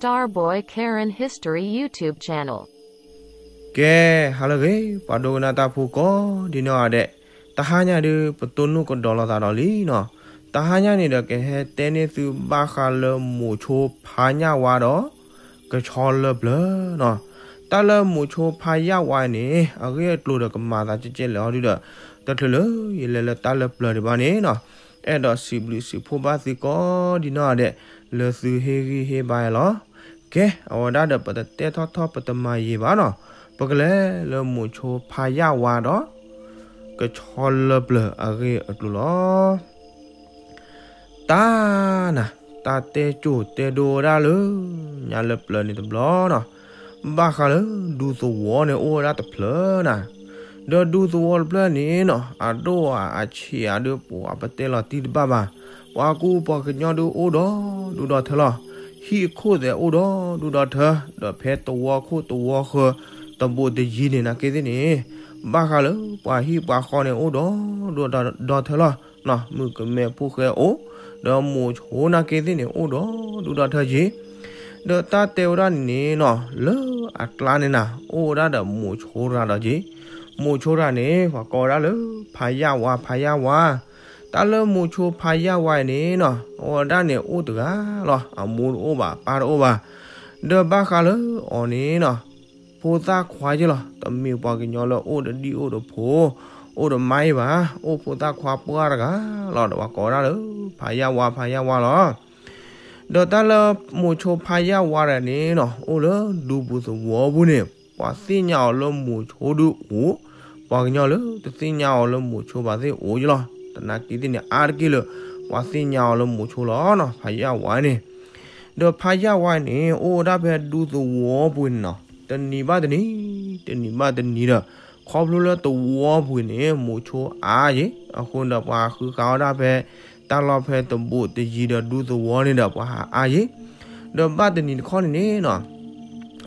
Starboy Karen History YouTube Channel. ကဲ, ဟါလၢအဂ့ၤ ပှၤဒိကနၣ်တၢ်ဖိကိးဒ်နီၢ်ဂၤဒဲး, တဟါညါဒုး ပတိၢ်နီၣ်ကဒီးလိာ်သးဒီးလံနီၤ. တဟါညါန့ၣ်ဒီး ကဟဲတဲန့ၢ်သုဘၣ်ဃးလၢမိၤဆိဖါယၣ်ဝါဒီး ကဆီလၢပျၢၤနီၤ. တၢ်လၢမိၤဆိဖါယၣ်ဝါန့ၣ် အဂ့ၢ်အကျိၤဒီးကမၤသးကဲကဲလဲၣ်အီၤဒုဒီး တချုးလၢယလဲၤလၢတၢ်လၢပျၢၤဒံးဘၣ်န့ၣ်နီၤ, အဲၣ်ဒိးစံးဘျုးစံးဖှိၣ်ဘၣ်သုကိးဒ်နီၢ်ဂၤဒဲး လၢသုဟ့ၣ်ဂံၢ်ဟ့ၣ်ဘါယၤလီၤ. ကဲ, အဝဲဒၣ်ဒီး ပတတဲထီၣ်ထီၣ်ပတမၤယံာ်ဘၣ်နီၤ, ပကလဲၤလၢမိၤဆိဖါယၣ်ဝါဒီး ကဆီလၢပျၢၤအဂ့ၢ်အကျိၤလီၤ. တၢ်နၤ, တၢ်တဲစိၤတဲဒိဝဲဒၣ်လၢ ညါလၢပျၢၤန့ၣ်တဘျီနီၤ, ဘၣ်ဃးလၢဒူသဝီန့ၣ်အိၣ်ဝဲဒၣ်တဖျၢၣ်နၤ, ဒီးဒူသဝီတဖျၢၣ်န့ၣ်နီၤ အဒိၣ်အဆံးအဒုး ပှၤပတဲလီၤတံၢ်တဘၣ်ဘၣ်, ပှၤကူပှၤကညီဒုးအိၣ်ဒီးဒူဒီထၢလီၤ. ဟံၣ်အခိၣ်သဲးအိၣ်ဒီးဒူဒီထၢ, ဒီးဖဲသဝီခိၣ်သဝီဃၢၤ တဘူးတယံၤန့ၣ် နာ်က့သ့ၣ်န့ၣ် ဘၣ်ဃးလၢပှၤဟံၣ်ပှၤဃီန့ၣ်အိၣ်ဒီးဒူဒီထၢလီၤ. မုၣ်ကမဲဖိဃဲအိၣ်, ဒီးမိၤဆိနာ်က့သ့ၣ်န့ၣ် အိၣ်ဒီးဒူဒီထၢက့ၤ. ဒီးတၢ်တဲဝဲဒၣ်န့ၣ်နီၤ လၢအကျါန့ၣ်နၤ အိၣ်ဝဲဒၣ်ဒီးမိၤဆိတဂၤဒီးက့ၤ. မိၤဆိတဂၤန့ၣ် ပှၤကိးဝဲဒၣ်လၢ ဖါယၣ်ဝါ ဖါယၣ်ဝါ. တၢ်လၢမိၤဆိဖါယၣ်ဝါအံၤန့ၣ်နီၤ အဝဲဒၣ်န့ၣ်အိၣ်တဂၤလီၤ. အမိၢ်တအိၣ်ဘၣ် ပၢ်တအိၣ်ဘၣ်. ဒီးဘၣ်ဃးလၢအီၤန့ၣ်နီၤ ဖိသၣ်ခွါက့ၤလီၤ. တမ့ၢ်ပှၤကညီလၢအိၣ်ဒီးဒံၣ်အိၣ်ဒီးဖိ အိၣ်ဒီးမါအံၤဘၣ်, အိၣ်ဖိသၣ်ခွါပှၢ်တဂၤလီၤ. ဒီးပှၤကိးဒၣ်လၢ ဖါယၣ်ဝါ ဖါယၣ်ဝါလီၤ. ဒီးတၢ်လၢမိၤဆိဖါယၣ်ဝါတဂၤန့ၣ်နီၤ အိၣ်လၢဒူပူၤသဝီပူၤန့ၣ် ပှၤသ့ၣ်ညါအီၤလၢမိၤဆိဒုးအိၣ်, ပှၤကညီလၢတသ့ၣ်ညါအီၤလၢမိၤဆိဘၣ်သ့ၣ်အိၣ်က့ၤလီၤ. တနာ်က့သ့ၣ်န့ၣ် အါတက့ၢ်လၢ ပှၤသ့ၣ်ညါအီၤလၢမိၤဆိလီၤနီၤ ဖါယၣ်ဝါန့ၣ်. ဒီးဖါယၣ်ဝါန့ၣ် အိၣ်ဝဲဒၣ်ဖဲဒူသဝီပူၤန့ၣ်နီၤ တနံၤဘၣ်တနံၤ, တနံၤဘၣ်တနံၤဒီး ခီဖျိလၢသဝီပူၤန့ၣ် မိၤဆိအါယ့ၤ, အဃိန့ၣ်ဒီး ပှၤဟးဃုဃာ်ဝဲဒၣ်ဖဲ တၢ်လီၢ်ဖဲတဘူးတယံၤဒီးဒူသဝီန့ၣ်ဒီး ပှၤဟးအါယ့ၤ. ဒီးဘၣ်တနံၤတခီန့ၣ်န့ၣ်နီၤ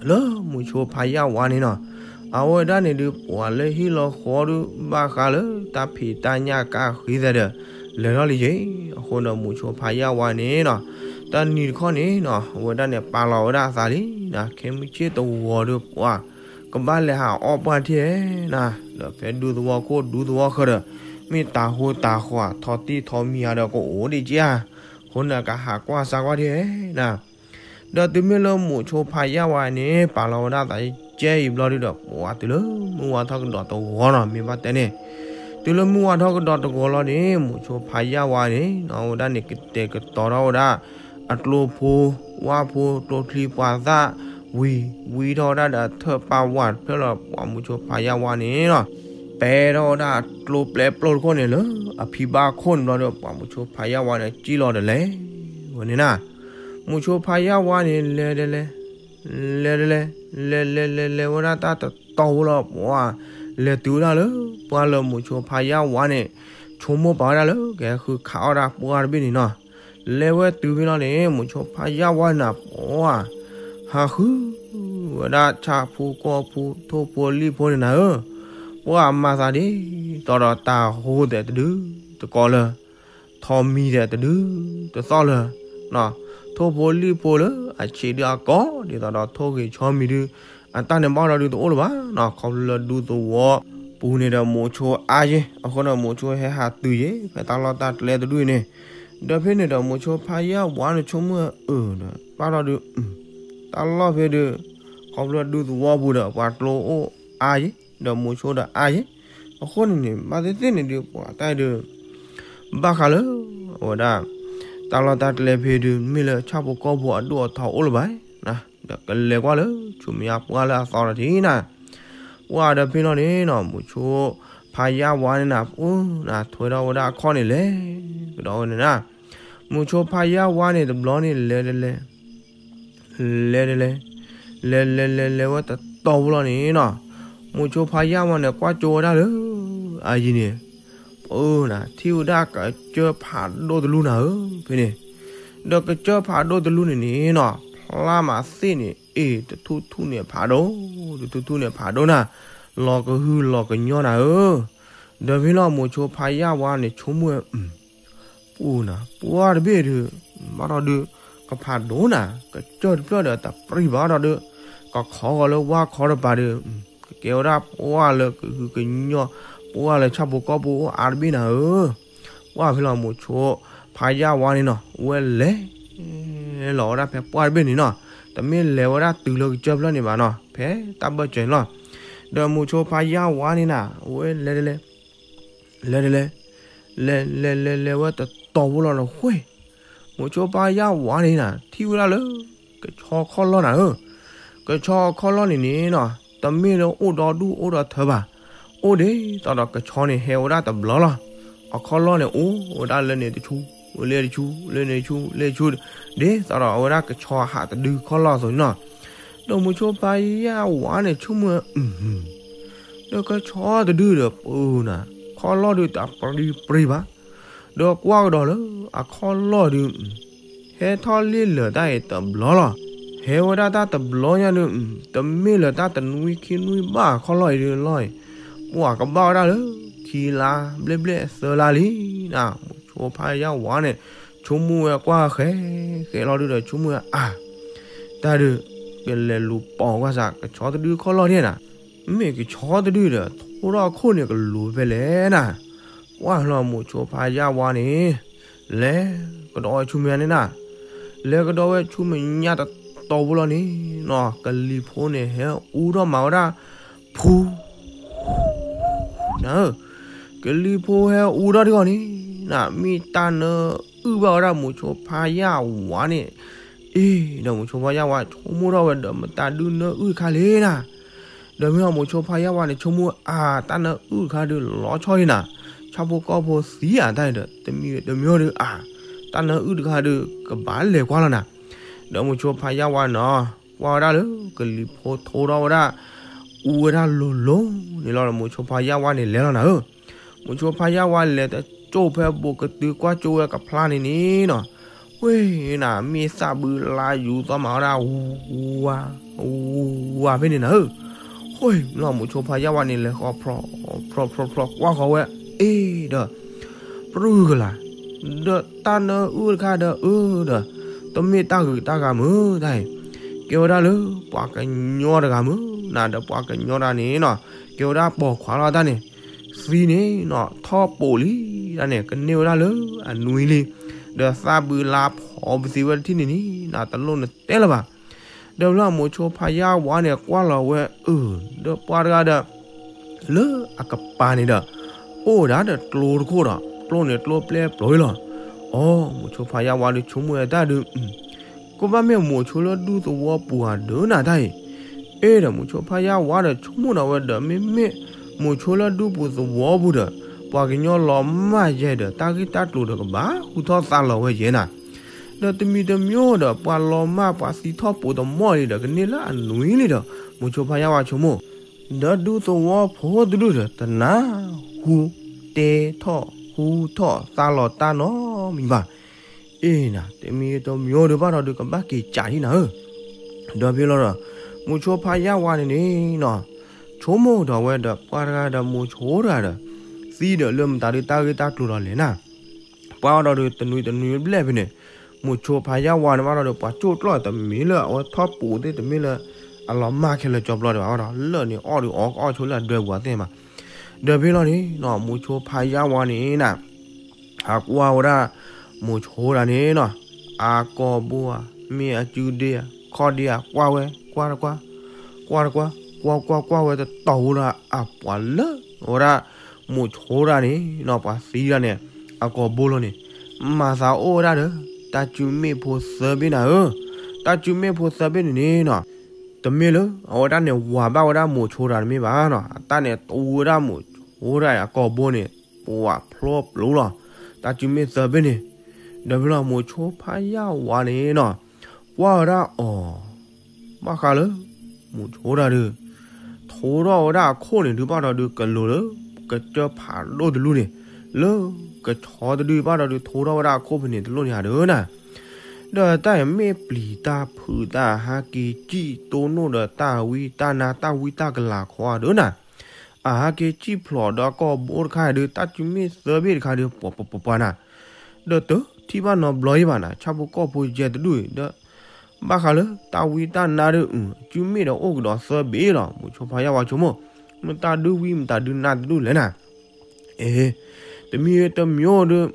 လၢမိၤဆိဖါယၣ်ဝါန့ၣ်နီၤ အဝဲဒၣ်န့ၣ်ဒုး ပှၤလၢဟံၣ်လီၤဃီဒုး ဘၣ်ဃးလၢတၢ်ဖံးတၢ်ညၣ်ကါဃံသးဒီး လဲၤထီၣ်လံယ့ၤ. အဃိဒီးမိၤဆိဖါယၣ်ဝါန့ၣ်နီၤ တနံၤတခီန့ၣ်နီၤ အဝဲဒၣ်န့ၣ်ပာ်လီၤဝဲဒၣ်အသးလံနီၤ ခဲမုၢ်ဆ့ၣ်တဝီၤဒီး ပှၤကဘၣ်လဲၤဟးအီၣ်ပှၢ်ထံၣ်နီၤ, ဒီးဖဲဒူသဝီခိၣ်ဒူသဝီဃၢၤဒီး မ့ၢ်တၤဟိတၤဃီၤထီၣ်တံၢ်ထီၣ်မံၤဧါဒီးကအိၣ်ဒံးက့ၤဧါ. အဃိန့ၣ် ကဟးကွၢ်စၢ်ကွၢ်ထံၣ်နီၤ. ဒီးတုၤမ့ၢ်လၢမိၤဆိဖါယၣ်ဝါန့ၣ် ပာ်လီၤဝဲဒၣ်သးကဲအံၤဘျီဒုဒီး ပှၤတုၤလၢမုၢ်ဝါထီၣ်ကဒီးတဂီၤနီၤ မ့ၢ်ဘၣ်တဲန့ၣ်, တုၤလၢမုၢ်ဝါထီၣ်ကဒီးတဂီၤလီၤန့ၣ် မိၤဆိဖါယၣ်ဝါန့ၣ်နီၤ အဝဲဒၣ်န့ၣ် ကတဲာ်ကတီၤထီၣ်ဝဲဒၣ် အကျိဖိ ဝၣ်ဖိ ကျိချံပှၤသၣ် ဝံၤ ဝံထီၣ်ဝဲဒၣ်ဒီးထၢၣ်ပာ်ဝၣ်တဖျၢၣ်လီၤ. ပှၤမိၤဆိဖါယၣ်ဝါန့ၣ်နီၤ ပဲထီၣ်ဝဲဒၣ်အကျိပျဲပျိတခိၣ်န့ၣ်လၢ အဖံဘၣ်ခိၣ်န့ၣ်ဘျီဒီး ပှၤမိၤဆိဖါယၣ်ဝါန့ၣ် ကံၣ်လီၤဒီးလဲၤဝဲန့ၣ်နီၤ. မိၤဆိဖါယၣ်ဝါန့ၣ် လဲၤဒီးလဲၤ လဲၤဒီးလဲၤ လဲၤလဲၤလဲၤလဲၤဝဲဒၣ်တၢ်တတီၤဖိလီၤ. ပှၤလဲၤတုၤဝဲဒၣ်လၢ ပှၢ်လၢမိၤဆိဖါယၣ်ဝါန့ၣ် ဆိကမိၣ်ပာ်ဝဲဒၣ်လၢ ကဟဲဃုခးအီၣ်ဒၣ်ပှၢ်တဘ့ၣ်န့ၣ်နီၤ. လဲၤဝဲတုၤဖဲလီၤန့ၣ် မိၤဆိဖါယၣ်ဝါန့ၣ် ပှၤ ဟးဃုဝဲဒၣ်ဆၣ်ဖိကီၢ်ဖိ ထိၣ်ဖိလံၣ်ဖိန့ၣ်နၤဧၢ, ပှၢ်မၤသးဒ်သိးဒီးတၤဟိသဲးတဒု တကိးလၢၤ ထီၣ်မံၤသဲးတဒု တသီၣ်လၢၤ, ထိၣ်ဖိလံၣ်ဖိလၢအဆံးဒုးအကိး ဒ်သိးဒီးထိၣ်ဂ့ၤဆီမံၤဒုး အတၢ်န့ၣ်ဘၣ်ဒီးဒုးတအိၣ်လၢၤဘၣ်နီၤ. ခီဖျိလၢဒူသဝီပူၤန့ၣ်ဒီး မိၤဆိအါယ့ၤ အဃိန့ၣ် မိၤဆိဟဲဟးတုၤယ့ၤ ဖဲတၢ်လီၢ်တၢ်ကျဲတဒူၣ်အံၤန့ၣ်, ဒီးဖဲန့ၣ်ဒီး မိၤဆိဖါယၣ်ဝါန့ၣ်ဆိကမိၣ်အၢဒီး ဘၣ်ဒီးဒုး တၢ်လီၢ်ဖဲဒုး ခီဖျိဒူသဝီပူၤဒီး ပှၤကျိအိၣ်အါယ့ၤ ဒီးမိၤဆိဒီးအါယ့ၤ, အဃိန့ၣ်န့ၣ် ဘၣ်သ့ၣ်သ့ၣ်န့ၣ်ဒုး ပှၤတၢ်အံၤဒုး ဘၣ်ဃးလၢ အဝဲဒၣ် တၢ်လီၢ်တၢ်ကျဲဖဲဒုး မ့ၢ်လၢဆၣ်ဖိကီၢ်ဖိအဒိၣ်အထီအိၣ်လၢၤဘၣ်, ဒီးကလဲၤကွၢ်လၢ ဆူမဲာ်ညါပှၢ်လၢအသီဒီးထံၣ်နၤ, ပှၢ်ဒီးဖဲလီၤန့ၣ်နီၤ မိၤဆိဖါယၣ်ဝါန့ၣ်နၤ ပှၢ်နၤ ထွဲထီၣ်ဝဲဒၣ်အခီၣ်န့ၣ်လဲၤကဒီးဝဲန့ၣ်နၤ, မိၤဆိဖါယၣ်ဝါန့ၣ်တဘျီန့ၣ် လဲၤတလဲၤ လဲၤတလဲၤ လဲၤလဲၤလဲၤလဲၤဝဲတတီၤဖိလီၤန့ၣ်နီၤ, မိၤဆိဖါယၣ်ဝါန့ၣ် ကွၢ်ကၠိဝဲဒၣ်လၢ အယံၤန့ၣ် ပှၢ်နၤ ထံၣ်ဝဲဒၣ်ကစၢၢ်ဖးဒိၣ်တလူနၤဧၢ ဖဲန့ၣ်, ဒီးကစၢၢ်ဖးဒိၣ်တလူန့ၣ်န့ၣ်နီၤ ဖျါမးသ့ၣ်န့ၣ် အ့ၣ် တထူၣ်ထူၣ်န့ၣ်ဖးဒိၣ် တထူၣ်ထူၣ်န့ၣ်ဖးဒိၣ်နၤ, လီၤကဟုလီၤကညီနၤဧၢ, ဒီးဖဲလီၤမိၤဆိဖါယၣ်ဝါန့ၣ် ဆိကမိၣ်ဝဲ ပှၢ်နၤ ပှၢ်တဘ့ၣ်ဒုး ဘၣ်ဒီးဒုး ကဖးဒိၣ်နၤ, ကစၢၢ်တဖျၢၣ်ဒီးတပြံၢ်ဘၣ်ဒီး, ကခီဂီၤလၢဝၣ်ခီတပၤဒီး, ကကဲဝဲဒၣ်ပှၢ်လၢကဟုကညီၢ်, ပှၢ်လၢဆၣ်ဖိကီၢ်ဖိအိၣ်အါတဘ့ၣ်နၤဧၢ. ပှၢ်ဖဲလီၤမိၤဆိဖါယၣ်ဝါန့ၣ်နီၤ, အဝဲလဲၤလီၤဝဲဒၣ်ဖဲပှၢ်တဘ့ၣ်န့ၣ်နီၤ, တမ့ၢ်လဲၤဝဲဒၣ်တုၤလၢကစၢၢ်ဖျၢၣ်န့ၣ်ဘၣ်နီၤ, ဖဲတၢ်ဘၢၣ်စၢၤန့ၣ်လီၤ. ဒီးမိၤဆိဖါယၣ်ဝါန့ၣ်နၤ, အဝဲလဲၤတလဲၤ လဲၤတလဲၤ, လဲၤလဲၤလဲၤလဲၤဝဲတတီၤဖိလီၤဒီးဃ့ၢ်, မိၤဆိဖါယၣ်ဝါန့ၣ်နၤ ထံၣ်ဝဲဒၣ်လၢ ကဆီခီၣ်လီၢ်နၤဧၢ, ကဆီခီၣ်လီၢ်န့ၣ်န့ၣ်နီၤ, တမ့ၢ်လၢအိၣ်ဒီဒူၣ်အိၣ်ဒီထၢဘၣ်, အိၣ်ဒ်သိးဒီးကဆီန့ၣ်ဟဲဝဲဒၣ်တဘျီလီၤ. အခီၣ်လီၢ်န့ၣ်အိၣ်ဝဲဒၣ်လၢန့ၣ်တဆူ, လၢတဆူ, လၢန့ၣ်တဆူ, လၢတဆူ, ဒ်သိးဒီးအဝဲဒၣ်ကဆီဟးတဒုခီၣ်လီၢ်အသိးန့ၣ်နီၤ. ဒီးမိၤဆိဖါယၣ်ဝါန့ၣ်ဆိကမိၣ်ဝဲ ဒီးကဆီတဒုဒီးပနၤ, ခီၣ်လီၢ်ဒုးတၢ်ပြံပြံဘၣ်, ဒီးကွၢ်ကဒီးလၢအခီၣ်လီၢ်ဒုး, ဟဲထီၣ်လံၣ်လၢာ်တၢ်အံၤတဘျီလီၤ. ဟဲဝဲဒၣ်တၢ်တဘျီညါဒုး, တမ့ၢ်လၢတၢ်တနွံခံနွံဘၣ်အခီၣ်လီၢ်အံၤဒုးလီၤအံၤ, ပှၤကဘၣ်ဝဲဒၣ်လၢ ခံလါဘျဲၣ်ဘျဲၣ်သၢလါလံနၤ, မိၤဆိဖါယၣ်ဝါန့ၣ် ဆိကမိၣ်ဝဲကွၢ်ဃဲဃဲလီၤဒုးဒီးဆိကမိၣ်ဝဲအါ တၢ်ဒုး ကလဲၤလူၤပိာ်ကွၢ်စး ကဆီတဒုခီၣ်လီၢ်ဒၣ်နၤ, မ့ၢ်ကဆီတဒုဒီး ထိထီၣ်အခိၣ်န့ၣ်ကလူၤဖဲလဲၣ်နၤ. ပှၢ်လီၤမိၤဆိဖါယၣ်ဝါန့ၣ် လဲၤကဒီးဝဲဆူမဲာ်ညါန့ၣ်နၤ, လဲၤကဒီးဝဲဆူမဲာ်ညါတတီၤဖိလီၤန့ၣ်နီၤ, ကလံၤဖိန့ၣ်ဟဲအူထီၣ်မၤဝဲဒၣ် ဖူ နၤဧၢ, ကလံၤဖိဟဲအူထီၣ်တဂီၢ်န့ၣ်နၤ, မ့ၢ်တၢ်နၢအုၣ်ဘၣ်ဝဲဒၣ်မိၤဆိဖါယၣ်ဝါန့ၣ်, အ့ၣ် ဒီးမိၤဆိဖါယၣ်ဝါဆိကမိၣ်ထီၣ်ဝဲဒီးမတၤဒုးနၢအုၣ်တခါလဲၣ်နၤ. ဒီးမ့ၢ်အမိၤဆိဖါယၣ်ဝါန့ၣ် ဆိကမိၣ်အါ တၢ်နၢအုၣ်တခါဒုးလီၤဆီဒံးနၤ, ဆၣ်ဖိကီၢ်ဖိသံအတၢ်အံၤဒီး တမံၤတမံၤဒုးအါ, တၢ်နၢအုၣ်တခါဒုးကဘၣ်လဲၤကွၢ်လီၤနၤ. ဒီးမိၤဆိဖါယၣ်ဝါန့ၣ်နီၤ, ကွၢ်ဝဲဒၣ်လၢကလံၤဖိထိထီၣ်ဝဲဒၣ် အူဝဲဒၣ်လိၤလိၤန့ၣ်လီၤဒီး မိၤဆိဖါယၣ်ဝါန့ၣ်လဲၤလီၤနၤဧၢ. မိၤဆိဖါယၣ်ဝါလဲၤတကၠိၣ်ဖဲဘိးကတုၤကွၢ်ကၠိဝဲကဖျါန့ၣ်န့ၣ်နီၤ, ဝ့ၢ်နၤ မ့ၢ်သၣ်ဘုလါယူၤသီမးဝဲဒၣ် ဝူဝါ ဝူဝါဖဲန့ၣ်နၤဧၢ. ဃိလီၤမိၤဆိဖါယၣ်ဝါန့ၣ် လဲၤဃီၤဖျီဖျီဖျီဖျီကွၢ်ဃီၤဝဲ အ့ၣ်ဒီး ပြူၢ်ကလာ်, ဒီးတၢ်နၢအုၣ်တခါဒီးအၢဒီး တမ့ၢ်တၢ်ဂုၤတၢ်ဂၤမုာ်တၢ်အံၤ, ကဲဝဲဒၣ်လၢပှၤကညီတဂၤမုာ်နၤ, ဒီးပှၤကညီတဂၤန့ၣ်နီၤ ကဲဝဲဒၣ်ပိာ်ခွါလီၤတၢ်န့ၣ်, သံန့ၣ်နီၤ ထီၣ်ပိာ်လံတၢ်န့ၣ် ကန့ၢ်ဝဲဒၣ်လၢအနွံလံ, ဒီးသၣ်ဘုလါဖီပသံဝဲတထံၣ်န့ၣ်န့ၣ်နၤ တလိၣ်နတဲလၢၤဘၣ်. ဒီးဖဲလီၤမိၤဆိဖါယၣ်ဝါန့ၣ် ကွၢ်လီၤဝဲအၢ ဒီးပှၤတဂၤဒီး လၢအကပၤန့ၣ်ဒီး အိၣ်ဝဲဒၣ်ဒီးကျိတခိၣ်ဒီး ကျိန့ၣ်ကျိပျဲၢ်ပျီလီၤ. အိ မိၤဆိဖါယၣ်ဝါဒုးဆိကမိၣ်ဝဲတၢ်ဒုး ကဘၣ်မ့ၢ်မိၤဆိလၢဒူသဝီပူၤဧါဒုးနၤတၢ်အံၤ, အ့ၣ်ဒီးမိၤဆိဖါယၣ်ဝါဒီးဆိကမိၣ်ဒီးဝဲဒီး မ့မ့ၢ်မိၤဆိလၢဒူပူၤသဝီပူၤဒီး ပှၤကညီလီၤမၢ်ယဲဒီး တၢ်ဂ့ၢ်တၢ်ကျိၤဒီးကဘၣ်ဟူထီၣ်သါလီၤဝဲယဲနၤ, ဒီးတမံၤတမံၤဒီး ပှၤလီၤမၢ်ပှၤသံထီၣ်ပိာ်တမီၢ်လံဒီး ကန့ၢ်လၢအနွံလံဒီး မိၤဆိဖါယၣ်ဝါဆိကမိၣ် ဒီးဒူသဝီဖိတဒူၣ်ဒီး တနၢ်ဟူတဲထီၣ်ဟူထီၣ်သါလီၤတၢ်နီတမံၤဘၣ်. အ့ၣ်နၤ တမံၤတမံၤဒီးဘၣ်ဒီး ကဘၣ်က့ၤကးဒံနၤဧၢ, ဒီးဖဲလီၤဒီး မိၤဆိဖါယၣ်ဝါန့ၣ်န့ၣ်နီၤ ဆိကမိၣ်ဒီးဝဲဒီးပှၤတဂၤဒီးမိၤဆိတဂၤဒီး သံဒီးလၢမတၤဒုးတၢ်ဂ့ၢ်တၢ်ကျိၤလီၤလဲၣ်နၤ ပှၤအီၤဒီးတနွံတနွံဘျဲၣ်ဖဲန့ၣ် မိၤဆိဖါယၣ်ဝါန့ၣ်ဘၣ်ဒီး ပှၤကၠိၣ်ကျီၢ်တမ့ၢ်လၢအဝဲထီၣ်ပူၤသ့ၣ်တမ့ၢ်လၢ အလီၤမၢ်ခဲလၢာ်ကၠီဘျီဒံးဘၣ်ဒီး လၢာ်န့ၣ်အီၣ်ဒီးအီၣ်ကအီၣ်ဆိလၢအဒွဲပူၤသ့ၣ်မး, ဒီးဖဲလီၤန့ၣ်နီၤ မိၤဆိဖါယၣ်ဝါန့ၣ်နၤ အကွၢ်ဝဲဒၣ် မိၤဆိတဂၤန့ၣ်နီၤ အကိာ်ဘိဧါ မ့ၢ်အစုဒ့ဧါ ခီၣ်ဒ့ဧါ ကွၢ်ဝဲ ကွၢ်တကွၢ် ကွၢ်တကွၢ် ကွၢ်ကွၢ်ကွၢ်ဝဲတတီၤဝဲဒီး အပှၤလၢအဝဲဒၣ် မိၤဆိတဂၤန့ၣ်နီၤ ပှၤသံတဂၤန့ၣ် အကိာ်ဘိလီၤန့ၣ် မၤသးအိၣ်ဝဲဒၣ်ဒီး တၢ်စုမ့ၣ်ဖိသၢဘ့ၣ်နၤဧၢ, တၢ်စုမ့ၣ်ဖိသၢဘ့ၣ်န့ၣ်န့ၣ်နီၤ တမ့ၢ်လၢ အဝဲဒၣ်န့ၣ် ဝၤဘၣ်ဝဲဒၣ်မိၤဆိတဂၤတမ့ၢ်ဘၣ်နီၤ, အတၢ်န့ၣ်တူဝဲဒၣ်မိၤဆိတဂၤအကိာ်ဘိန့ၣ် ပှၤဖျိပျိလီၤ, တၢ်စုမ့ၣ်သၢဘ့ၣ်န့ၣ်, ဒီးဖဲလီၤမိၤဆိဖါယၣ်ဝါန့ၣ်နီၤ ကွၢ်ဝဲဒၣ်အီၤ ဘၣ်ဃးလၢ မိၤဆိတဂၤဒီး ထိထီၣ်ဝဲဒၣ်အခိၣ်န့ၣ်ဒုးဘၣ်ဒီးဒုးကလိၤလၢ ကစၢၢ်ဖးဒိၣ်တလူၢ်န့ၣ် လၢကဆီတဒုဘၣ်ဒီးဒုးထိထီၣ်ဝဲဒၣ်အခိၣ်ဖဲန့ၣ်တလိၣ်န့ၣ်ဧါဒုးနၤ, ဒီးတၢ်အံၤမ့ၢ်ပျံၤတၢ်ဖုးတၢ်ဟးက့ၤစံၣ်တိၢ်နီၣ်ဒီးတၢ်ဝံတၢ်နါ တၢ်ဝံတၢ်ကလၤခီဧါဒုးနၤ, အဟးက့ၤစံၣ်ဖျိးဒီးအကိာ်ဘိတခါဒုး တၢ်စုမ့ၣ်သၢဘ့ၣ်တခါဒုး ပှၤပှၤပှၤပှၤနၤ, ဒီးတ ထံၣ်ဘၣ်နီတဘျီအံၤဘၣ်နၤ, ဆၣ်ဖိကီၢ်ဖိယဲၢ်တဒူၣ်အံၤဒီး ဘၣ်ဃးလၢတၢ်ဝံတၢ်နါဒီး အစုမ့ၣ်ဒီးအိၣ်ကဒီးသၢဘ့ၣ်လီၤ. မိၤဆိဖါယၢ်ဝါဆိကမိၣ်, မ့ၢ်တၢ်ဒုးဝံမ့ၢ်တၢ်ဒုးနါတဒူၣ်လဲၣ်နၤ. အ့, တမံၤတမံၤဒီး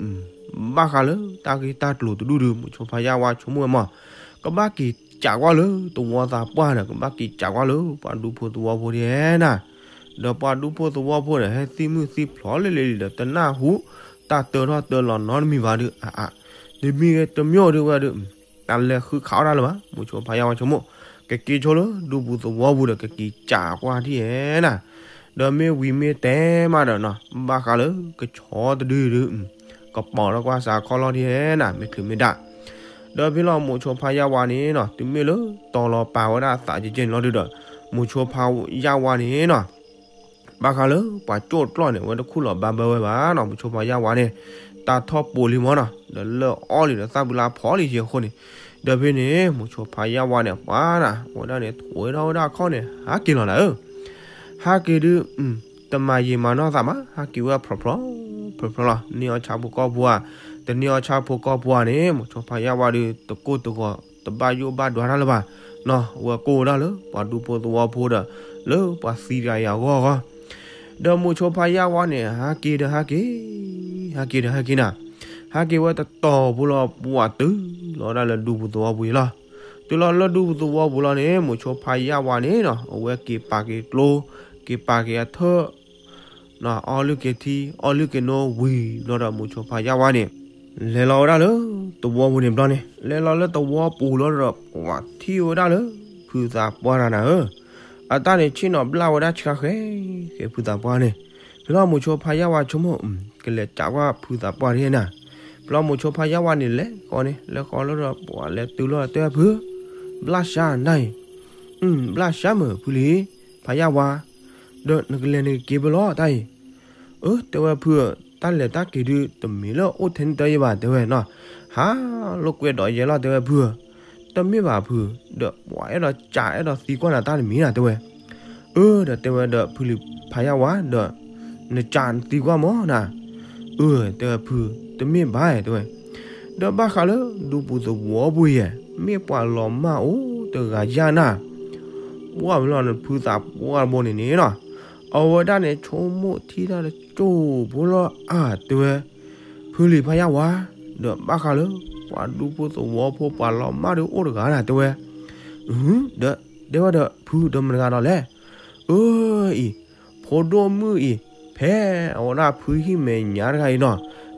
ဘၣ်ဃးလၢတၢ်ဂ့ၢ်တၢ်ကျိၤတဒူၣ်ဒီး မိၤဆိဖါယၢ်ဝါဆိကမိၣ်ဝဲမး, ကဘၣ်က့ၤစးကွၢ်လၢသဝီသးပှၢ်ဒီး ကဘၣ်က့ၤစးကွၢ်လၢပှၤဒူဖိသဝီဖိဒ်နၤ. ဒီးပှၤဒူဖိသဝီဖိဒီး ဟဲသံမုၢ်သံဖျိးလံလံလံဒီး တနၢ်ဟူတၢ်တၢထီၣ်တၢလီၤနီတမံၤဘၣ်ဒီး အါအါ, တမံၤတမံၤဒီးဝဲဒီး တၢ်လဲၤဃုခးအီၣ်တၢ်လၢၤဘၣ်. မိၤဆိဖါယၢ်ဝါဆိကမိၣ်, ကက့ၤဆိလၢဒူပူၤသဝီပူၤဒီး ကက့ၤစးကွၢ်ဒ်နၤ. ဒီးမ့ၢ်ဝံၤမ့ၢ်တဲမးဒီးနီၤ, ဘၣ်ဃးလၢကဆီတဒုဒီး ကပိာ်ထီၣ်ကွၢ်စးခီလီၤဒ်နၤ မ့ၢ်ချုးမ့ၢ်ဒၣ်. ဒီးဖဲလီၤမိၤဆိဖါယၢ်ဝါန့ၣ်နီၤ, တုၤမ့ၢ်လၢတီၤလီၤပာ်ဝဲဒၣ်သးကဲကဲန့ၣ်လီၤဒုဒီး မိၤဆိဖါယၢ်ဝါန့ၣ်နီၤ, ဘၣ်ဃးလၢပှၤကၠိၣ်ကျီၢ်န့ၣ် အဝဲတခူၣ်လီၤဘၣ်ဘၢဝဲဘၣ်နီၤ. မိၤဆိဖါယၢ်ဝါန့ၣ် တၢ်ထီၣ်ပိာ်လံမၢ်နီၤ, ဒီးလၢအီၣ်လံဒီးသၣ်ဘုလါဖီလံယဲအဃိန့ၣ်, ဒီးဖဲန့ၣ် မိၤဆိဖါယၢ်ဝါန့ၣ် ပှၤနၤ ဝဲဒၣ်န့ၣ် ထီၣ်ဝဲဒၣ်ဝဲဒၣ်အခီၣ်န့ၣ် ဟးက့ၤလီၤနၤဧၢ. ဟးက့ၤဒုး တမၤယံာ်မၤနီၢ်သးဘၣ်, ဟးက့ၤဝဲဖျီဖျီ ဖျီဖျီလီၤ. န့ၢ်အီၣ်ဆၣ်ဖိကီၢ်ဖိဧါ, တန့ၢ်အီၣ်ဆၣ်ဖိကီၢ်ဖိဧါန့ၣ် မိၤဆိဖါယၢ်ဝါဒီး တကိၢ်တဂီၤ တဘၣ်ယိၣ်ဘၣ်ဒွးတၢ်လၢၤဘၣ်. နီၤ အဝဲကိၢ်ဝဲဒၣ်လၢပှၤဒူဖိသဝီဖိဒီး လၢပှၤသံတဂၤအံၤအဂီၢ်အဂီၢ်. ဒီးမိၤဆိဖါယၢ်ဝါန့ၣ် ဟးက့ၤဒီးဟးက့ၤ, ဟးက့ၤဒီးဟးက့ၤနၤ, ဟးက့ၤဝဲတတီၤဖိလီၤ ပှၤတုၤလီၤဒၣ်လၢဒူပူၤသဝီပူၤအံၤလီၤ. တုၤလီၤလၢဒူပူၤသဝီပူၤလီၤန့ၣ် မိၤဆိဖါယၢ်ဝါန့ၣ်နီၤ အဝဲက့ၤပာ်က့ၤကျိ, က့ၤပာ်က့ၤအထၢၣ် အီလုၢ်က့ၤထံ အီလုၢ်က့ၤနိဝံၤဘျီဒီး မိၤဆိဖါယၢ်ဝါန့ၣ် လဲၤလီၤဝဲဒၣ်လၢသဝီပူၤန့ၣ်ဘျီန့ၣ် လဲၤလီၤလၢသဝီပူၤလီၤဒီး ပှၤထံၣ်ဝဲဒၣ်လၢဖုသးပှၢ်တဂၤနၤဧၢ, အတၢ်န့ၣ်ဆ့ၣ်နီၤဘျၣ်ဝဲဒၣ်ဆှါဃဲဃဲဖုသးပှၢ်န့ၣ်. ဖဲလီၤမိၤဆိဖါယၢ်ဝါဆိကမိၣ် ကလဲၤစးကွၢ်ဖုသးပှၢ်ဒ်နၤ. ဖဲလီၤမိၤဆိဖါယၢ်ဝါန့ၣ် လဲၤဃီန့ၣ် လဲၤဃီလီၤဒီး ပှၤလဲၤတုၤလီၤတဲဖု ဘျၣ်ဆှါနၤအံၤ, ဘျၣ်ဆှါမုၢ်ဖုလံၤ ဖါယၢ်ဝါ, ဒီးနကလဲၤနကက့ၤဖဲလဲၣ်တၢ်အံၤ. အၢ တဲဝဲဖုဧၢ, တၢ်လဲၤတၢ်က့ၤဒုး တမ့ၢ်လၢအိၣ်ထဲန့ၣ်တၢ်အံၤဘၣ် တဲဝဲနီၤ, ဟးလိာ်ကွဲဒီးယဲလီၤ တဲဝဲဖုဧၢ. တမ့ၢ်ဘၣ်ဖု, ဒီးပှၤအဲၣ်ဒိးစးအဲၣ်ဒိးသံကွၢ်နၤတၢ်တမံၤနၤ တဲဝဲ. အၢ ဒီးတဲဝဲဒီးဖုလံၤဖါယၢ်ဝါဒီး နစးနသံကွၢ်မၢ်နၤ. အၢ တဲဝဲဖု, တမ့ၢ်ဘၣ် တဲဝဲ. ဒီးဘၣ်ဃးလၢဒူပူၤသဝီပူၤယဲၢ် မ့ၢ်ပှၤလီၤမၢ်အိၣ်တဂၤယါနၤ. ပှၢ်ဝဲလီၤနဖုသးပှၢ်တဘိန့ၣ်န့ၣ်နီၤ, အဝဲဒၣ်န့ၣ် ဆိကမိၣ်ထံၣ်တၢ်တစိၢ်ဖိလီၤအါ တဲဝဲ, ဖုလံၤဖါယၢ်ဝါ, ဒီးဘၣ်ဃးလၢ ပှၤဒူဖိသဝီဖိပှၤလီၤမၢ်ဒီးအိၣ်တဂၤနၤ တဲဝဲ. ဒီးတဲဝဲဒီးဖုဒီးမတၤတဂၤဒီးလဲၣ်. အၢ အံၤ ဖိဒိၣ်မုၣ်အံၤ ဖဲအဝဲဒၣ်ဖုဟံၣ်မဲာ်ညါတဂၤအံၤနီၤ,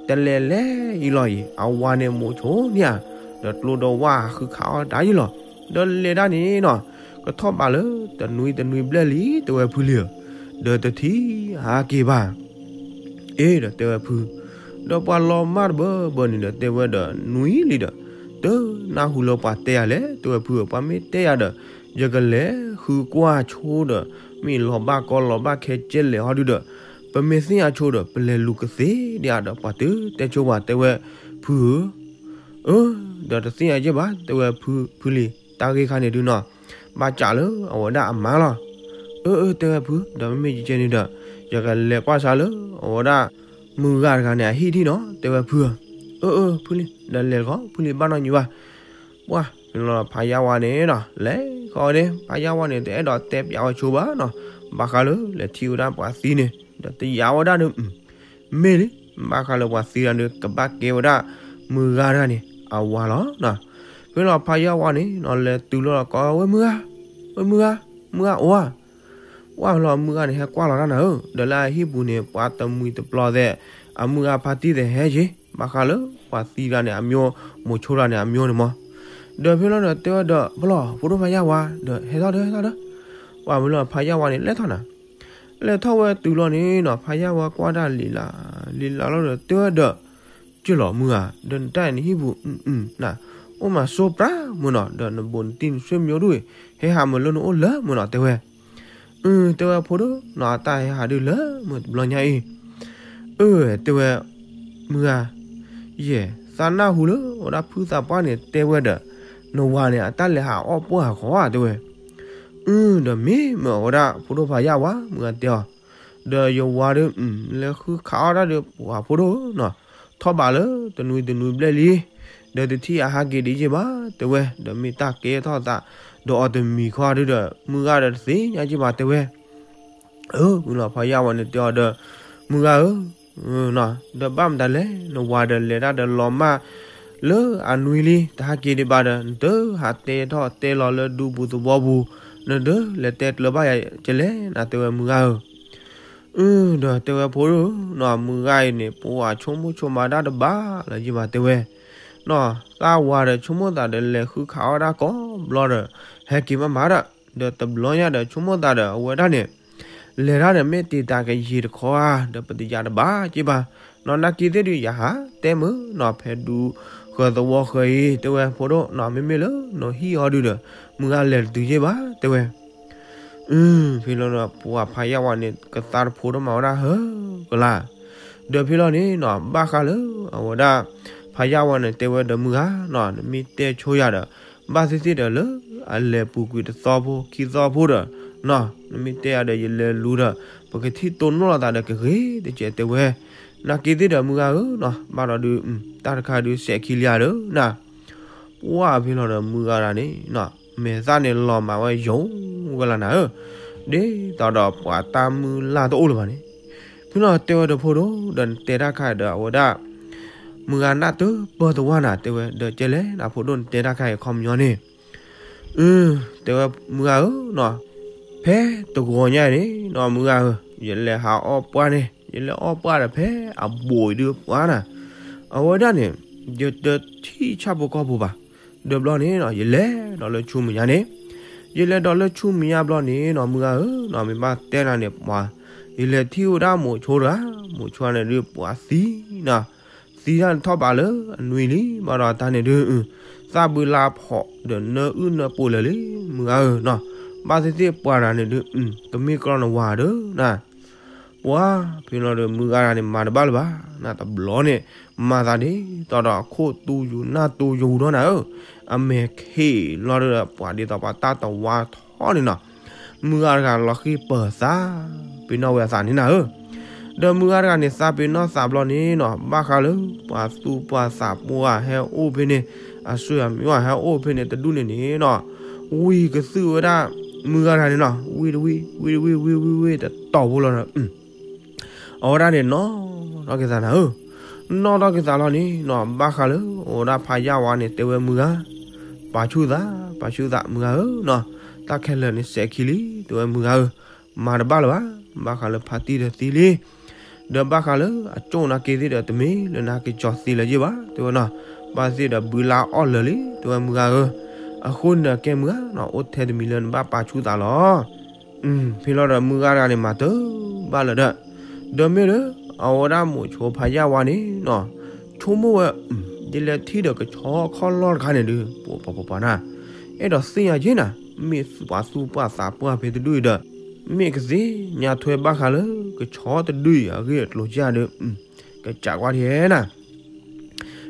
တလဲၤလဲၤအံၤလီၤအံၤ အဝၤန့ၣ်မိၤဆိန့ၣ်ဧါ, ဒီးကျိဒီးဝၣ်ဃုခးအီၣ်တၢ်ယံၤလီၤ. ဒီးလဲၤဒၣ်န့ၣ်နီၤ, ကထီၣ်ဘးလၢတနွံတနွံဘျဲၣ်လံ တဲဝဲဖုလံၤဧၢ, ဒီးတထံၣ်ဟးက့ၤဘၣ် အ့ဒီးတဲဝဲဖု, ဒီးပှၤလီၤမၢ်တဘၢဘၢန့ၣ်ဒီးတဲဝဲဒီးနွံလံဒီး, တနၢ်ဟူလၢပှၤတဲယၤလဲၣ် တဲဝဲဖုဧၢ, ပှၤမ့ၢ်တဲယၤဒီး ယကလဲၤဃုကွၢ်ဆိဒီး မ့ၢ်လီၤဘၣ်ကီလီၤဘၣ်ခဲကဲလဲၣ်ဟီဒုဒီး, ပမ့ၢ်သ့ၣ်ညါဆိဒီး ပလဲၤလူၤကသ့ဒံးဧါဒီး ပှၤတတဲဆိပှၤ တဲဝဲဖုဧၢ. အၢ ဒီးတသ့ၣ်ညါယဲၢ်ဘၣ် တဲဝဲဖု, ဖုလံၤ တၢ်ဂ့ၢ်ခါန့ၣ်ဒုနီၤ, ဘၣ်စးလၢအဝဲဒၣ်အမါလီၤ. အၢ အၢ တဲဝဲဖု, ဒီးမ့မ့ၢ်ကဲန့ၣ်ဒီး ယကလဲၤကွၢ်စးလၢအဝဲဒၣ် မုၢ်ဂၤတဂၤန့ၣ် အဟံၣ်ထံၣ်နီၤ တဲဝဲဖုဧၢ. အၢ အၢ ဖုလံၤ ဒီးလဲၤလီၤ ဖုလံၤဘၣ်နီတမံၤဘၣ်. ပှၢ်လီၤဖးယၢ်ဝါန့ၣ်နီၤ လဲၤဃီန့ၣ် ဖးယၢ်ဝါန့ၣ် တအဲၣ်ဒိးတဲပၠးဝဲဆိဘၣ်နီၤ, ဘၣ်ဃးလၢလဲၤထံၣ်ဝဲဒၣ်ပှၤသံန့ၣ် ဒီးတယာ်ဝဲဒၣ်ဒီး မ့ၢ်လံ, ဘၣ်ဃးလၢပှၤသံတဂၤဒီး ကဘၣ်ကဲဝဲဒၣ် မုၢ်ဂၤတဂၤန့ၣ် အဝၤလီၤ. ဖဲလီၤဖးယၢ်ဝါန့ၣ်နီၤ လဲၤတုၤလီၤကိးဝဲမုၢ်ဂၤ, ဝဲမုၢ်ဂၤ, မုၢ်ဂၤအိၣ်ဧါ. ပှၢ်လီၤမုၢ်ဂၤန့ၣ် ဟဲကွၢ်လီၤတၢ်နၤဧၢ, ဒီးလၢအဟံၣ်ပူၤန့ၣ် ပှၤတမှံၤတပျီသဲး အမုၢ်ဂၤဖါတံၢ်သဲးဟဲက့ၤ, ဘၣ်ဃးလၢပှၤသံတဂၤန့ၣ် အမျိၤ မိၤဆိတဂၤန့ၣ် အမျိၤန့ၣ်မၢ်. ဒီးဖဲလီၤဒီးတဲဝဲဒီး ပလီၢ်ဖိဒိၣ်ဖးယၢ်ဝါ ဒီးဟဲထီၣ်ဒီး ဟဲထီၣ်ဒီး ပှၢ်ဖဲလီၤဖးယၢ်ဝါန့ၣ် လဲၤထီၣ်နၤ လဲၤထီၣ်ဝဲတုၤလီၤန့ၣ်နီၤ ဖးယၢ်ဝါကွၢ်တၢ်လံၤလၢ်လံၤလၢ်လီၤဒီး တဲဝဲဒီး ကၢၢ်လီၤမုၢ်ဂၤ ဒီးနတၢ်အံၤနဟံၣ်ပူၤ န အိၣ်မးစိပြၢ်မုၢ်နီၤ ဒီးနဘူးနတံၢ်နဆွေမျိုးတို့ ဟဲဟးမုၢ်လၢနအိၣ်လၢမုၢ်နီၤ တဲဝဲ. အၢ တဲဝဲဖိဒိၣ်နီၤ အတၢ်ဟဲဟးဒုးလၢမုၢ်တဘျီညါအံၤ အၢ တဲဝဲ မုၢ်ဂၤ ယဲၢ် သးနၢ်ဟူလၢ အဝဲဒၣ်ဖုသးပှၢ်န့ၣ် တဲဝဲဒီး နဝၤန့ၣ် အတၢ်လဲၤဟးအီၣ်ပှၢ်ဟးဃီဧါ တဲဝဲ. အၢ ဒီးမ့ၢ်မ့ၢ်အဝဲဒၣ်ဖိဒိၣ်ဖးယၢ်ဝါ မုၢ်ဂၤတဲအီၤ ဒီးယဝၤဒီး လဲၤဃုခးအီၣ်တၢ်ဒီး ပှၤဖိဒိၣ်နီၤ ထီၣ်ဘးလၢတနွံတနွံဘျဲၣ်လံ, ဒီးတထံၣ်အဟးက့ၤဒံးက့ၤဘၣ်တဲဝဲ, ဒီးမ့ၢ်တၢ်ကဲထီၣ်သးဒီးအီၤတမံၤခီဒုဒီး မုၢ်ဂၤဒီးတသ့ၣ်ညါက့ၤဘၣ်တဲဝဲ. အၢ မုၢ်လီၤဖးယၢ်ဝဲန့ၣ်တဲအီၤဒီး, မုၢ်ဂၤဧၢ, ဒီးဘၣ်မတၤလဲၣ် နဝၤဒီးလဲၤတၢ်ဒီးလီၤမၢ်လၢအနွံလံ တဟးက့ၤဒံးဘၣ်ဒီး နတဟးတဲထီၣ်တဲလီၤလၢဒူပူၤသဝီပူၤ, နတလဲၤတဲကျၢၤဘၣ်ယၤကလဲၣ်နၤတဲဝဲမုၢ်ဂၤဧၢ. အၢ ဒီးတဲဝဲဖိဒိၣ်ဧၢ, မုၢ်ဂၤအံၤန့ၣ် ပှၤဆိကမိၣ်ဆိကမးတၢ်တဘၣ်လၢၤယဘၣ်တဲဝဲ, သးဝၤဒီးဆိကမိၣ်သးဒီးလဲၤဃုခးအီၣ်တၢ်ကိးဘျီဒီး ဟဲက့ၤမးမးဒီး, ဒီးတဘျီညါဒီးဆိကမိၣ်သးဒီးအဝဲဒၣ်န့ၣ် လဲၤတၢ်ဒီးမ့ၢ်တ့ၢ်တၢ်ကယံာ်တခီဧါ ဒီးပတယၤတဘၣ်က့ၤဘၣ်, နီၢ်နာ်က့သ့ၣ်ဒုးယဟးတဲမုာ်နီၢ် ဖဲဒူဃၢၤသဝီဃၢၤအံၤ တဲဝဲဖိဒိၣ်နီၢ် မ့မ့ၢ်လၢနီၢ်ဟံၣ်အီၤဒုဒီး မုၢ်ဂၤလဲၤတတုၤက့ၤဘၣ်တဲဝဲ. အၢ ဖဲလီၤဒီးပှၤဖးယၢ်ဝါန့ၣ် ကသါတဖိဒိၣ်မးဝဲဒၣ်ဟၢကလါ, ဒီးဖဲလီၤန့ၣ်နီၢ် ဘၣ်ဃးလၢအဝဲဒၣ် ဖးယၢ်ဝါန့ၣ်တဲဝဲဒီးမုၢ်ဂၤနီၢ် နမ့ၢ်တဲဆိယၤဒီး ဘၣ်သ့ၣ်သ့ၣ်ဒီးလၢအလဲၤပူၤကွံာ်တသီဖိခံသီဖိဒီးနီၢ် နမ့ၢ်တဲယၤဒီးယလဲၤလူၤဒီး ပကထံၣ်တိၢ်နီၣ်လိာ်သးဒီးကဂ့ၤတကဲးတဲဝဲ, နာ်က့သ့ၣ်ဒီးမုၢ်ဂၤဧၢနီၢ် ဘၣ်ဒီးဒုး တၢ်တခါဒုးစဲးခံလံဧါဒီးနၤ ပှၢ်ဖဲလီၤဒီးမုၢ်ဂၤဒၣ်န့ၣ်နီၢ် မဲာ်သၣ်န့ၣ်လီၤမးဝဲယိာ်ဝဲလၢနၤဧၢ, ဒ်သိးဒီးပှၤတၢ်မုၢ်လၢ်တအိၣ်လၢၤဘၣ်န့ၣ်, ဖဲလီၤတဲဝဲဒီးဖိဒိၣ်ဒီးနတဲတၢ်ခါဒီးအဝဲဒၣ် မုၢ်ဂၤနၢ်တပၢၢ်တဝၢ်နၤတဲဝဲ ဒီးကဲလဲၣ်နဖိဒိၣ်နတဲတၢ်ခါအံၤအခီပညီန့ၣ် အၢ တဲဝဲမုၢ်ဂၤဧၢနီၢ်, ဖဲတဂီၤညါအံၤန့ၣ်နီၢ် မုၢ်ဂၤဧၢ ယလဲၤဟးအီၣ်ပှၢ်န့ၣ် ယလဲၤအီၣ်ပှၢ်ဒီးဖဲအဘိးအံၤဒုးပှၢ်နၤ, အဝဲဒၣ်န့ၣ် ယတထံၣ်ဆၣ်ဖိကီၢ်ဖိဘၣ်, ဒီးဘျီန့ၣ်နီၢ် ယလဲၤဒီးလၢဆူမဲာ်ညါန့ၣ်, ယလဲၤဒီးလၢဆူမဲာ်ညါဘျီန့ၣ်နီၢ် မုၢ်ဂၤဧၢနီၢ် မ့ၢ်ဘၣ်တဲနၤန့ၣ် ပှၤ ယလဲၤထံၣ်ဝဲဒၣ်မိၤဆိတဂၤ, မိၤဆိန့ၣ်ဒုးပှၤသံနီၢ် သံတၢ်န့ၣ်ထီၣ်ဘးလၢအနွံလံ ဘၣ်ဒီးတၢ်န့ၣ်ဒုး သၣ်ဘုလါဖီးဒီးနၢအုၣ်နၢပိာ်လၢာ်လံ မုၢ်ဂၤဧၢနီၢ်, ဘၣ်သ့ၣ်သ့ၣ်ပှၤတဂၤန့ၣ်ဒုး ကမ့ၢ်ကြီနဝၤဒီးနၤ, ပှၢ်ဖဲလီၤဒီးမုၢ်ဂၤတဂၤန့ၣ် မၤတဘၣ်လၢၤဘၣ်နၤ တဘျီန့ၣ် မၤသးဒ်သိးဒီးအခိၣ်တူယိာ်နၢ်တူယိာ်ဒီးနၤဧၢ, အမဲာ်ခံးလီၤဒီးပှၤဒ်သိးပှၤတၢ်တဝါထီန့ၣ်နီၢ်, မုၢ်ဂၤတဂၤလီၤဃံၤပၢၤသး ပ့ၤနီၣ်ဝဲအသးန့ၣ်နၤဧၢ ဒီးမုၢ်ဂၤတဂၤန့ၣ် သးပ့ၤနီၣ်သးဘျီန့ၣ်နီၢ် ဘၣ်ဃးလၢ ပှၤသူၣ်ပှၢ်သးပှၢ်ဟဲအိၣ်ဖဲန့ၣ်, အဆွေအမျိုးဟဲအိၣ်ဖဲန့ၣ်တဒူၣ်န့ၣ်န့ၣ်နီၢ်, ဝံၤကသုၣ်ဝဲဒၣ် မုၢ်ဂၤတဂၤန့ၣ်နီၢ် ဝံၤတဝံၤ ဝံၤတဝံၤ ဝံၤတဝံၤ တတီၤဖိလီၤဒီး အဝဲဒၣ်န့ၣ်နီၣ်ထီၣ်က့ၤသးနၤဧၢ, နီၣ်ထီၣ်က့ၤသးလီၤန့ၣ်နီၢ် ဘၣ်ဃးလၢ အိၣ်ဝဲဒၣ်ဖးယၢ်ဝါန့ၣ် တဲဝဲမုၢ်ဂၤ, ပာ်ဆူၣ်သး ပာ်ဆူၣ်သးမုၢ်ဂၤဧၢနီၢ်, တၢ်ခဲလၢာ်န့ၣ်စဲးခံလံ တဲဝဲမုၢ်ဂၤဧၢ, မၤတဘၣ်လၢၤဘၣ်, ဘၣ်ဃးလၢဖါတံၢ်ဒီးသံလံ, ဒီးဘၣ်ဃးလၢအကၠိၣ်နာ်က့သ့ၣ်ဒီးတမ့ၢ်လၢနကကၠီၤသံလၢၤယ့ၢ်ဘၣ် တဲဝဲနီၢ်, ဘၣ်သ့ၣ်ဒီးဘုလါအီၣ်လၢာ်လံ တဲဝဲမုၢ်ဂၤဧၢ, အဃိန့ၣ်ဒီးကဲမုၢ်ဂၤနီၢ် အိၣ်ထဲတမံၤလၢနဘၣ်ပာ်ဆူၣ်သးလီၤ ဖဲလီၤဒီးမုၢ်ဂၤတဂၤန့ၣ် မၤတဘၣ်လၢၤဒီး, ဒီးမ့ၢ်လၢ အဝဲဒၣ်မိၤဆိဖးယၢ်ဝါန့ၣ်နီၢ်, ဆိကမိၣ်ဝဲ, ယလဲၤထံၣ်ဒီးကဆီခီၣ်လီၢ်တခါန့ၣ်ဒုး ပပပပနၤ, အဲၣ်ဒိးသ့ၣ်ညါက့ၤနၤ, မ့ၢ်ပှၤသူၣ်ပှၢ်သးပှၢ်ဖဲတဒူၣ်အံၤဒီး, မ့ၢ်ကသ့ၣ်ညါထွဲဘၣ်ဃးလၢ ကဆီတဒူၣ်အံၤအဂ့ၢ်အကျိၤကဒီး, ကစးကွၢ်ဒ်နၤ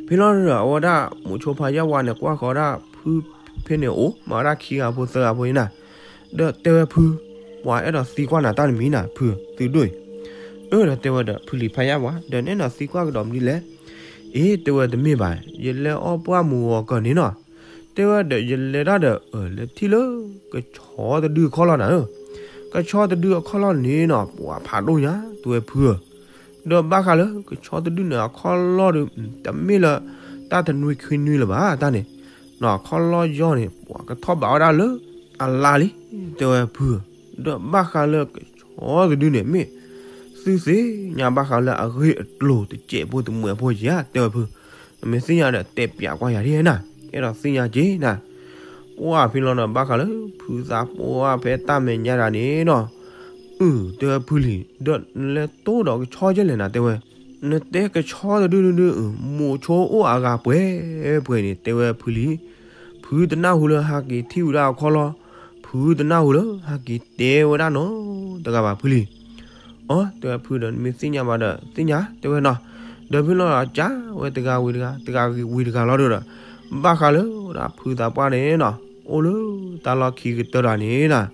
ဖဲလီၤဒီး အဝဲဒၣ်မိၤဆိဖးယၢ်ဝါန့ၣ် ကွၢ်ဃီၤဒၣ်ဖုဖဲန့ၣ်အိၣ် မၤဝဲဒၣ်ခံဂၤဖိသၢဂၤဖိအံၤနၤ, ဒီးတဲဝဲဖု, ပှၤအဲၣ်ဒိးသံကွၢ်နၤတၢ်တမံၤနၤ ဖု, သုဒိၣ်အံၤ, အၢ ဒီးတဲဝဲဒီး ဖုလံၤဖးယၢ်ဝါ ဒီးနအဲၣ်ဒိးသံကွၢ်ကဒီးမနုၤလဲၣ်, အ့ တဲဝဲတမ့ၢ်ဘၣ်, ယလဲၤအီၣ်ပှၢ်မုၢ်ဂီၤကၢၢ်န့ၣ်နီၤ, တဲဝဲဒီး ယလဲၤတၢ်ဒီး လဲၤထံၣ်လၢ ကဆီတဒုအခီၣ်လီၢ်နၤဧၢ, ကဆီတဒုအခီၣ်လီၢ်န့ၣ်နီၤ ပှၤဖးဒိၣ်ညါ တဲဝဲဖုဧၢ, ဒီးဘၣ်ဃးလၢ ကဆီတဒုန့ၣ်အခီၣ်လီၢ်ဒီး တမ့ၢ်လၢ တၢ်တနွံခံနွံလၢၤဘၣ်တၢ်န့ၣ်, အခီၣ်လီၢ်ယီၢ်န့ၣ် ပှၤကထီၣ်ဘးဝဲဒၣ်လၢ အလါလံ, တဲဝဲဖုဧၢ, ဒီးဘၣ်ဃးလၢကဆီတဒုန့ၣ် မ့ၢ်သုသ့ၣ်ညါဘၣ်ဃးလၢအဂ့ၢ်အကျိၤတစဲးဖိတမှဲးဖိဧါ တဲဝဲဖု, နမ့ၢ်သ့ၣ်ညါဒီးတဲပျးကွၢ်ယၤဒ်နၤ, အဲၣ်ဒိးသ့ၣ်ညါက့ၤနၤ, ပှၢ်ဖဲလီၤဒီး ဘၣ်ဃးလၢ ဖုသးပှၢ်ဖဲတၢ်မဲာ်ညါတဂၤန့ၣ်နီၤ, အု တဲဝဲဖုလံၤ ဒီးနလဲၤတိၢ်ဒီးကဆီကဲလဲၣ်နၤ တဲဝဲ, နတဲကဆီတဒုဒုဒု မိၤဆိအိၣ်အဂၤပှဲၤပှဲၤန့ၣ် တဲဝဲဖုလံၤ, ဖုတနၢ်ဟူလၢဟဲက့ၤထံၣ်ဝဲဒၣ်အခီၣ်လီၢ်, ဖုတနၢ်ဟူလၢဟဲက့ၤတဲဝဲဒၣ်နီတဂၤဘၣ်ဖုလံၤ, အ တဲဝဲဖုဒီး နမ့ၢ်သ့ၣ်ညါဘၣ်ဒီး သ့ၣ်ညါ တဲဝဲနီၤ, ဒီးဖဲလီၤဒီးကးဝံၤတဂၤ တဂၤဝံၤတဂၤလီၤဒီး, ဘၣ်ဃးလၢဝဲဒၣ်ဖုသးပှၢ်န့ၣ်နီၤ အိၣ်လၢတၢ်လီၢ်ခံကတၢၢ်တဂၤန့ၣ်နၤ,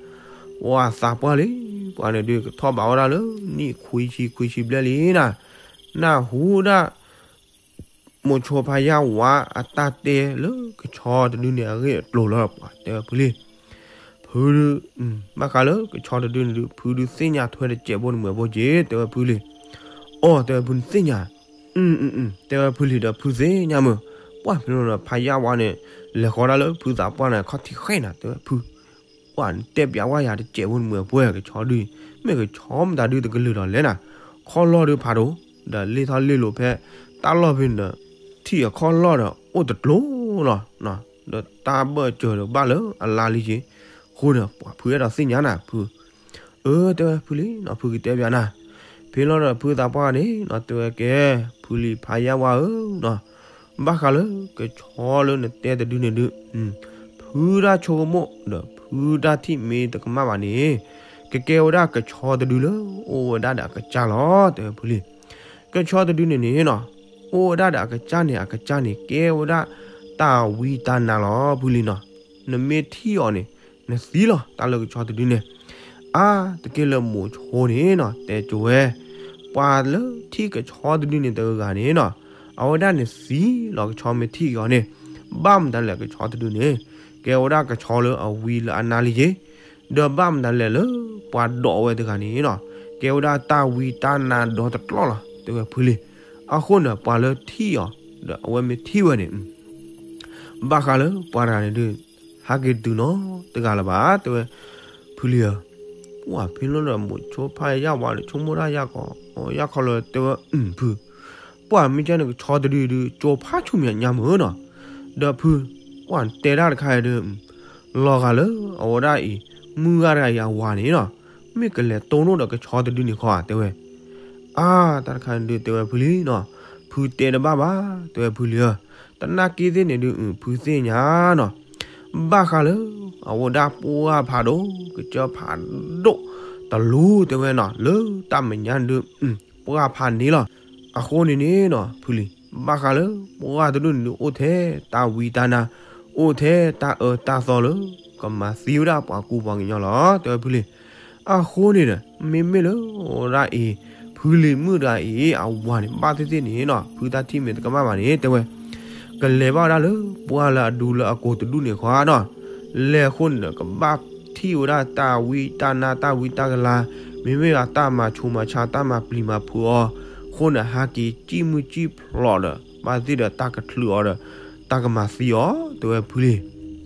ပှၤသးပှၢ်လံ, ပှၤန့ၣ်ဒုးကထီၣ်ဘးဝဲဒၣ်လၢ နံၣ်ခွံဆံခွံဆံဘျဲၣ်လံနၤ, နၢ်ဟူဒၣ် မိၤဆိဖးယၢ်ဝါအတၢ်တဲလၢကဆီတဒုန့ၣ်အဂ့ၢ်အကျိၤလီၤ. ပှၤတဲဝဲဖုလံ, ဖုဒု, ဘၣ်ဃးလၢကဆီတဒုန့ၣ်ဒုး ဖုဒုးသ့ၣ်ညါထွဲတစဲးဖိန့ၣ်မုၢ်အဖိက့ၤ တဲဝဲဖုလံ. အိၣ် တဲဝဲဖုန့ၣ်သ့ၣ်ညါ, တဲဝဲဖုလံဒီးဖုသ့ၣ်ညါမုၢ်, ပှၢ်ဖဲလီၤဒီးဖးယၢ်ဝါန့ၣ် လဲၤဃီဒၣ်လၢဖုသးပှၢ်န့ၣ်ခီၣ်ထံးဃဲနၤ တဲဝဲဖု ပှၢ်နတဲပျးဝါယၤတစဲးဖိန့ၣ်မုၢ်အဖိကဆီဒုး, မ့ၢ်ကဆီမတၤဒုးတကလုာ်ဒီးလဲၣ်နၤ, ခီၣ်လီၢ်ဒုးဖးဒိၣ်, ဒီးလ့ၢ်ထီၣ်လ့ၢ်လိၤဖဲ တၢ်လီၢ်ဖဲန့ၣ်ဒီး ထံၣ်အခီၣ်လီၢ်ဒီးအိၣ်တကျိၤလီၤ, ဒီးတၢ်ဘၢၣ်စၢၤဒီးဘၣ်လၢအလါလံက့ၤ, အဃိန့ၣ် ပှၤဖုအဲၣ်ဒိးသ့ၣ်ညါနၤဖု အၢ တဲဝဲဖုလံနီၤ ဖုကတဲပျးနၤ, ဖဲလီၤဒီးဖုသးပှၢ်န့ၣ်နီၤ တဲဝဲကဲ, ဖုလံဖးယၢ်ဝါဧၢနီၤ, ဘၣ်ဃးလၢကဆီလၢနတဲတဒုန့ၣ်ဒုး, ဖုတၢ်ဆိကမိၣ်ဒီးဖုတၢ်ထံၣ်မ့ၢ်တကမၣ်ဘၣ်န့ၣ်, ကကဲဝဲဒၣ်ကဆီတဒုလၢအိၣ်ဝဲဒၣ်ဒီးအကစၢ်လီၤ တဲဝဲဖုလံ. ကဆီတဒုန့ၣ်န့ၣ်နီၤ, အိၣ်ဝဲဒၣ်ဒီးအကစၢ်န့ၣ် အကစၢ်န့ၣ် ကဲဝဲဒၣ်တၢ်ဝံတၢ်နါလီၤဖုလံနီၤ, နမ့ၢ်ထံၣ်အီၤန့ၣ် နသံလီၤ တၢ်လၢကဆီတဒုန့ၣ်, အါ တက့ၢ်လၢမိၤဆိန့ၣ်နီၤ တဲကၠိဝဲ, ပှၤလၢထံၣ်ကဆီတဒုန့ၣ်တဂၤဂၤန့ၣ်နီၤ, အဝဲဒၣ်န့ၣ်သံလီၤကဆီမ့ၢ်ထံၣ်က့ၤအီၤန့ၣ်, ဘၣ်မတၤလဲၣ်ကဆီတဒုန့ၣ်, ကဲဝဲဒၣ်ကဆီလၢအဝံလၢအနါလံက့ၤ ဒီးဘၣ်မတၤလဲၣ်လၢပှၤဒိးဝဲတဂၤန့ၣ်နီၤ, ကဲဝဲဒၣ်တၢ်ဝံတၢ်နါဒီတကျီၢ်လီၤ တဲဝဲဖုလံ. အဃိန့ၣ် ပှၤလၢထံၣ်အီၤ ဒီးအဝဲမ့ၢ်ထံၣ်ဝဲန့ၣ်, ဘၣ်ဃးလၢပှၤတဂၤန့ၣ်ဒုး ဟးက့ၤတုၤနီတဂၤလၢၤဘၣ် တဲဝဲဖုလံဧၢ. ပှၢ်ဖဲလီၤဒီးမိၤဆိဖးယၢ်ဝါန့ၣ် ဆိကမိၣ်တၢ်ယၢ်ကီး ယၢ်ခီလၢတဲဝဲ ဖု ပှၢ်မ့ၢ်ကဲန့ၣ်ကဆီတဒုဒုး ကၠိဖးဆူၣ်မံၤညါမုၢ်နီၤ, ဒီးဖု ပှၢ်တဲဒၣ်တခါအံၤဒုး လီၤဂာ်လၢအဝဲဒၣ်အံၤ မုၢ်ဂၤတဂၤအံၤအဝၤန့ၣ်နီၤ, မ့ၢ်ကလဲၤတိၢ်နီၣ်ဒီးကဆီတဒုန့ၣ်ခီဧါ တဲဝဲ. အါ တၢ်တခါန့ၣ်ဒုးတဲဝဲဖုလံနီၤ, ဖုတဲတဘၣ်ဘၣ် တဲဝဲဖုလံဧၢ, တနာ်က့သ့ၣ်န့ၣ်ဒုး ဖုသ့ၣ်ညါနီၤ, ဘၣ်ဃးလၢ အဝဲဒၣ်ပှၢ်ဖးဒိၣ် ကစၢၢ်ဖးဒိၣ် တလူ တဲဝဲနီၤ လၢတၢ်မဲာ်ညါန့ၣ်ဒုး ပှၢ်ဖးန့ၣ်လီၤ. အဃိန့ၣ်န့ၣ်နီၤ ဖုလံ ဘၣ်ဃးလၢပှၢ်တဒုန့ၣ်ဒုး အိၣ်ထဲတၢ်ဝံတၢ်နါ, အိၣ်ထဲတၢ်အၢတၢ်သီလၢ ကမၤသံဝဲဒၣ်ပှၤကူပှၤကညီလီၤ တဲဝဲဖုလံ. အဃိန့ၣ်ဒီး မ့မ့ၢ်လၢအဝဲဒၣ်အံၤ ဖုလံၤမုၣ်တဂၤအံၤ အဝၤန့ၣ် ဘၣ်သ့ၣ်သ့ၣ်န့ၣ်နီၤ ဖုတၢ်ထံၣ်မ့ၢ်တကမၣ်ဘၣ်န့ၣ် တဲဝဲ ကလဲၤဘၣ်ဝဲဒၣ်လၢပှၢ်လၢအဒူလၢအကိာ်တဒူၣ်န့ၣ်ဃီနီၤ, လဲၤအဃိန့ၣ်ဒီး ကဘၣ်ထံၣ်ဝဲဒၣ်တၢ်ဝံတၢ်နါတၢ်ဝံတၢ်ကလၤ, မ့မ့ၢ်ဒၣ်တၢ်မၤဆူးမၤဆါတၢ်မၤပျံၤမၤဖုးအီၤ, အဃိန့ၣ် ဟးက့ၤစံၣ်မုၢ်စံၣ်ဖျိးဒီး ဘၣ်သ့ၣ်ဒီးတၢ်ကချုးအီၤဒီး တၢ်ကမၤသံအီၤ တဲဝဲဖုလံ.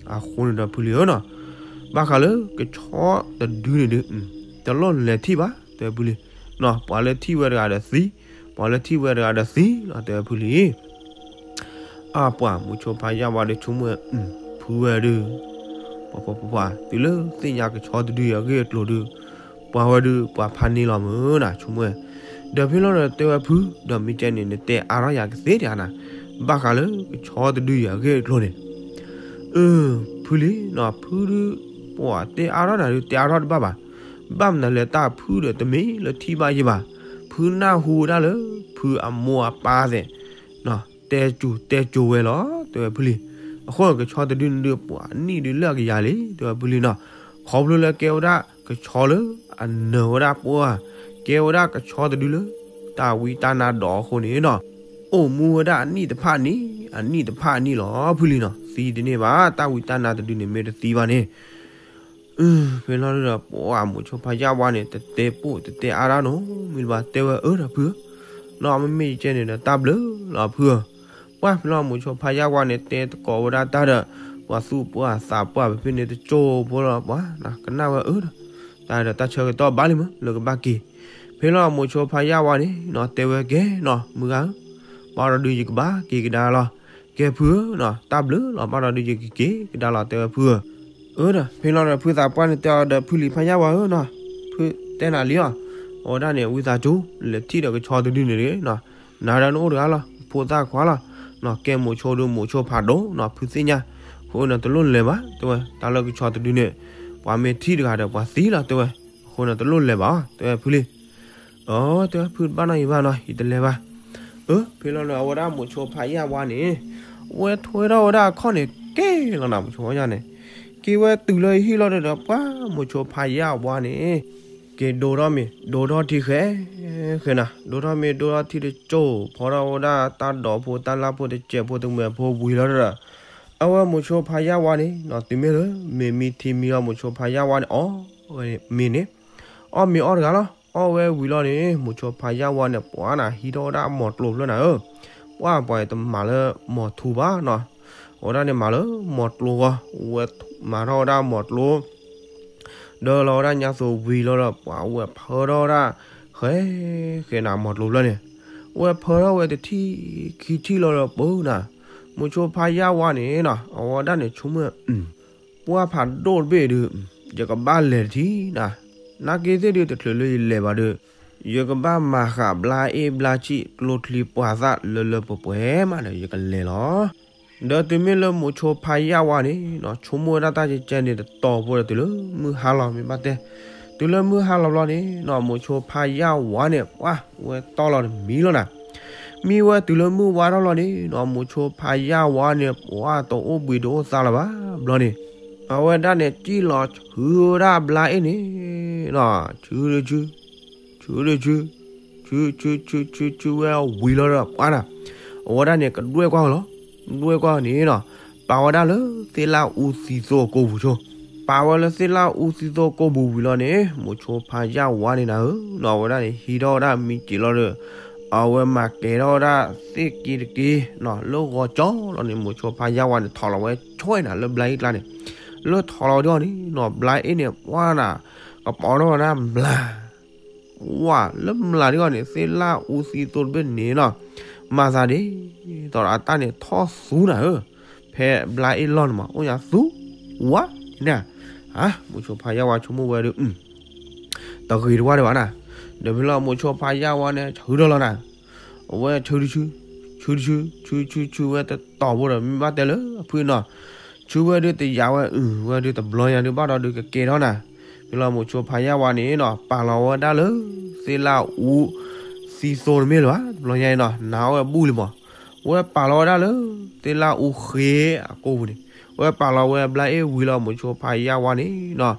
အဃိန့ၣ်ဒီးဖုလံဧၢနီၤ, ဘၣ်ဃးလၢကဆီတဒုန့ၣ်ဒုး တလိၣ်လဲၤထံၣ်ဘၣ် တဲဝဲဖုလံ. ပှၤလၢထံၣ်ဝဲတဂၤဒီးသံ, ပှၤလၢထံၣ်ဝဲတဂၤဒီးသံလီၤ တဲဝဲဖုလံ. အါပှၤမိၤဆိဖးယၢ်ဝါဒီးဆိကမိၣ်ဝဲ ဖုဝဲဒုး ပှၤပှၤပှၤ တုၤလၢသ့ၣ်ညါကဆီတဒုအဂ့ၢ်အကျိၤဒုး ပှၤဝဲဒုး ပှၤဖးန့ၢ်လီၤမုၢ်နၤ ဆိကမိၣ်ဝဲ, ဒီးဖဲလီၤဒီးတဲဝဲဖု ဒီးမ့ၢ်ကဲန့ၣ် နတဲအါထီၣ်ယၤကသ့တဂၤနၤ, ဘၣ်ဃးလၢကဆီတဒုအံၤအဂ့ၢ်အကျိၤန့ၣ် အၢ ဖုလံနီၤ ဖုဒုး ပှၤတဲအါထီၣ်နၤဒုး တဲအါထီၣ်တဘၣ်ဘၣ်. ဘၣ်မနုၤလဲၣ် တၢ်ဖုဒီးတမ့ၢ်လၢထံၣ်ဘၣ်ယဲဘၣ်. ဖုနၢ်ဟူဝဲဒၣ်လၢ ဖုအမိၢ်အပၢ်သ့ၣ် တဲစူၤတဲစိၤဝဲလီၤ တဲဝဲဖုလံ. အဃိကဆီတဒုန့ၣ်ဒုး ပှၤနံၣ်ဒုးလၢအကယၤလံ တဲဝဲဖုလံနီၤ. ခီဖျိလၢကဲဝဲဒၣ်ကဆီလၢအနၢၤဝဲဒၣ်ပှၢ်, ကဲဝဲဒၣ်ကဆီတဒုလၢ တၢ်ဝံတၢ်နါဒီးအဃိန့ၣ်နီၤ, အိၣ်မူဝဲဒၣ်အနံၣ်တဖၣ်နံၣ် အနံၣ်တဖၣ်အနံၣ်လီၤ ဖုလံနီၤ. သံတန့ၢ်ဘၣ် တၢ်ဝံတၢ်နါတဒုန့ၣ်မ့ၢ်တသံဘၣ်န့ၣ် ဖဲလီၤဒုးဒီး ပှၤမိၤဆိဖးယၢ်ဝါန့ၣ် တတဲပိာ်တတဲအါတၢ်နီတမံၤဘၣ် တဲဝဲအၢဒီးဖုဧၢ, နီၢ်မ့မ့ၢ်ယကဲန့ၣ်ဒီးတၢ်ဘျုးလီၤဖုဧၢ. ပှၢ်ဖဲလီၤမိၤဆိဖးယၢ်ဝါန့ၣ် တဲသကိးဝဲဒၣ်တၢ်ဒီး ပှၤသူၣ်ပှၢ်သးပှၢ်ဖဲန့ၣ်တစိၢ်ဖိလီၤ ပှၤကနၣ်ဝဲအၢဒီး တၢ်ဒီးတၢ်ဆၢကတီၢ်ဘၣ်လံမး လၢကဘၣ်က့ၤ ဖဲလီၤမိၤဆိဖးယၢ်ဝါန့ၣ်နီၤ တဲဝဲကဲနီၤ မုၢ်ဂၤဧၢ, ဘၣ်ဒီးဒုးယကဘၣ်က့ၤကဒါလီၤ. ကဲဖုဧၢနီၤ တၢ်ဘျုးလီၤ ဘၣ်ဒီးဒုးယကက့ၤကဒါလီၤ တဲဝဲဖုဧၢ. အၢဒီး ဖဲလီၤဒီးဖုသးပှၢ်န့ၣ်တဲအီၤဒီး ဖုလံၤဖးယၢ်ဝါဧၢနီၤ, ဖုတဲနၤလံအီၤ, အဝဲဒၣ်န့ၣ် ဝံသးစူၤ လဲၤထံၣ်ဒီးကဆီတဒုန့ၣ်နီၤ, နၤဒီးနအိၣ်တဂၤလီၤ, ဖိသၣ်ခွါလီၤ, ကဲမိၤဆိဒုးမိၤဆိဖးဒိၣ်နီၤ ဖုသ့ၣ်ညါ, အဃိန့ၣ်တလိၣ်လဲၤဘၣ် တဲဝဲ, တၢ်လၢကဆီတဒုန့ၣ် ပှၤမ့ၢ်ထံၣ်တဂၤဒီးပှၤသံလီၤ တဲဝဲ, အဃိန့ၣ်တလိၣ်လဲၤဘၣ်အီၤ တဲဝဲဖုလံ. အၢ တဲဝဲဖုတဘၣ်နီတမံၤဘၣ်နီၤ ယတလဲၤဘၣ်. အၢ ဖဲလီၤဒီးအဝဲဒၣ်မိၤဆိဖးယၢ်ဝါန့ၣ် ဝဲထွဲထီၣ်ဝဲဒၣ်အခီၣ်န့ၣ်က့ၤလီၤနၤ မိၤဆိဖးယၢ်န့ၣ်, က့ၤဝဲတုၤလၢဟံၣ်လီၤဒီး ပှၤမိၤဆိဖးယၢ်ဝါန့ၣ် က က့ၤဒိထီၣ်မ့ၤ ဒိထီၣ်ထံဃဲ ဃဲနၤ ဒိထီၣ်မ့ၤ ဒိထီၣ်ထံတကၠိၢ် ဖီထီၣ်ဝဲဒၣ်တၢ်ဒိးဖိ တၢ်လၢ်ဖိ တစဲးဖိ တမဲာ်ဖိဝံၤလီၤဒီး အဝဲမိၤဆိဖါယၢ်ဝါန့ၣ်နီၤ တုၤမ့ၢ်လၢ မ့ၤမံထံမံအီၤ မိၤဆိဖါယၢ်ဝါန့ၣ် အီၣ်ဝဲမ့ၤန့ၣ် အီၣ်မ့ၤအီၣ်တဂၤလီၤ. အီၣ်ဝဲဝံၤလီၤန့ၣ် မိၤဆိဖါယၢ်ဝါန့ၣ် ပှၤနၤ ဟံးထီၣ်ဝဲဒၣ်မီၤကျိၤဖျၢၣ်နၤဧၢ, ပှၤပှၤတမၤလၢမီၤထူဘၣ်နီၤ, အဝဲဒၣ်န့ၣ်မၤလၢမီၤကျိၤဂီၢ်, ဝဲမၤထီၣ်ဝဲဒၣ်မီၤကျိၤ ဒီးလီၤဝဲဒၣ်ညါသိးဝံၤလီၤဒီး ပှၤဝဲဖၢထီၣ်ဝဲဒၣ် ဃဲ ဃဲနၤ မီၤကျိၤဖျၢၣ်န့ၣ်, ဝဲဖၢထီၣ်ဝဲတထံၣ်ခံထံၣ်လီၤဒီး ပနၤ မိၤဆိဖါယၢ်ဝါန့ၣ်နီၤ အဝဲဒၣ်န့ၣ်ဆိကမိၣ် ပှၢ်ဖးဒိၣ်တဘ့ၣ်ဒုး ယကဘၣ်လဲၤတထံၣ်နၤ, နာ်က့သ့ၣ်ဒုး တချုးလၢယလဲၤဘၣ်ဒီး ယကဘၣ်မၤဃးဘျါအ့ၣ်ဘျါဆံၣ် ကျိချံပှၤသၣ်လၢလၢပှဲၤပှဲၤမးဒီး ယကလဲၤလီၤ. ဒီးတုၤမ့ၢ်လၢမိၤဆိဖါယၢ်ဝါန့ၣ်နီၤ ဆိကမိၣ်ဝဲဒၣ်တၢ်ကဲကဲန့ၣ် တတီၤဖိဒီးတုၤလၢမုၢ်ဟါလီၤမ့ၢ်ဘၣ်တဲ, တုၤလၢမုၢ်ဟါလီၤဘျီန့ၣ်နီၤ မိၤဆိဖါယၢ်ဝါန့ၣ် ပှၢ်ဝဲတီၢ်လီၤတမံၤလီၤနၤ, မံဝဲတုၤလၢမုၢ်ဝါထီၣ်လီၤန့ၣ်နီၤ မိၤဆိဖါယၢ်ဝါန့ၣ် ပှၢ်တအိၣ်ဘှံးတအိၣ်သါလၢၤဘၣ်ဘျီန့ၣ်, အဝဲဒၣ်န့ၣ် စံၣ်လီၤဆူဝဲဒၣ်ဘျါအ့ၣ်န့ၣ်နီၤ ဆူတဆူ ဆူတဆူ ဆူဆူဆူဆူ ဝဲဝံၤလီၤဒီး ပှၢ်နၤ အဝဲဒၣ်န့ၣ် ကဒွဲၣ်ကွၢ်ဝဲလီၤ. ဒွဲၣ်ကွၢ်န့ၣ်နီၤ ပာ်ဝဲဒၣ်လၢသ့ၣ်လၣ်အူသံသိအကိာ်ပူၤဆိ, ပာ်ဝဲလၢသ့ၣ်လၣ်အူသံသိအကိာ်ပူၤဝံၤလီၤန့ၣ် မိၤဆိဖါယၢ်ဝါန့ၣ်နၤဧၢနီၤ အဝဲဒၣ်န့ၣ် ဟံးထီၣ်ဝဲဒၣ်မံစံးလီၤဒီး အဝဲမၤကဲၤထီၣ်ဝဲဒၣ်သ့ၣ်က့တက့နီၤ လၢဂီၤကၠီလီၤန့ၣ် မိၤဆိဖါယၢ်ဝါန့ၣ် ထီၣ်လီၤဝဲဆွဲနၤလၢဘျါအ့ၣ်ကျါန့ၣ်, လၢထီၣ်လီၤဒ်အီၤန့ၣ်နီၤ ဘျါအ့ၣ်န့ၣ် ပှၢ်နၤ ကပီၤထီၣ်ဝဲဒၣ်မျၢ် ဝဲလၢမျၢ်ဒ်အီၤန့ၣ် သ့ၣ်လၣ်အူသံသိတဘ့ၣ်န့ၣ်နီၤ မၤသးဒ်သိးဒီးအတၢ်န့ၣ်ထီၣ်သူနၤဧၢ, ဖဲဘျါအ့ၣ်လီၢ်န့ၣ်မး အိၣ်ညါသူ ဝါ န့ၣ်, မိၤဆိဖါယၢ်ဝါဆိကမိၣ်ဝဲဒီး တဂ့ၤတဝါဒံးဘၣ်နၤ, ဒီးဖဲလီၤမိၤဆိဖါယၢ်ဝါန့ၣ် ဆၢထီၣ်လီၤနၤ, အဝဲဆၢတဆူ ဆၢတဆူ ဆၢဆူဆူဝဲတတီၤဖိဒီး မ့ၢ်ဘၣ်တဲလၢအဖုၣ်နီၤ ဆၢဝဲဒုးတယာ်ဝဲအုၣ်ဝဲဒုးတဘျီညါဒုးဘၣ်ဒီးဒုးကကဲထီၣ်နၤ, ဖဲလီၤမိၤဆိဖါယၢ်ဝါန့ၣ်နီၤ ပာ်လီၤဝဲဒၣ်လၢ သ့ၣ်လၣ်အူ သံသိတမ့ၢ်လၢၤဘၣ် တဘျီညါအံၤနီၤ နၤအီၣ်ဝဲဘူၣ်လံမး, ဝဲပာ်လီၤဝဲဒၣ်လၢ သ့ၣ်လၣ်အူဃ့အကိာ်ပူၤန့ၣ်, ဝဲပာ်လီၤဝဲဘျါအ့ၣ်ဝံၤလီၤမိၤဆိဖါယၢ်ဝါန့ၣ်နီၤ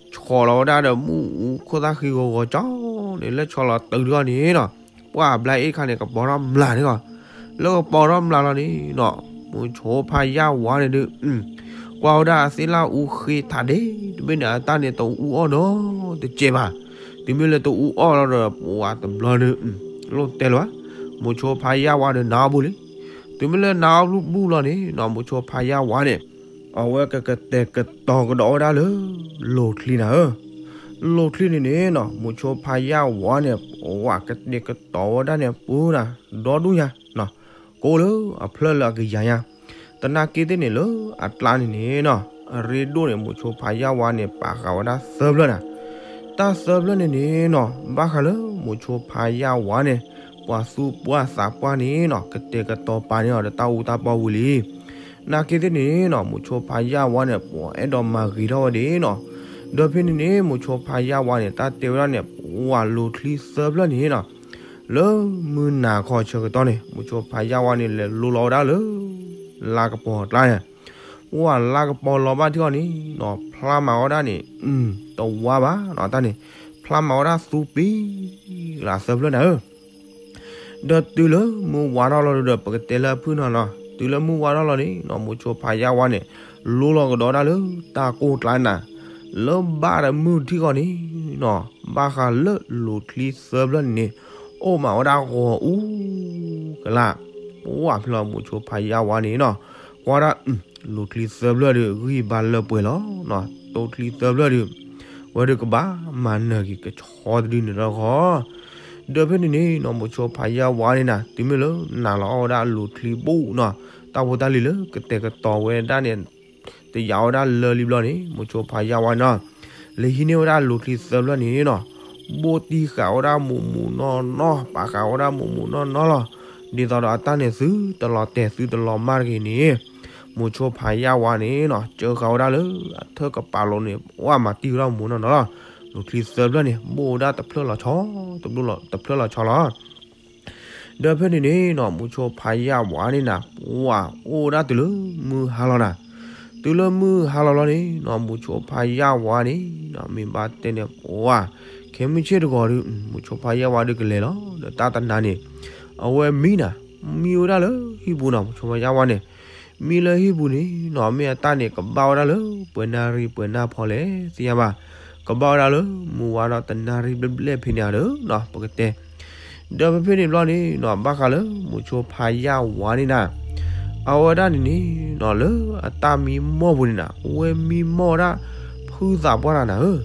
ဆီၣ်လီၤဝဲဒၣ်ဒီးမုၢ်အူခိၣ်သၣ်ဃံဂီၤဂီၤကၠီန့ၣ် လၢဆီၣ်လီၤတုၤဒ်အီၤန့ၣ်နီၤ ပှၢ်ဘျါအ့ၣ်ခါန့ၣ် ကပီၤထီၣ်မျၢ်န့ၣ်ဂီၢ်, လၢကပီၤထီၣ်မျၢ်လီၤန့ၣ်နီၤ မိၤဆိဖါယၢ်ဝါန့ၣ်ဒုး ကွၢ်ဝဲဒၣ်အသ့ၣ်လၣ်အူဃ့ထးဒ့တဘ့ၣ်န့ၣ် အတၢ်န့ၣ်တအူအီၣ်နီတစဲးဘၣ်, တုၤမ့ၢ်လၢတအူအီၣ်လီၤဒီး ပှၢ်တဘျီဒုး လိၣ်တဲလၢၤဘၣ်, မိၤဆိဖါယၢ်ဝါဒီးနၤအီၣ်ဘူၣ်လံ, တုၤမ့ၢ်လၢနၤအီၣ်ဘူၣ်လီၤန့ၣ်နီၤ မိၤဆိဖါယၢ်ဝါန့ၣ် အဝဲကကတဲာ်ကတီၤကဒီးဝဲဒၣ်လၢ လိၤချံနၤဧၢ, လိၤချံန့ၣ်န့ၣ်နီၤ မိၤဆိဖါယၢ်ဝါန့ၣ် ပှၢ်ကတဲာ်ကတီၤဝဲဒၣ်န့ၣ် ပူၤနၤ ဒီဒူၣ်ညါ ကိးလၢအဖျၢၣ်လၢအကယၤညါ, သနာ်က့သ့ၣ်န့ၣ်လၢအကျါန့ၣ်န့ၣ်နီၤ အရ့ဒိၣ်န့ၣ် မိၤဆိဖါယၢ်ဝါန့ၣ် ပာ်ဃာ်ဝဲဒၣ်သၢဖျၢၣ်နၤ, တၢ်သၢဖျၢၣ်န့ၣ်န့ၣ်နီၤ ဘၣ်ဃးလၢမိၤဆိဖါယၢ်ဝါန့ၣ် ပှၤသူၣ်ပှၢ်သးပှၢ်န့ၣ်နီၤ ကတဲာ်ကတီၤပာ်န့ၢ်အီၤဒီးတၢ်အူတၢ်ပီဝံၤလံ နာ်က့သ့ၣ်န့ၣ်နီၤ မိၤဆိဖါယၢ်ဝါန့ၣ် ပှၤအဲၣ်ဒိးမၤဂ့ၤထီၣ်ဝဲဒၣ်နီၤ, ဒီးဖဲန့ၣ်န့ၣ် မိၤဆိဖါယၢ်ဝါန့ၣ် တၢ်တဲဝဲဒၣ်န့ၣ် ပှၢ်လိၤချံသၢဖျၢၣ်န့ၣ်နီၤ လၢမုၢ်နၤခီဆၢကတီၢ်န့ၣ် မိၤဆိဖါယၢ်ဝါန့ၣ် လဲၤလိလီၤဝဲဒၣ်လၢ လါကပီၤအကျါန့ၣ်, ပှၢ်လါကပီၤလီၤဘၣ်ထံၣ်အီၤန့ၣ်နီၤ ဖျါမၤဝဲဒၣ်န့ၣ် တဝါဘၣ်နီၤ တၢ်န့ၣ် ဖျါမၤဝဲဒၣ်သူပံ လၢသၢဖျၢၣ်နၤဧၢ ဒီးတုၤလၢမုၢ်ဝါထီၣ်လီၤဒီး ပကတဲလၢအဖုၣ်နီၤနီၤ တုၤလၢမုၢ်ဝါထီၣ်လီၤန့ၣ်နီၤ မိၤဆိဖါယၢ်ဝါန့ၣ် လိလီၤကဒီးဒၣ်လၢတၢ်ကိၢ်ကျါနၤ, လၢဘၣ်တမုၢ်ထံၣ်ဃီန့ၣ်နီၤ ဘၣ်ဃးလၢလိၤချံသၢဖျၢၣ်န့ၣ်န့ၣ် အိၣ်မးဝဲဒၣ်ဂီၤအူကလး, ပှၢ်ဖဲလီၤမိၤဆိဖါယၢ်ဝါန့ၣ်နီၤ ကွၢ်ဒၣ် လိၤချံသၢဖျၢၣ်ဒီး ဂံၢ်ဘါလၢပှဲၤလီၤနီၤ တိၤချံသၢဖျၢၣ်ဒီး ဝဲဒုးကဘၣ်မၤနၢၤက့ၤကဆီတဒုန့ၣ်လီၤဃီ ဒီးဖဲန့ၣ်န့ၣ်နီၤ မိၤဆိဖါယၢ်ဝါန့ၣ်နၤ တုၤမ့ၢ်လၢနၤလီၤအီၣ်ဝဲဒၣ်လိၤချံဘူၣ်နီၤ တၢ်ဖိတၢ်လံၤလၢကတဲာ်ကတီၤဝဲဒၣ်န့ၣ် တယာ်ဝဲဒၣ်လၢာ်လံဘျီန့ၣ် မိၤဆိဖါယၢ်ဝါန့ၣ်နီၤ လဲၤဟံးန့ၢ်ဝဲဒၣ်လိၤချံသၢဖျၢၣ်န့ၣ်နီၤ ဘိၣ်တံၢ်ဃာ်ဝဲဒၣ်မူးမူးနီၢ်နီၢ် ပာ်ဃာ်ဝဲဒၣ်မူးမူးနီၢ်နီၢ်လီၤ. ဒ်သိးဒီးအတၢ်န့ၣ်သုတလီၤတဲာ်သုတလီၤမၢ်တဂ့ၤန့ၣ် မိၤဆိဖါယၢ်ဝါန့ၣ်နီၤ စၢဃာ်ဝဲဒၣ်လၢအထၢၣ်ကပာ်လိၤန့ၣ် ဝဲမၤတံၢ်ဝဲဒၣ်မူးနီၢ်နီၢ်လီၤ. လိၤချံသၢဖျၢၣ်န့ၣ် ဘိၣ်ဝဲဒၣ်တဖျၢၣ်လီၤဆီ တဖျၢၣ်လီၤဆီလီၤ. ဒီးဖဲန့ၣ်န့ၣ်နီၤ မိၤဆိဖါယၢ်ဝါန့ၣ်နၤ ပှၢ်အိၣ်ဝဲဒၣ်တုၤလၢမုၢ်ဟါလီၤနၤ. တုၤလၢမုၢ်ဟါလီၤလီၤန့ၣ်နီၤ မိၤဆိဖါယၢ်ဝါန့ၣ်နီၤ မ့ၢ်ဘၣ်တဲန့ၣ် ပှၢ် ခဲမုၢ်ဆ့ၣ်တဂီၤဒီး မိၤဆိဖါယၢ်ဝါဒီးကလဲၤလီၤ. ဒီးတၢ်တနၤန့ၣ် အဝဲမံနၤ, မံဝဲဒၣ်လၢဟံၣ်ပူၤနီၤ, မိၤဆိဖါယၢ်ဝါန့ၣ် မံလၢဟံၣ်ပူၤန့ၣ်နီၤ, မ့ၢ်အတၢ်န့ၣ် ကဘၣ်ဝဲဒၣ်လၢ ပှဲၤနၣ်ရံၣ်ပှဲၤနၣ်ဖီလဲၣ် သ့ၣ်ညါဘၣ်, ကဘၣ်ဝဲဒၣ်လၢ မုၢ်ဝါဒီးတနၣ်ရံၣ်ဘျဲၣ်ဘျဲၣ်ဖဲန့ၣ်ဧါဒီးနီၤ, ပကတဲ ဒီးဖဲဖဲန့ၣ်ဘျီန့ၣ်နီၤ, ဘၣ်ဃးလၢမိၤဆိဖါယၢ်ဝါန့ၣ်နၤ, အဝဲဒၣ်န့ၣ်န့ၣ်နီၤ, လၢအတၢ်မံမီၢ်ပူၤန့ၣ်နၤ, အဝဲမံမီၢ်ဝဲဒၣ် ဖုသးပှၢ်တၢ်နၤဧၢ,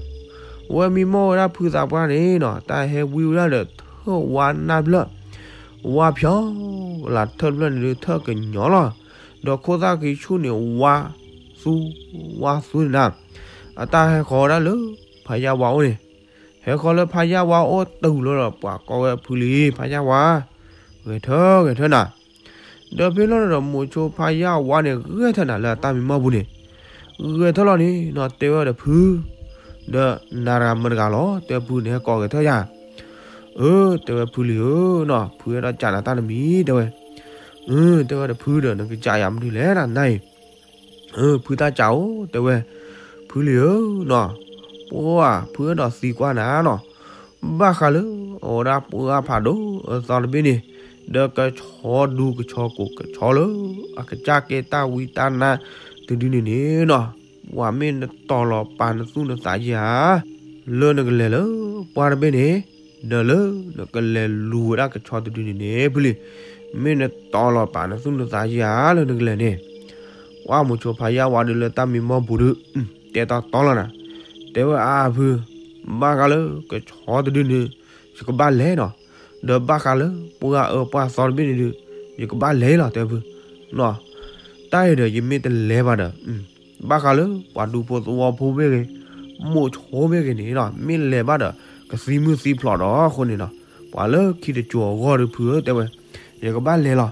အဝဲမံမီၢ်ဝဲဒၣ်ဖုသးပှၢ်န့ၣ်နီၤ, တၢ်ဟဲဝံဝဲဒၣ်ဒီးထၢၣ်ဝါနၢ်ဖျၢၣ်, ဝါဖျီလၢ်, ထၢၣ်တဖျၢၣ်န့ၣ်ဒုးထၢၣ်ကညီလီၤ, ဒီးခိၣ်သၣ်ဃံဆူၣ်န့ၣ် ဝါသူ, ဝါသူန့ၣ်နၤ, အတၢ်ဟဲဃီၤဝဲဒၣ်လၢ ဖါယၢ်ဝါအိၣ်န့ၣ်, ဟဲဃီၤလၢဖါယၢ်ဝါအိၣ်တုၤလီၤဒီး ပှၤကိးဝဲဖုလံၤ, ဖါယၢ်ဝါ, ဂဲၤထၢ, ဂဲၤထၢနၤ, ဒီးဖဲလီၤဒီး မိၤဆိဖါယၢ်ဝါန့ၣ် ဂဲၤထၢနၤလၢအတၢ်မံမီၢ်ပူၤန့ၣ်, ဂဲၤထၢလီၤန့ၣ်နီၤ, တဲဝဲဒီးဖု, ဒီးနၤတဂၤမတဂၤလီၤ, တဲဖုန့ၣ်ဟဲကိးဂဲၤထၢယၤ, အၢ တဲဝဲဖုလံၤဧၢနီၤ, ဖုအဲၣ်ဒိးကးနၤတၢ်တမံၤ တဲဝဲ, အၢ တဲဝဲဒီးဖုဒီး နကစးယၤမနုၤလဲၣ်နၤနၤအံၤ, ဖုတၢ်ကးအိၣ် တဲဝဲ, ဖုလံၤဧၢနီၤ, ပှၢ်ဖုအဲၣ်ဒိးသံကွၢ်နၤနီၤ, ဘၣ်ဃးလၢ အဝဲဒၣ်ပှၢ်ဖးဒိၣ်အသီတဘ့ၣ်န့ၣ်, ဒီးကဆီဒူကဆီကိးကဆီလၢ အကစၢ်ကဲတၢ်ဝံတၢ်နါတဒုန့ၣ်န့ၣ်နီၤ, ပှၤမ့ၢ်နတီၤလီၤပာ်နသူၣ်နသးယၤဧါ လၢနကလဲၤလၢပှၢ်တဘ့ၣ်န့ၣ်, ဒီးလၢနကလဲၤလူၤဝဲဒၣ်ကဆီတဒုန့ၣ်န့ၣ် ဖုလံၤ, မ့ၢ်နတီၤလီၤပာ်နသူၣ်နသးယၤဧါ လၢနကလဲၤန့ၣ်, ပှၢ်မိၤဆိဖါယၢ်ဝါဒုးလၢတၢ်မံမီၢ်ပူၤဒုး, တဲတီတီလီၤနၤ, တဲဝဲအါဖု, ဘၣ်ဃးလၢကဆီတဒုန့ၣ် ယကဘၣ်လဲၤနီၤ, ဒီးဘၣ်ဃးလၢပှၢ်အၢပှၢ်သီတဘ့ၣ်န့ၣ်ဒုး, ယကဘၣ်လဲၤလီၤ တဲဖု, နီၤ, တၢ်အံၤဒီးယမ့ၢ်တလဲၤဘၣ်ဒီး ဘၣ်ဃးလၢပှၤဒူဖိသဝီဖိမ့ၢ်ဂ့ၤ, မိၤဆိမ့ၢ်ဂ့ၤန့ၣ်နီၤ, မ့ၢ်လဲၤဘၣ်ဒီး ကသံမုၢ်သံဖျိးဒီးအဃိန့ၣ်နီၤ, ပှၤလၢခံတစိၤအဂီၢ်ဒုးဖုဧၢ တဲဝဲ, ယကဘၣ်လဲၤလီၤ,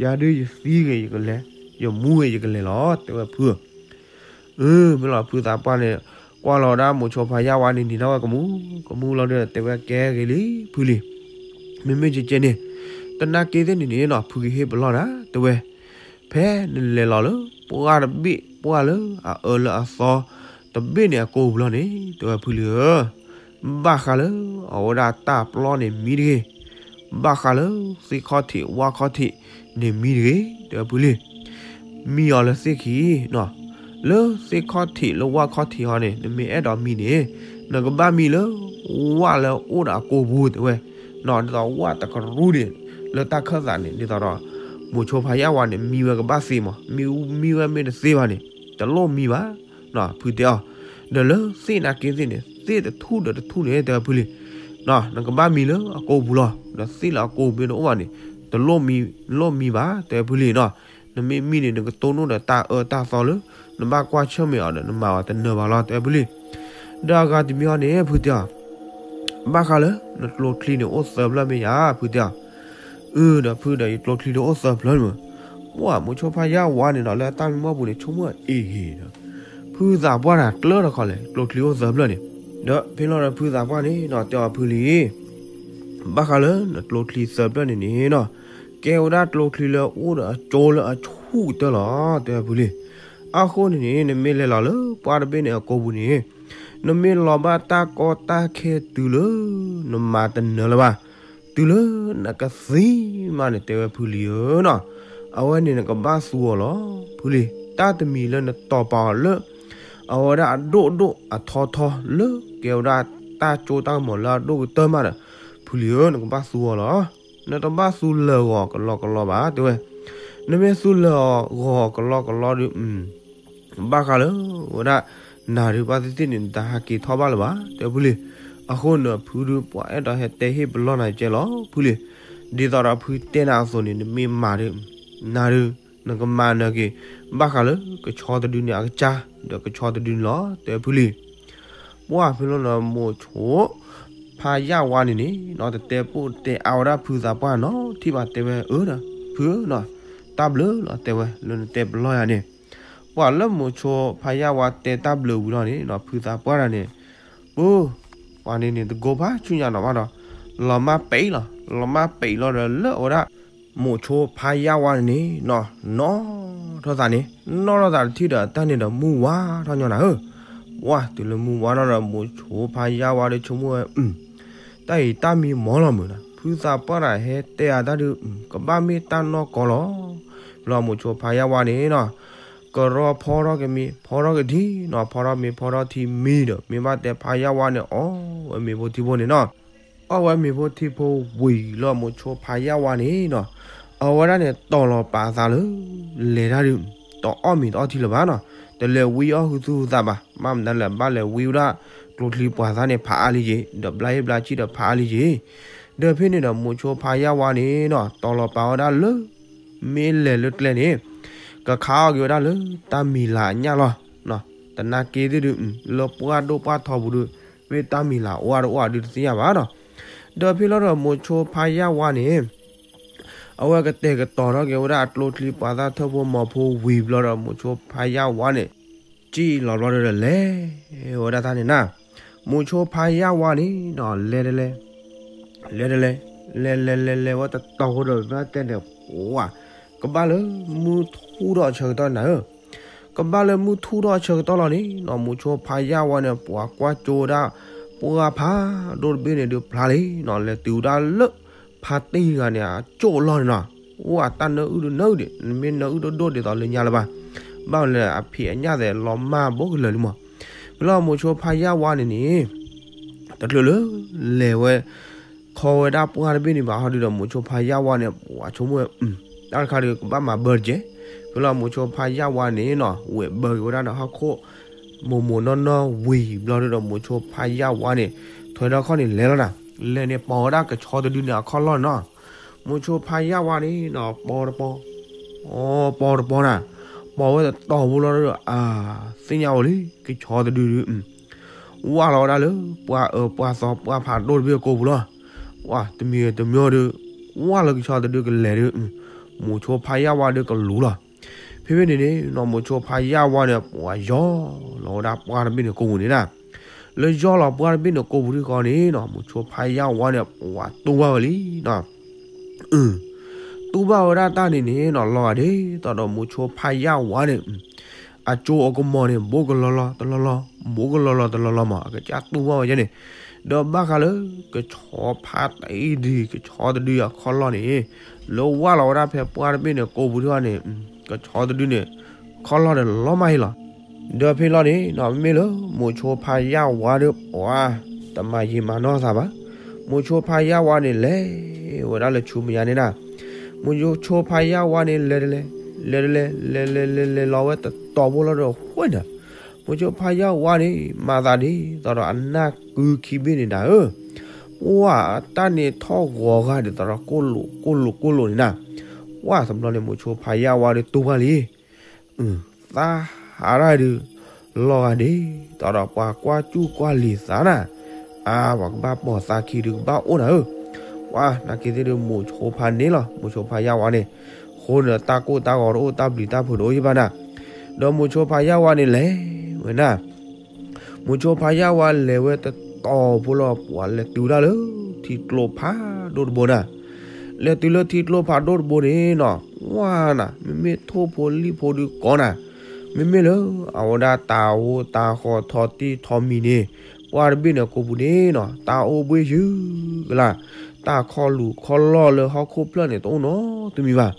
ယၤဒုးယသံဂ့ၤယကလဲၤ, ယမူဂ့ၤယကလဲၤလီၤ တဲဝဲဖုဧၢ, အၢ မ့ၢ်လီၤဖုသးပှၢ်န့ၣ်, ကွၢ်လီၤဒၣ်မိၤဆိဖါယၢ်ဝါန့ၣ် နံၤထီၣ်ဝဲကမူ, ကမူလီၤဒီး တဲဝဲကဲဂ့ၤလံ ဖုလံၤ, မ့မ့ၢ်ကဲကဲန့ၣ်, တနာ်က့သ့ၣ်န့ၣ်န့ၣ်နီၤ, ဖုကဟ့ၣ်ပလီၢ်နၤ တဲဝဲ, ဖဲနလဲၤလီၤလၢ ပှၢ်တဘ့ၣ်ပှၢ်လၢအအၢလၢအသီ တဘ့ၣ်န့ၣ်အကိာ်ပူၤလီၤန့ၣ် တဲဝဲဖုလံၤဧၢ, ဘၣ်ဃးလၢအဝဲဒၣ်တၢ်ပျီန့ၣ်မံတဂ့ၤ, ဘၣ်ဃးလၢသ့ၣ်ခီၣ်ထံးဝၣ်ခီၣ်ထံးန့ၣ်မံတဂ့ၤ တဲဝဲဖုလံၤ, မံအီၤလၢသ့ၣ်ခံနီၤ, လၢသ့ၣ်ခီၣ်ထံးလၢဝၣ်ခီၣ်ထံးဟီန့ၣ် နမ့ၢ်အဲၣ်ဒိးမံန့ၣ်, နကဘၣ်မံလၢ ဝၣ်လၢအိၣ်ဒီးအကိာ်ပူၤ တဲဝဲ, နီၤ ဒ်သိးဝၣ်တကရူၢ်န့ၣ် လၢတၢ်ခၢၣ်သးန့ၣ် ဒ်သိးဒီး မိၤဆိဖါယၢ်ဝါန့ၣ် မံဝဲကဘၣ်သ့မး, မံဝဲမ့ၢ်တသ့ဘၣ်န့ၣ် တလိၣ်မံဘၣ်, နီၤ ဖုတဲအီၤ, ဒီးလၢသ့ၣ်နာ်က့သ့ၣ်န့ၣ် သ့ၣ်တထူၣ်ဒီးတထူၣ်န့ၣ် တဲဝဲဖုလံၤ, နီၤ နကဘၣ်မံလၢအကိာ်ပူၤလီၤ, ဒီးသ့ၣ်လၢအကိာ်ပူၤမ့ၢ်တအိၣ်ဘၣ်န့ၣ် တလိၣ်မံ, လိၣ်မံဘၣ် တဲဝဲဖုလံၤနီၤ, နမ့ၢ်မံန့ၣ် နကတိၢ်နီၣ်ဒီးတၢ်အၢတၢ်သီလၢ နဘၣ်ကွၢ်ဆၢၣ်မဲာ်အီၤဒီး နမၤအီၤတနၢၤဘၣ်လီၤ တဲဝဲဖုလံၤ, ဒီးအဂၤတမံၤဟီန့ၣ် ဖုတဲအီၤ ဘၣ်ဃးလၢ နကျိချံန့ၣ်အိၣ်သၢဖျၢၣ်မ့ၢ်ဧါ ဖုတဲအီၤ, အၢ ဒီးဖုဒီးယကျိချံဒီးအိၣ်သၢဖျၢၣ်န့ၣ်မး, ပှၢ်မိၤဆိဖါယၢ်ဝါန့ၣ်နီၤ လၢအတၢ်မံမီၢ်ပူၤန့ၣ် ဆိကမိၣ်အ့ၣ်ဂ့ၤဒီး ဖုသးပှၢ်တၢ်ကျၢၢ်တခီလဲၣ် ကျိချံအိၣ်သၢဖျၢၣ်န့ၣ်, ဒီးဖဲလီၤဒီးဖုသးပှၢ်န့ၣ်နီၤ တဲအီၤဖုလံၤ ဘၣ်ဃးလၢနကျိချံသၢဖျၢၣ်န့ၣ်န့ၣ်နီၤ, ကဲဝဲဒၣ်ကျိချံလၢအိၣ်ဒီးအကၠိလၢအဆူၣ်ကတၢၢ်လီၤ တဲဝဲဖုလံၤ, အဃိန့ၣ်န့ၣ် နမ့ၢ်လဲၤလီၤလၢပှၢ်တဘ့ၣ်န့ၣ်အကိာ်ပူၤန့ၣ်, နမ့ၢ်လီၤဘၣ်တၢ်ကီတၢ်ခဲတုၤလၢ နမၤတနၢၤလၢၤဘၣ်, တုၤလၢနကသံမးန့ၣ် တဲဝဲဖုလံၤဧၢနီၤ, အဝဲန့ၣ်နကဘၣ်သူအီၤလီၤ ဖုလံၤ, တၢ်တမံၤလၢနတီၤပာ်အီၤလၢ အဝဲဒၣ်အဒိၣ်ဒိၣ်အထီထီလၢ ကဲဝဲဒၣ်တၢ်ကၠိတၢ်ကမီၤလၢအဒိၣ်ကတၢၢ်မးဒီး ဖုလံၤဧၢ နကဘၣ်သူအီၤလီၤ. နတဘၣ်သူလၢာ်ဂီၤကလီကလီဘၣ် တဲဝဲ. နမ့ၢ်သူလၢာ်ဂီၤကလီကလီဒီး ဘၣ်ဃးလၢ ဝဲဒၣ် နၤဒုးဘၣ်သ့ၣ်သ့ၣ်န့ၣ် နတဟးက့ၤထီၣ်ဘၣ်လၢၤဘၣ် တဲဝဲဖုလံၤ. အဃိန့ၣ် ဖုဒုးပှၤအဲၣ်ဒိးဟဲတဲဟ့ၣ်ပလီၢ်နၤကဲလီၤ ဖုလံၤ. ဒ်သိးဒီးဖုတဲနၤအသိးန့ၣ် နမ့ၢ်မၤဒီး နၤဒုး နကမၤနၢၤက့ၤ ဘၣ်ဃးလၢကဆီတဒုန့ၣ်အကစၢ် ဒီးကဆီတဒုန့ၣ်လီၤ တဲဝဲဖုလံၤ. ပှၢ်ဖဲလီၤန့ၣ် မိၤဆိဖါယၢ်ဝါန့ၣ်န့ၣ် နီၢ်တတဲပိၢ်တဲအါဝဲဒၣ်ဖုသးပှၢ်နီတထံၣ်ဘၣ် တဲဝဲအၢဒီး ဖုဧၢနီၢ် တၢ်ဘျုးလီၤ တဲဝဲ လၢနတဲပလီၢ်ယၤန့ၣ်. ပှၢ်လၢမိၤဆိဖါယၢ်ဝါတဲတၢ်ဘျုးဝံၤလီၤန့ၣ် နီၢ်ဖုသးပှၢ်တဂၤန့ၣ် ပှၢ် ပှၤန့ၣ်န့ၣ် တကိးဖးဆူညါနီၢ်ဘၣ်ဒီး လီၤမၢ်ပဲာ်လီၤ လီၤမၢ်ပဲာ်လီၤဒီးလၢအဝဲဒၣ် မိၤဆိဖါယၢ်ဝါန့ၣ်န့ၣ် နီၢ်နီၢ်ထီၣ်သးန့ၣ် နီၢ်ထီၣ်သးတထံၣ်ဒီးတၢ်န့ၣ်ဒီးမုၢ်ဝါထီၣ်ညီနၤဧၢ. ဝါ တုၤလၢမုၢ်ဝါနီၢ်ဒီး မိၤဆိဖါယၢ်ဝါဒီးဆိကမိၣ်ဝဲ, တၢ်အံၤတၢ်မံမီၢ်လီၤမုာ်နီၤ, ဖုသးပှၢ်တၢ်ဟဲတဲအတၢ်ဒုး ကဘၣ်မ့ၢ်တၢ်နီၢ်ကီလီၤ. လီၤမိၤဆိဖါယၢ်ဝါန့ၣ်နီၤ, ကရီဖီထီၣ်ကမ့ၤ ဖီထီၣ်ကထံနီၤ, ဖီထီၣ်မ့ၤဖီထီၣ်ထံမံဒီး မ့ၢ်ဘၣ်တဲဖါယၢ်ဝါန့ၣ် အီၣ်ဝဲမ့ၤဖိထံဖိန့ၣ်နီၤ. အီၣ်ဝဲမ့ၤဖိထံဖိဝံၤလီၤ မိၤဆိဖါယၢ်ဝါန့ၣ်နီၤ, အဝဲဒၣ်န့ၣ် တီၤလီၤပာ်သးလၢ လဲၤတၢ်ဒုး တအီၣ်မ့ၤတအီၣ်ထံလၢၤဘၣ်နီၤ, တလဲၤဝံအီၣ်ဟုသူၣ်ဟုသးဘၣ်, ဘၣ်မနုၤလဲၣ် ဘၣ်လဲၤဝံဝဲဒၣ် ကျိချံပှာ်သၣ်န့ၣ် ဖးအါလံက့ၤ ဒီးဘျါဟ့ၣ်ဘျါဆံၣ်ဒီးဖးအါလံက့ၤ. ဒီးဖဲန့ၣ်ဒီး မိၤဆိဖါယၢ်ဝါန့ၣ်နီၤ တီၤလီၤပာ်ဝဲဒၣ်လၢ မ့ၢ်လဲၤလၢကျဲန့ၣ် ကခးအီၣ်က့ၤဝဲဒၣ်လၢတၢ်မံၤလၤအညၣ်လီၤ. တနာ်က့ၤသ့ၣ်ဒုး လၢပှၢ်ဒိၣ်ပှၢ်ထီပူၤဒုး မ့ၢ်တၢ်မံၤလၤအိၣ်အါတအိၣ်အါဒုးတသ့ၣ်ညါဘၣ်နီၤ. ဒီးဖဲလီၤဒီးမိၤဆိဖါယၢ်ဝါန့ၣ် အဝဲကတဲာ်ကတီၤထီၣ်က့ၤဝဲဒၣ်အကျိချံပှာ်သၣ်ထၢၣ်ဖိမီၤဖိဝံၤဘျီဒီး မိၤဆိဖါယၢ်ဝါန့ၣ် ကံၣ်လီၤဘျီဒီးလဲၤဝဲဒၣ်တၢ်န့ၣ်နီၤ. မိၤဆိဖါယၢ်ဝါန့ၣ်နီၤ လဲၤတလဲၤ လဲၤတလဲၤ လဲၤလဲၤလဲၤလဲၤဝဲတတီၤဃိဒီး ဘၣ်တဲန့ၣ် ပှၤ ကဘၣ်လၢမုၢ်ထူၣ်ထီၣ်အဆၢကတီၢ်နၤဧၢ, ကဘၣ်လၢမုၢ်ထူၣ်ထီၣ်အဆၢကတီၢ်လီၤန့ၣ်နီၤ မိၤဆိဖါယၢ်ဝါန့ၣ် ပှၤကွၢ်ကၠိဝဲဒၣ် ပှၢ်ဖးဒိၣ်တဘ့ၣ်န့ၣ်ဒုးဖျါလံနီၤ, လဲၤတုၤဝဲဒၣ်လၢ ဖါတံၢ်တဂၤန့ၣ် အကၠိၣ်အလီၢ်န့ၣ်နီၤ. အိၣ်အတၢ်နၢအုၣ်ဒုးနၢအုၣ်ဒံး နမ့ၢ်နၢအုၣ်ဒိၣ်ဒိၣ်ဒ်သိးလၢညါလၢၤဘၣ်, ဘၣ်မနုၤလဲၣ် အဖံးအညၣ်သဲးလီၤမၢ်ဘိကလၢာ်လံမး. ဖဲလီၤမိၤဆိဖါယၢ်ဝါန့ၣ်န့ၣ် တချုးလၢ လဲၤဝဲ ခီဝဲဒၣ်ပှၢ်တဘ့ၣ်န့ၣ်ဘၣ်ဟီဒုးဒီး မိၤဆိဖါယၢ်ဝါန့ၣ် ပှၤဆိကမိၣ်ဝဲ တၢ်တခါဒုးကဘၣ်မၤဘၢတက့ၢ်. ဖဲလီၤမိၤဆိဖါယၢ်ဝါန့ၣ်နီၤ ဝဲၢ်ဘၢက့ၤဝဲဒၣ်ဒီးဟီၣ်ခိၣ် မိၢ်မိၢ်နီၢ်နီၢ်ဝံၤဘျီဒုးဒီး မိၤဆိဖါယၢ်ဝါန့ၣ် ထွဲထီၣ်ခီၣ်န့ၣ်လဲၤလီၤနၤ, လဲၤန့ၣ်ပိာ်ဝဲဒၣ်ကဆီတဒုန့ၣ်အခီၣ်လီၢ်န့ၣ်နီၤ. မိၤဆိဖါယၢ်ဝါန့ၣ်နီၤ ပိာ်တပိာ် အိ ပိာ်တပိာ်နၤ, ပိာ်ဝဲတတီၤဖိလီၤဒီး အါ သ့ၣ်ညါဝဲလံ ကဆီတဒုဒုး ဝၢ်လီၤဝဲဒၣ်လၢ ပှၢ်အၢပှၢ်သီပှၢ်ဖးဒိၣ်တဘ့ၣ်အကိာ်ပူၤလီၤ. ဝၢ် တမံၤတမံၤဒုး ဝၢ်လၢကဆီတဒုကလဲၤဒုး မိၤဆိဖါယၢ်ဝါဒုးကလူၤလီၤ. ဖဲဖဲန့ၣ်န့ၣ်နီၤ မိၤဆိဖါယၢ်ဝါန့ၣ် ပှၤယီၢ်လီၤဝဲဒၣ်ပှၢ်တဘ့ၣ်န့ၣ်ကိာ်ပူၤန့ၣ်နၤ, လၢယီၢ်လီၤပှၢ်တဘ့ၣ်န့ၣ်ကိာ်ပူၤဒုးဃီန့ၣ်နီၤ မိၤဆိဖါယၢ်ဝါန့ၣ် ပှၤတူၢ်ဘၣ်ဝဲလံနီၤ. တူၢ်ဘၣ်ဝဲဒၣ်တၢ်န့ၣ်န့ၣ်နီၤ လီၤဂာ်ဒ်သိးဒီးမိၤဆိဖါယၢ်ဝါန့ၣ် အကၠိအကမီၤန့ၣ် ဘူးကလီလီၤတလီလီၤ ဘူးကလီလီၤတလီလီၤမး အကစၢ်တူၢ်ဘၣ်ဝဲန့ၣ်, ဒီးဘၣ်ဃးလၢ ကဆီဖါတံၢ်ဒုး ကဆီတဒုအခီၣ်လီၢ်န့ၣ် လၢဝၢ်လီၤဝဲဒၣ်ဖဲပှၢ်တဘ့ၣ်န့ၣ်ကိာ်ပူၤဒုးန့ၣ် ကဆီတဒုန့ၣ် ခီၣ်လီၢ်န့ၣ်လီၤမၢ်ဟ့လီၤ. ဒီးဖဲလီၤန့ၣ်နီၤ မ့မ့ၢ်လၢမိၤဆိဖါယၢ်ဝါဒီး ပှၤ တမၤယံာ်မၤနီၢ်သးဘၣ်. မိၤဆိဖါယၢ်ဝါန့ၣ်လဲၤဝဲဒၣ်လၢဆူမဲာ်ညါန့ၣ်နၤ, မိၤဆိဖါယၢ်ဝါန့ၣ် လဲၤတလဲၤ လဲၤတလဲၤ လဲၤလဲၤလဲၤလဲၤလီၤဝဲတတီၤဖိလီၤဒီး ဃိန့ၣ် မိၤဆိဖါယၢ်ဝါန့ၣ် မၤသးဒ်သိးဒီးအနၢ်ကုခံဘ့ၣ်န့ၣ်နၤဧၢ, ပှၢ်တၢ်န့ၣ်ထီၣ်ဂီၤဂၤဒ်သိးဒီးကိၣ်လိာ်ကိၣ်လိာ်ကိၣ်လိာ်န့ၣ်နၤ, ပှၢ်တဘျီန့ၣ် မိၤဆိဖါယၢ်ဝါဒီးတူၢ်ဘၣ်လံ သးဟးတၢ်ဒုး လီၤဂာ်ဒ်သိးဒီးပှၤကွၢ်စူၣ်ကွၢ်လံၤသးနၤ, အါ ပှၤကဘၣ်ပိာ်သးခံဒုးကဘၣ်အိၣ်နၤဧၢ, ပှၢ်နာ်က့ၤသ့ၣ်ဒုး မိၤဆိဖါန့ၣ်လီၤ မိၤဆိဖါယၢ်ဝါန့ၣ်, အဃိန့ၣ်တၢ်ကိၢ်တၢ်ဂီၤတအိၣ်တၢ်ပျံၤတၢ်ဖုးတအိၣ်ယံၣ်ဘၣ်နၤ, ဒီးမိၤဆိဖါယၢ်ဝါန့ၣ်လဲၤဝဲနၤ မိၤဆိဖါယၢ်ဝါလဲၤဝဲတတီၤဖိလီၤ ပှၤလဲၤတုၤဒၣ်လၢ ထံကျိဖးဒိၣ်တဘိနၤ, လဲၤတုၤလၢထံကျိဖးဒိၣ်တဘိန့ၣ်နီၤ, ဝါနၤ မ့မ့ၢ်ထိၣ်ဖိလံၣ်ဖိဒုးကီနၤ, မ့မ့ၢ်လၢအဝဲဒၣ်တၢ်အိၣ်တၢ်ဃီထီတံၢ်ထီမံၤန့ၣ်, ပှၢ်တဘ့ၣ်န့ၣ်ကိာ်ပူၤန့ၣ်နီၤ တၢ်အိၣ်ဘှ့ၣ်ယုၢ်ကလာ်, တၢ်ခီလူၤခီလီၢ်လၢဟီၣ်ခိၣ်ဖျၢၣ်န့ၣ် တအိၣ်နီတမံၤဘၣ်.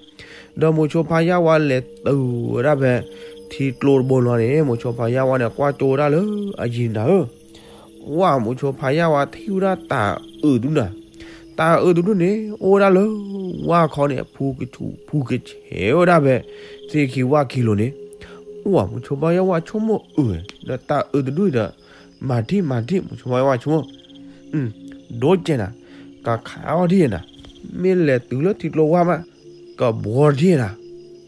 ဒီးမိၤဆိဖါယၢ်ဝါလဲၤတုၤဝဲဒၣ်ဖဲ ထံကျိတဘိလီၤန့ၣ် မိၤဆိဖါယၢ်ဝါန့ၣ် ကွၢ်ကၠိဝဲဒၣ်လၢအယံၤနၤဧၢ, ဝါ မိၤဆိဖါယၢ်ဝါထံၣ်ဝဲဒၣ်တၢ်အုးတဒုနၤ, တၢ်အုးတဒုန့ၣ် အိၣ်ဝဲဒၣ်လၢဝၢ်ခီန့ၣ် ဖူကဆူးဖူကဆဲးဝဲဒၣ်ဖဲ သ့ၣ်ခံဝၣ်ခံလိၤန့ၣ်, ဝါ မိၤဆိဖါယၢ်ဝါဆိကမိၣ်အုး ဒီးတၢ်အုးတဒုဒီး မၤဒံးမၤဒံး မိၤဆိဖါယၢ်ဝါဆိကမိၣ် ဒိကဲနၤ, ကခးအီၣ်ဒံးနၤ, မ့ၢ်လဲၤတုၤလၢထံကျိဝါမး, ကဘှီဒံးနၤ,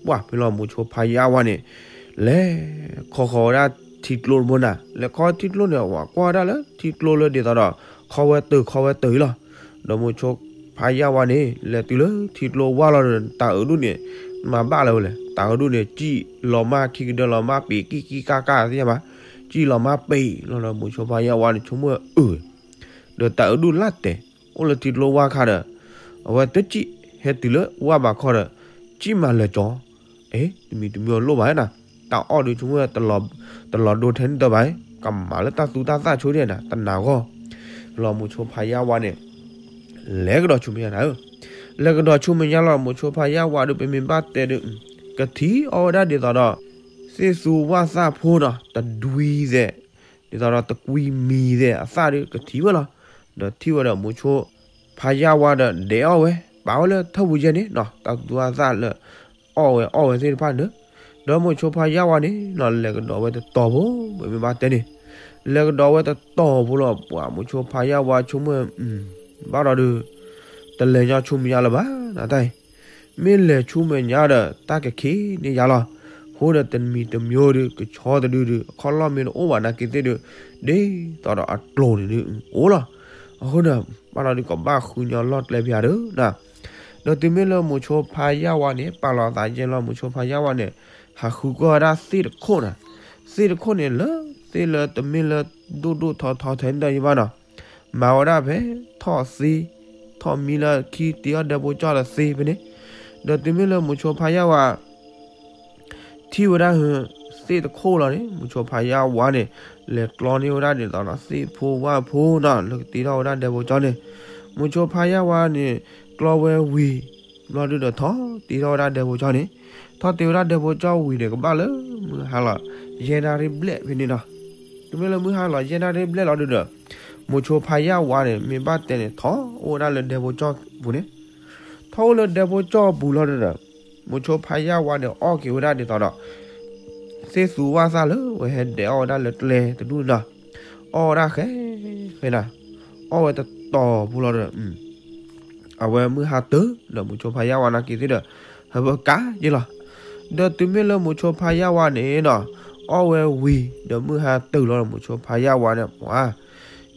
ပှၢ်ဖဲလီၤမိၤဆိဖါယၢ်ဝါန့ၣ်, လဲၤခီဃီၤဝဲဒၣ်ထံကျိတဘိနၤ, လဲၤခီထံကျိန့ၣ် ဝဲကွၢ်ဝဲဒၣ်လၢထံကျိလၢဒ်သိးဒီး ခီဝဲတၢၢ်ခီဝဲတၢၢ်အံၤလီၤ. ဒီးမိၤဆိဖါယၢ်ဝါန့ၣ် လဲၤတုၤလၢထံကျိဝါလီၤဒီး တၢ်အုးဒုန့ၣ် မၤဘၣ်လၢၤဝဲလဲၣ်, တၢ်အုးဒုန့ၣ် ကံၣ်လီၤမၢ်ခံကဒၢလီၤမၢ်ပ့ၤကံၣ်ကံၣ်ကၢ်ကၢ်သ့ၣ်ညါဘၣ်, ကံၣ်လီၤမၢ်ပ့ၤလီၤဒီး မိၤဆိဖါယၢ်ဝါန့ၣ်ဆိကမိၣ်အုး ဒီးတၢ်အုးဒုလၢတဲာ် အိၣ်လၢထံကျိဝါခါဒီး အဝဲတကံၣ်ဟဲတုၤလၢဝါဘးခီဒီး ကံၣ်မၤလၢာ်ကၠီ, အ့ တမံၤတမံၤအလိၣ်ဘၣ်နၤ, တၢ်အီၣ်ဒုးဆိကမိၣ်ဝဲ တလီၤဒိထဲန့ၣ်တဘၣ် ကမၤလၢတၢ်သူတၢ်သၣ်ဆိဒဲးနၤ တနာ်ဂီၢ်, လီၤမိၤဆိဖးယၣ်ဝါန့ၣ် လဲၤကဒီးဆူမဲာ်ညါနၤဧၢ, လဲၤကဒီးဆူမဲာ်ညါလီၤ မိၤဆိဖးယၣ်ဝါဒီး ပမ့ၢ်ဘၣ်တဲဒီး ကထံၣ်အီၣ်ဝဲဒၣ်ဒ်သိးဒီး သ့ၣ်သူဝၣ်သၣ်ဖိနီၤ တဒွံသဲး ဒ်သိးဒီးတကွံမံၤသဲးအသၣ်ဒီးကထံၣ်ဝဲလီၤ. ဒီးထံၣ်ဝဲဒီးမိၤဆိဖးယၣ်ဝါဒီးဒဲးအီၣ်ဝဲ ပာ်ဝဲလၢထၢၣ်ပူၤယဲၢ်န့ၣ်နီၤ တၢ်သူဝၣ်သၣ်လၢ အီၣ်ဝဲအီၣ်ဝဲသ့ၣ်တဖၣ်န့ၣ်, ဒီးမိၤဆိဖးယၣ်ဝါန့ၣ်နီၤ လဲၤကဒီးဝဲတတီၤဖိ ပမ့ၢ်ဘၣ်တဲန့ၣ်, လဲၤကဒီးဝဲတတီၤဖိလီၤ ပှၤမိၤဆိဖးယၣ်ဝါဆိကမိၣ် ဘၣ်ဒီးဒုး တလဲၤညီဆူမဲာ်ညါလၢၤဘၣ်နတၢ်အံၤ, မ့ၢ်လဲၤဆူမဲာ်ညါဒီး တၢ်ကခံးန့ၢ်ယါလီၤ. အဃိဒီးတမံၤတမံၤဒီး ကဆီတဒုဒုး အခီၣ်လီၢ်မ့ၢ်တအိၣ်ဘၣ်နာ်က့ၤသ့ၣ်ဒီး ဒ်သိးဒီးအကျိၤန့ၣ်ဒုးအိၣ်လီၤ. အဃိဒီး ဘၣ်ဒီးဒုးကဘၣ်ဃုညီလီၢ်ကျဲဖၠးဒီးနၤ, ဒီးတုၤမ့ၢ်လၢမိၤဆိဖးယၣ်ဝါန့ၣ် ပာ်လီၤသးယဲၢ်လီၤ မိၤဆိဖးယၣ်ဝါန့ၣ် ဟးဃုကွၢ်ဝဲဒၣ်သ့ၣ်တခိၣ်နၤ, သ့ၣ်တခိၣ်န့ၣ်လၢ သ့ၣ်လၢတမ့ၢ်လၢဒိၣ်ဒိၣ်ထီထီထဲန့ၣ်တၢ်ယဘၣ်နီၤ, မၤဝဲဒၣ်ဖဲ ထီၣ်သ့ ထီၣ်မံလၢခံတ့အီၣ်ဒဲဖိကၠီၣ်ဒီးသ့ဖဲန့ၣ်, ဒီးတုၤမ့ၢ်လၢမိၤဆိဖးယၣ်ဝါ ထံၣ်ဝဲဒၣ်ဟၢ သ့ၣ်တခိၣ်လီၤန့ၣ် မိၤဆိဖးယၣ်ဝါန့ၣ် လဲၤကျီန့ၢ်ဝဲဒၣ်ဒ်သိးဒီးသ့ၣ်ဖိဝၣ်ဖိနီၤ လၢကတ့ထီၣ်ဝဲဒၣ်ဒဲဖိကၠီၣ်န့ၣ်, မိၤဆိဖးယၣ်ဝါန့ၣ် ကျီဝဲဝံၤ ဘျီဒုဒီးထီၣ်တ့ထီၣ်ဝဲဒၣ်ဒဲဖိကၠီၣ်န့ၣ်, ထီၣ်တ့ဝဲဒၣ်ဒဲဖိကၠီၣ်ဝံၤန့ၣ် ကဘၣ်လၢမုၢ်ဟါလီၤ ယဲၢ်နၣ်ရံၣ်ဘျဲၣ်ဖဲန့ၣ်နီၤ, တုၤမ့ၢ်လၢမုၢ်ဟါလီၤယဲၢ်နၣ်ရံၣ်ဘျဲၣ်လီၤဒုဒီး မိၤဆိဖးယၣ်ဝါန့ၣ် မ့ၢ်ဘၣ်တဲန့ၣ် ထီၣ်အိၣ်ဝဲဒၣ်လၢဒဲဖိကၠီၣ်ပူၤန့ၣ်, ထီၣ်အိၣ်လၢဒဲဖိကၠီၣ်ပူၤလီၤဒုဒီး မိၤဆိဖးယၣ်ဝါန့ၣ် အီၣ်က့ၤဝဲဒၣ်ဒ်သိးဒီး သ့ၣ်သူဝၣ်သၣ်လၢဝဲဟဲဒဲးအီၣ်ဝဲဒၣ်လၢကျဲတဒူၣ်နီၤ, အီၣ်ဝဲဒၣ်ဃဲ ဃဲနၤ, အီၣ်ဝဲတတီၤဖိလီၤဒီး အဝဲမုၢ်ဟါတုၤဒီး မိၤဆိဖးယၣ်ဝါနာ်က့ၤသ့ၣ်ဒီး ဟဲဘၢကါယ့လီၤ. ဒီးတုၤမ့ၢ်လၢမိၤဆိဖးယၣ်ဝါန့ၣ်နီၤ အီၣ်ဝဲဝံၤ ဒီးမုၢ်ဟါတုၤလီၤဒီး မိၤဆိဖးယၣ်ဝါန့ၣ် ပှၤ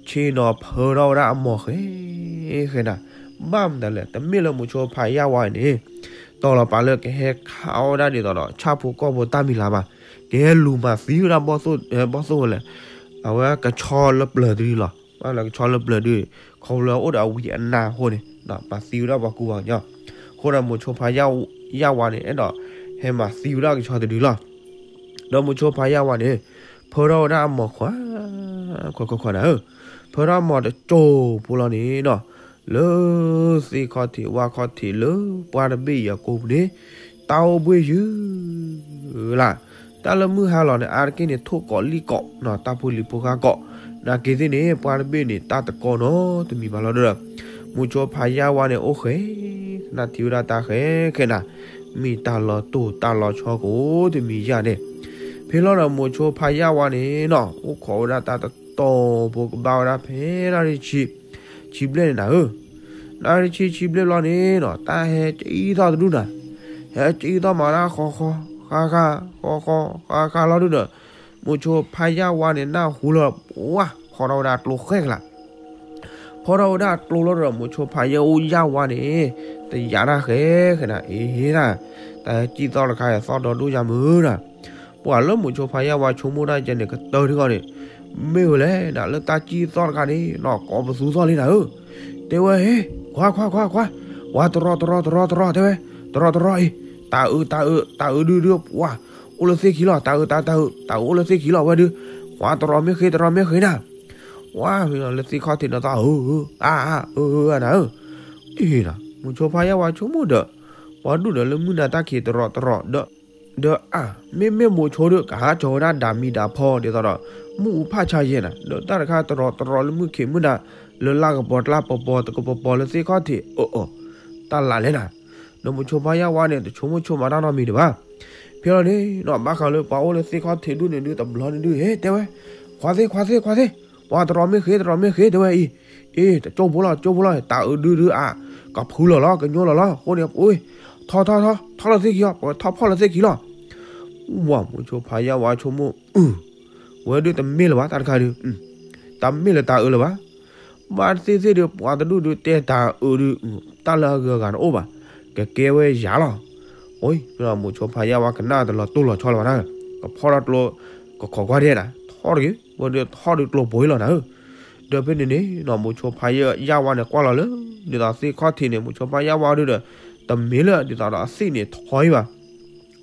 ဆ့ၣ်နီၤဖၢထီၣ်ဝဲဒၣ်အမီၤဃဲ ဃဲနၤ, ဘၣ်မတၤလဲၣ် တမ့ၢ်လၢမိၤဆိဖးယၣ်ဝါန့ၣ် တီၤလီၤပာ်လၢကဟဲခးအီၣ်ဝဲဒၣ်ဒ်သိးဒီး ဆၣ်ဖိကီၢ်ဖိတၢ်မံၤလၤဘၣ်, ကဟဲလူၤမၤသံဝဲဒၣ်ဘီၣ်သိၣ် ဘီၣ်သိၣ်ဝဲလဲၣ်, အဝဲကဆီလၢပျၢၤတဒုလီၤ, ဘၣ်လၢကဆီလၢပျၢၤဒု ခီဖျိအိၣ်ဒီးအဝံၤအနါအဃိန့ၣ် မၤသံဝဲဒၣ်ပှၤကူပှၤကညီ, အဃိဒီးမိၤဆိဖးယၣ်ဝါန့ၣ် အဲၣ်ဒိးဟဲမၤသံဝဲဒၣ်ကဆီတဒုလီၤ. ဒီးမိၤဆိဖးယၣ်ဝါန့ၣ် ဖၢထီၣ်ဝဲဒၣ်အမီၤခွါ ခွါခွါခွါနၤဧၢ, ဖၢထီၣ်အမီၤတစိၢ်ဖိလီၤန့ၣ်နီၤ, လၢသ့ၣ်ခီၣ်ထံးဝၣ်ခီၣ်ထံးလၢပှၢ်တဘ့ၣ်အံၤအကိာ်ပူၤန့ၣ် တၢ်အိၣ်ဘှ့ၣ်ယုၢ်လၢ်, တၢ်လၢမုၢ်ဟါလီၤန့ၣ် အါတက့ၢ်န့ၣ် ထိၣ်ကိးလံၣ်ကိးနီၤ တၢ်ဖိလံၤဖိဃၣ်ကိး, နာ်က့ၤသ့ၣ်န့ၣ် ပှၢ်တဘ့ၣ်န့ၣ် တၢ်တကိးနီတမံၤဘၣ်လီၤဒီး မိၤဆိဖးယၣ်ဝါန့ၣ် အိၣ်ဃဲ နၢ်ထံဝဲဒၣ်တၢ်ဃဲခဲနၤ, မ့ၢ်တၢ်လီၤတိၢ်တၢ်လီၤဆီကအိၣ်တမံၤယၢ်န့ၣ်, ဖဲလီၤဒီးမိၤဆိဖးယၣ်ဝါန့ၣ်နီၤ အိၣ်ခိးဝဲဒၣ်တၢ်တတီၤဖိကဘၣ်ဝဲဒၣ်ဖဲနၣ်ရံၣ်ဆံ ဆံဘျဲၣ်န့ၣ်နၤဧၢ, နၣ်ရံၣ်ဆံဆံဘျဲၣ်ဘျီန့ၣ်နီၤ တၢ်ဟဲကံၣ်သီၣ်တဒူၣ်နၤ, ဟဲကံၣ်သီၣ်မၤတၢ်ဃီဃီ ဃါဃါ ဃီဃီ ဃါဃါလီၤဒုဒီး မိၤဆိဖးယၣ်ဝါန့ၣ် နၢ်ဟူလီၤ ဝါ ဖီထီၣ်ဝဲဒၣ်ကျိဃဲကလး ဖီထီၣ်ဝဲဒၣ်ကျိလီၤဒီး မိၤဆိဖးယၣ်ဝါန့ၣ် တယာ်တၢ်ဃဲဃဲနၤ အ့ၣ်နၤ, တၢ်ဟဲကံၣ်သီၣ်တခါအံၤ သီၣ်ဒီဒိၣ်ယါမုၢ်နၤ, ပှၤလၢမိၤဆိဖးယၣ်ဝါဆိကမိၣ်တၢ်ကဲန့ၣ် ကတၢၢ်ထံဂီၢ်န့ၣ်, မ့ၢ်ဝဲလဲၣ်နၤ လၢတၢ်ကံၣ်သီၣ်တခါန့ၣ် နီၢ်ကီးပသူသီၣ်လံနၤဧၢ, တဲဝဲဟ့ ခွါခွါခွါခွါ, ဝါတရီတရီတရီတရီတဲဝဲ, တရီတရီအံၤ, တၢ်အုးတၢ်အုး တၢ်အုးဒုဒု ပှၤ အိၣ်လၢသ့ၣ်ခံလီၤ တၢ်အုးတၢ်တၢ်အုး တၢ်အုးအိၣ်လၢသ့ၣ်ခံလီၤဝဲဒု, ဝါတရီမ့ၢ်ဃ့ တရီမ့ၢ်ဃ့နၤ ဝါ လၢသ့ၣ်ခီၣ်ထံးနီၢ်သီၣ် အၢ အၢ အၢ အၢနၤဧၢ, အ့ၣ်နၤ မိၤဆိဖးယၣ်ဝါဆိကမိၣ်ဒီး, ပှၤဒူၣ်ဒီးလၢမုၢ်နၤတၢ်ခံးတရီတရီဒီး, ဒီးအါ မ့မ့ၢ်မိၤဆိဒီး ကဟးကၠီၤဝဲဒၣ်ဒၤမံၤဒၤဖီဒ်သိးဒီး, မုၢ်အူဖးဆါယဲၢ်နၤ ဒီးတၢ်တခါတရီတရီလၢမုၢ်ခံးမုၢ်နၤ, လၢလၢ်ကပီၤကျါပီၤပီၤတကပီၤပီၤလၢသ့ၣ်ခီၣ်ထံး အၢ အၢ, တၢ်လၢ်လဲၣ်နၤ, ဒီးမိၤဆိဖးယၣ်ဝါန့ၣ် တဆိကမိၣ်ဆိကမးတၢ်နီတမံၤဒံးဘၣ် ဖဲလီၤန့ၣ်နီၤ ဘၣ်ဃးလၢပှၤအိၣ်လၢသ့ၣ်ခီၣ်ထံးဒူၣ်န့ၣ်ဒုး တဘျီန့ၣ်ဒုး ဟ့ တဲဝဲ, ခွါသ့ၣ် ခွါသ့ၣ် ခွါသ့ၣ်, ပှၤတရီမ့ၢ်ဃ့ တရီမ့ၢ်ဃ့ တဲဝဲအံၤ, အ့ တကၠိၢ်ဖိလီၤ ကၠိၢ်ဖိလီၤ တၢ်အုးဒုဒုအါ, ကဖုလီၤလီၤ ကညိလီၤလီၤ အဃိန့ၣ် ထီၣ်ထီၣ်ထီၣ် ထီၣ်လၢသ့ၣ်ခံလီၤ ပှၤထီၣ်ဖီၣ်လၢသ့ၣ်ခံလီၤ ဝါ မိၤဆိဖးယၣ်ဝါဆိကမိၣ် အု ဝဲဒုးတမ့ၢ်လၢၤဘၣ် တၢ်တခါဒုး, တမ့ၢ်လၢတၢ်အုးလၢၤဘၣ် ဘၣ်သ့ၣ်သ့ၣ်ဒီး ပှၤတဒူၣ်ဒုးတဲတၢ်အုးဒုး, တၢ်လၢအဂုၤအဂၤန့ၣ်အိၣ်ဘၣ်, ကကဲဝဲယၤလီၤ. အိ မိၤဆိဖးယၣ်ဝါကနၣ်တလီၤတိၢ်လီၤဆီလၢၤဘၣ်နၤ, ကဖီၣ်ထီၣ်ကျိ, ကခိးကွၢ်ဒဲးနၤ, ထီၣ်တဂ့ၤ, ဝဲဒုးထီၣ်ဒုးကျိပိၤအံၤလီၤနၤဧၢ. ဒီးဖဲန့ၣ်န့ၣ်နီၤ မိၤဆိဖးယၣ်ဝါန့ၣ်ကွၢ်လီၤလၢ ဒ်သိးသ့ၣ်ခီၣ်ထံးန့ၣ် မိၤဆိဖးယၣ်ဝါဒုးဒီး, တမ့ၢ်လၢဒ်သိးဒီးအသ့ၣ်န့ၣ်ထီအံၤဘၣ်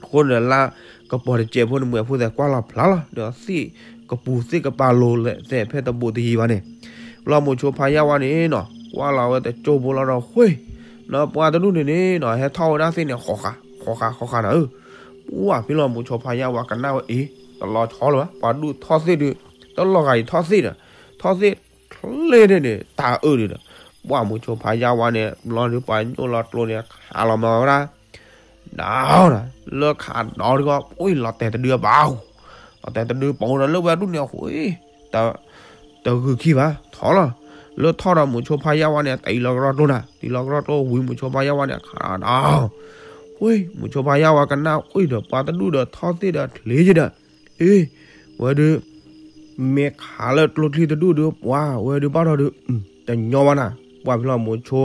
အဃိန့ၣ်လၢ ကပီၤတစဲးဖိန့ၣ် မွဲၤဖိသဲးကွၢ်လီၤဖျါလီၤ ဒီးသ့ၣ် ကပူၤသ့ၣ်ကပၤလိၤလဲၣ်သဲးဖဲတဘူးတယံၤဘၣ်န့ၣ်, လီၤမိၤဆိဖါယၢ်ဝါန့ၣ်နီၤ ကွၢ်လီၤဝဲတကၠိဖိလီၤဒီး ဃ့, လၢပှၤတဒူၣ်န့ၣ်န့ၣ်နီၤ ဟဲထီၣ်ဝဲဒၣ်သ့ၣ်န့ၣ် ဃီဃာ် ဃီဃာ် ဃီဃာ်နၤဧၢ, ပှၢ်ဖဲလီၤမိၤဆိဖါယၢ်ဝါကနၣ်ဝဲအ့ၤ တလီၤဆီလၢၤဘၣ် ပှၤဒူၣ်ထီၣ်သ့ၣ်ဒုး တလီၤဂာ်အံၤထီၣ်သ့ၣ်ဒီး ထီၣ်သ့ၣ်ချ့န့ၣ်န့ၣ် တၢ်အၢၣ်ဒုးဒီး ပှၢ်မိၤဆိဖါယၢ်ဝါန့ၣ် ဘျီဒုးပှၤညိၣ်လီၤကျိန့ၣ် ခးလီၤမၤဝဲဒၣ် ဒီး လၢခးဒီးတဂီၢ် ပှၢ်လီၤတဲာ်တဒုအပာ် လီၤတဲာ်တဒုပာ်ဒီးလၢဝဲဒူၣ်န့ၣ်အဃိ တဂုာ်ခံဘၣ် ထီၣ်လီၤ, လၢထီၣ်ဒီးမိၤဆိဖါယၢ်ဝါန့ၣ် တံၤလီၤကရီကျိနၤ တံၤလီၤကရီကျိဝံၤမိၤဆိဖါယၢ်ဝါန့ၣ် ခးဒီး ဃ့ မိၤဆိဖါယၢ်ဝါကနၣ်ဃ့ဒီး ပှၤတဒူၣ်ဒီးထီၣ်သ့ၣ်ဒီးချ့ယဲဒီး အ့ ဝဲဒုး မ့ၢ်ခးလၢကျိချံတဒူၣ်ဒုး ပှၢ်ဝဲဒုးဘၣ်ထီၣ်ဒုး တညီဘၣ်နၤ ပှၢ်ဖဲလီၤမိၤဆိ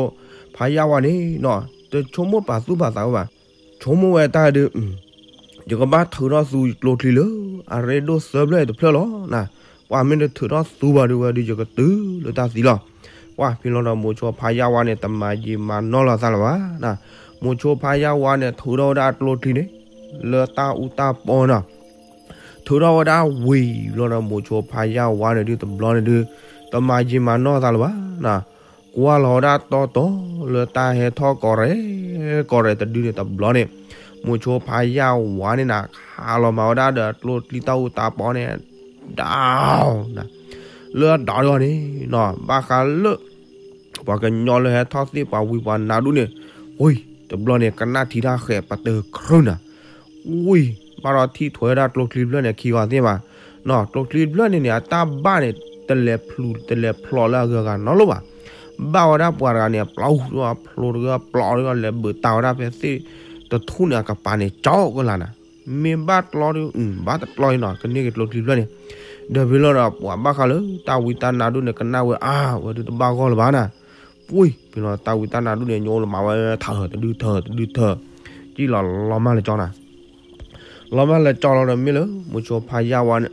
ဖါယၢ်ဝါန့ၣ်နီၤ တဆိကမိၣ်ပာ်သူၣ်ပာ်သးဝဲဘၣ်, ဆိကမိၣ်ဝဲတၢ်ဒုး ယကဘၣ်ထုးထီၣ်သူကျိချံလၢ အရ့ဒိၣ်သၢဖျၢၣ်တဖျၢၣ်လီၤနၤ, ပှၢ်မ့ၢ်တထုးထီၣ်သူဘၣ်ဒုးဝဲဒုး ယကတုၤလၢတၢ်သံလီၤ, ပှၢ်ဖဲလီၤဒီးမိၤဆိဖါယၢ်ဝါန့ၣ် တမၤယံာ်မၤနီၢ်လီၤသးလၢၤဘၣ်နၤ, မိၤဆိဖါယၢ်ဝါန့ၣ် ထုးထီၣ်ဝဲဒၣ်အကျိချံန့ၣ် လၢတၢ်အူတၢ်ပီနီၤ ထုးထီၣ်ဝဲဒၣ်ဝံၤဘျီဒီး မိၤဆိဖါယၢ်ဝါန့ၣ်ဒုးတဘျီန့ၣ်ဒုး တမၤယံာ်မၤနီၢ်သးလၢၤဘၣ်နၤ, ကွၢ်လီၤဝဲဒၣ်တီတီလၢတၢ်ဟဲထီၣ်ကီးရဲၣ် ကီးရဲၣ်တဒုန့ၣ်တဘျီန့ၣ်, မိၤဆိဖါယၢ်ဝါန့ၣ်နၤ ခးလီၤမၤဝဲဒၣ်ဒီးကျိချံတၢ်အူတၢ်ပီန့ၣ် ဒီး လၢအဒီးတဂီၢ်န့ၣ်နီၤ ဘၣ်ဃးလၢ ပှၤကညီလၢဟဲထီၣ်သ့ၣ်ပှၤဝံပှၤနါဒူၣ်န့ၣ်, ဝံၤ တဘျီန့ၣ် ကနၣ်ထံတၢ်ဃဲးပတၢၢ်ခရုၣ်နၤ, ဝံၤ ဘၣ်ဒီးထံၣ်ထွဲဝဲဒၣ်ကျိချံတဖျၢၣ်န့ၣ် ခံဂီၤသ့ၣ်ဘၣ်, နီၤ ကျိချံတဖျၢၣ်န့ၣ်န့ၣ် အတၢ်ဘၣ်န့ၣ် တလဲၤဖျိးတလဲၤဖျိးလၢအဂၤဂၤနီတလိၣ်ဘၣ်, ဘၣ်ဝဲဒၣ်ပှၤတဂၤန့ၣ် ပျီတဂၤဖျိးတဂၤပျီတဂၤလဲၤဘုးတၢ်ဝဲဒၣ်ဖဲသ့ၣ်တထူၣ်န့ၣ် အကပၤန့ၣ် ကၠီကလၤနၤ မ့ၢ်ဘၣ်တြီဒီး ဘၣ်တတြီအံၤနီၤ ကန့ၢ်က့ၤကျိချံတဖျၢၣ်န့ၣ်, ဒီးဖဲလီၤဒီး ပှၤဘၣ်ဃးလၢတၢ်ဝံတၢ်နါဒူၣ်န့ၣ် ကနၣ်ဝဲအါ ဝဲဒုးတဘၣ်ဂီၢ်လၢၤဘၣ်နၤ, ပှံၤ ဖဲလီၤတၢ်ဝံတၢ်နါဒူၣ်န့ၣ် ညိလီၤမၤဝဲထၢၣ်တဒုထၢၣ်တဒုထၢၣ်, ကံၣ်လီၤလီၤမၢ်လၢကၠီနၤ လီၤမၢ်လၢကၠီလီၤဒီးမ့ၢ်လၢ မိၤဆိဖါယၢ်ဝါန့ၣ်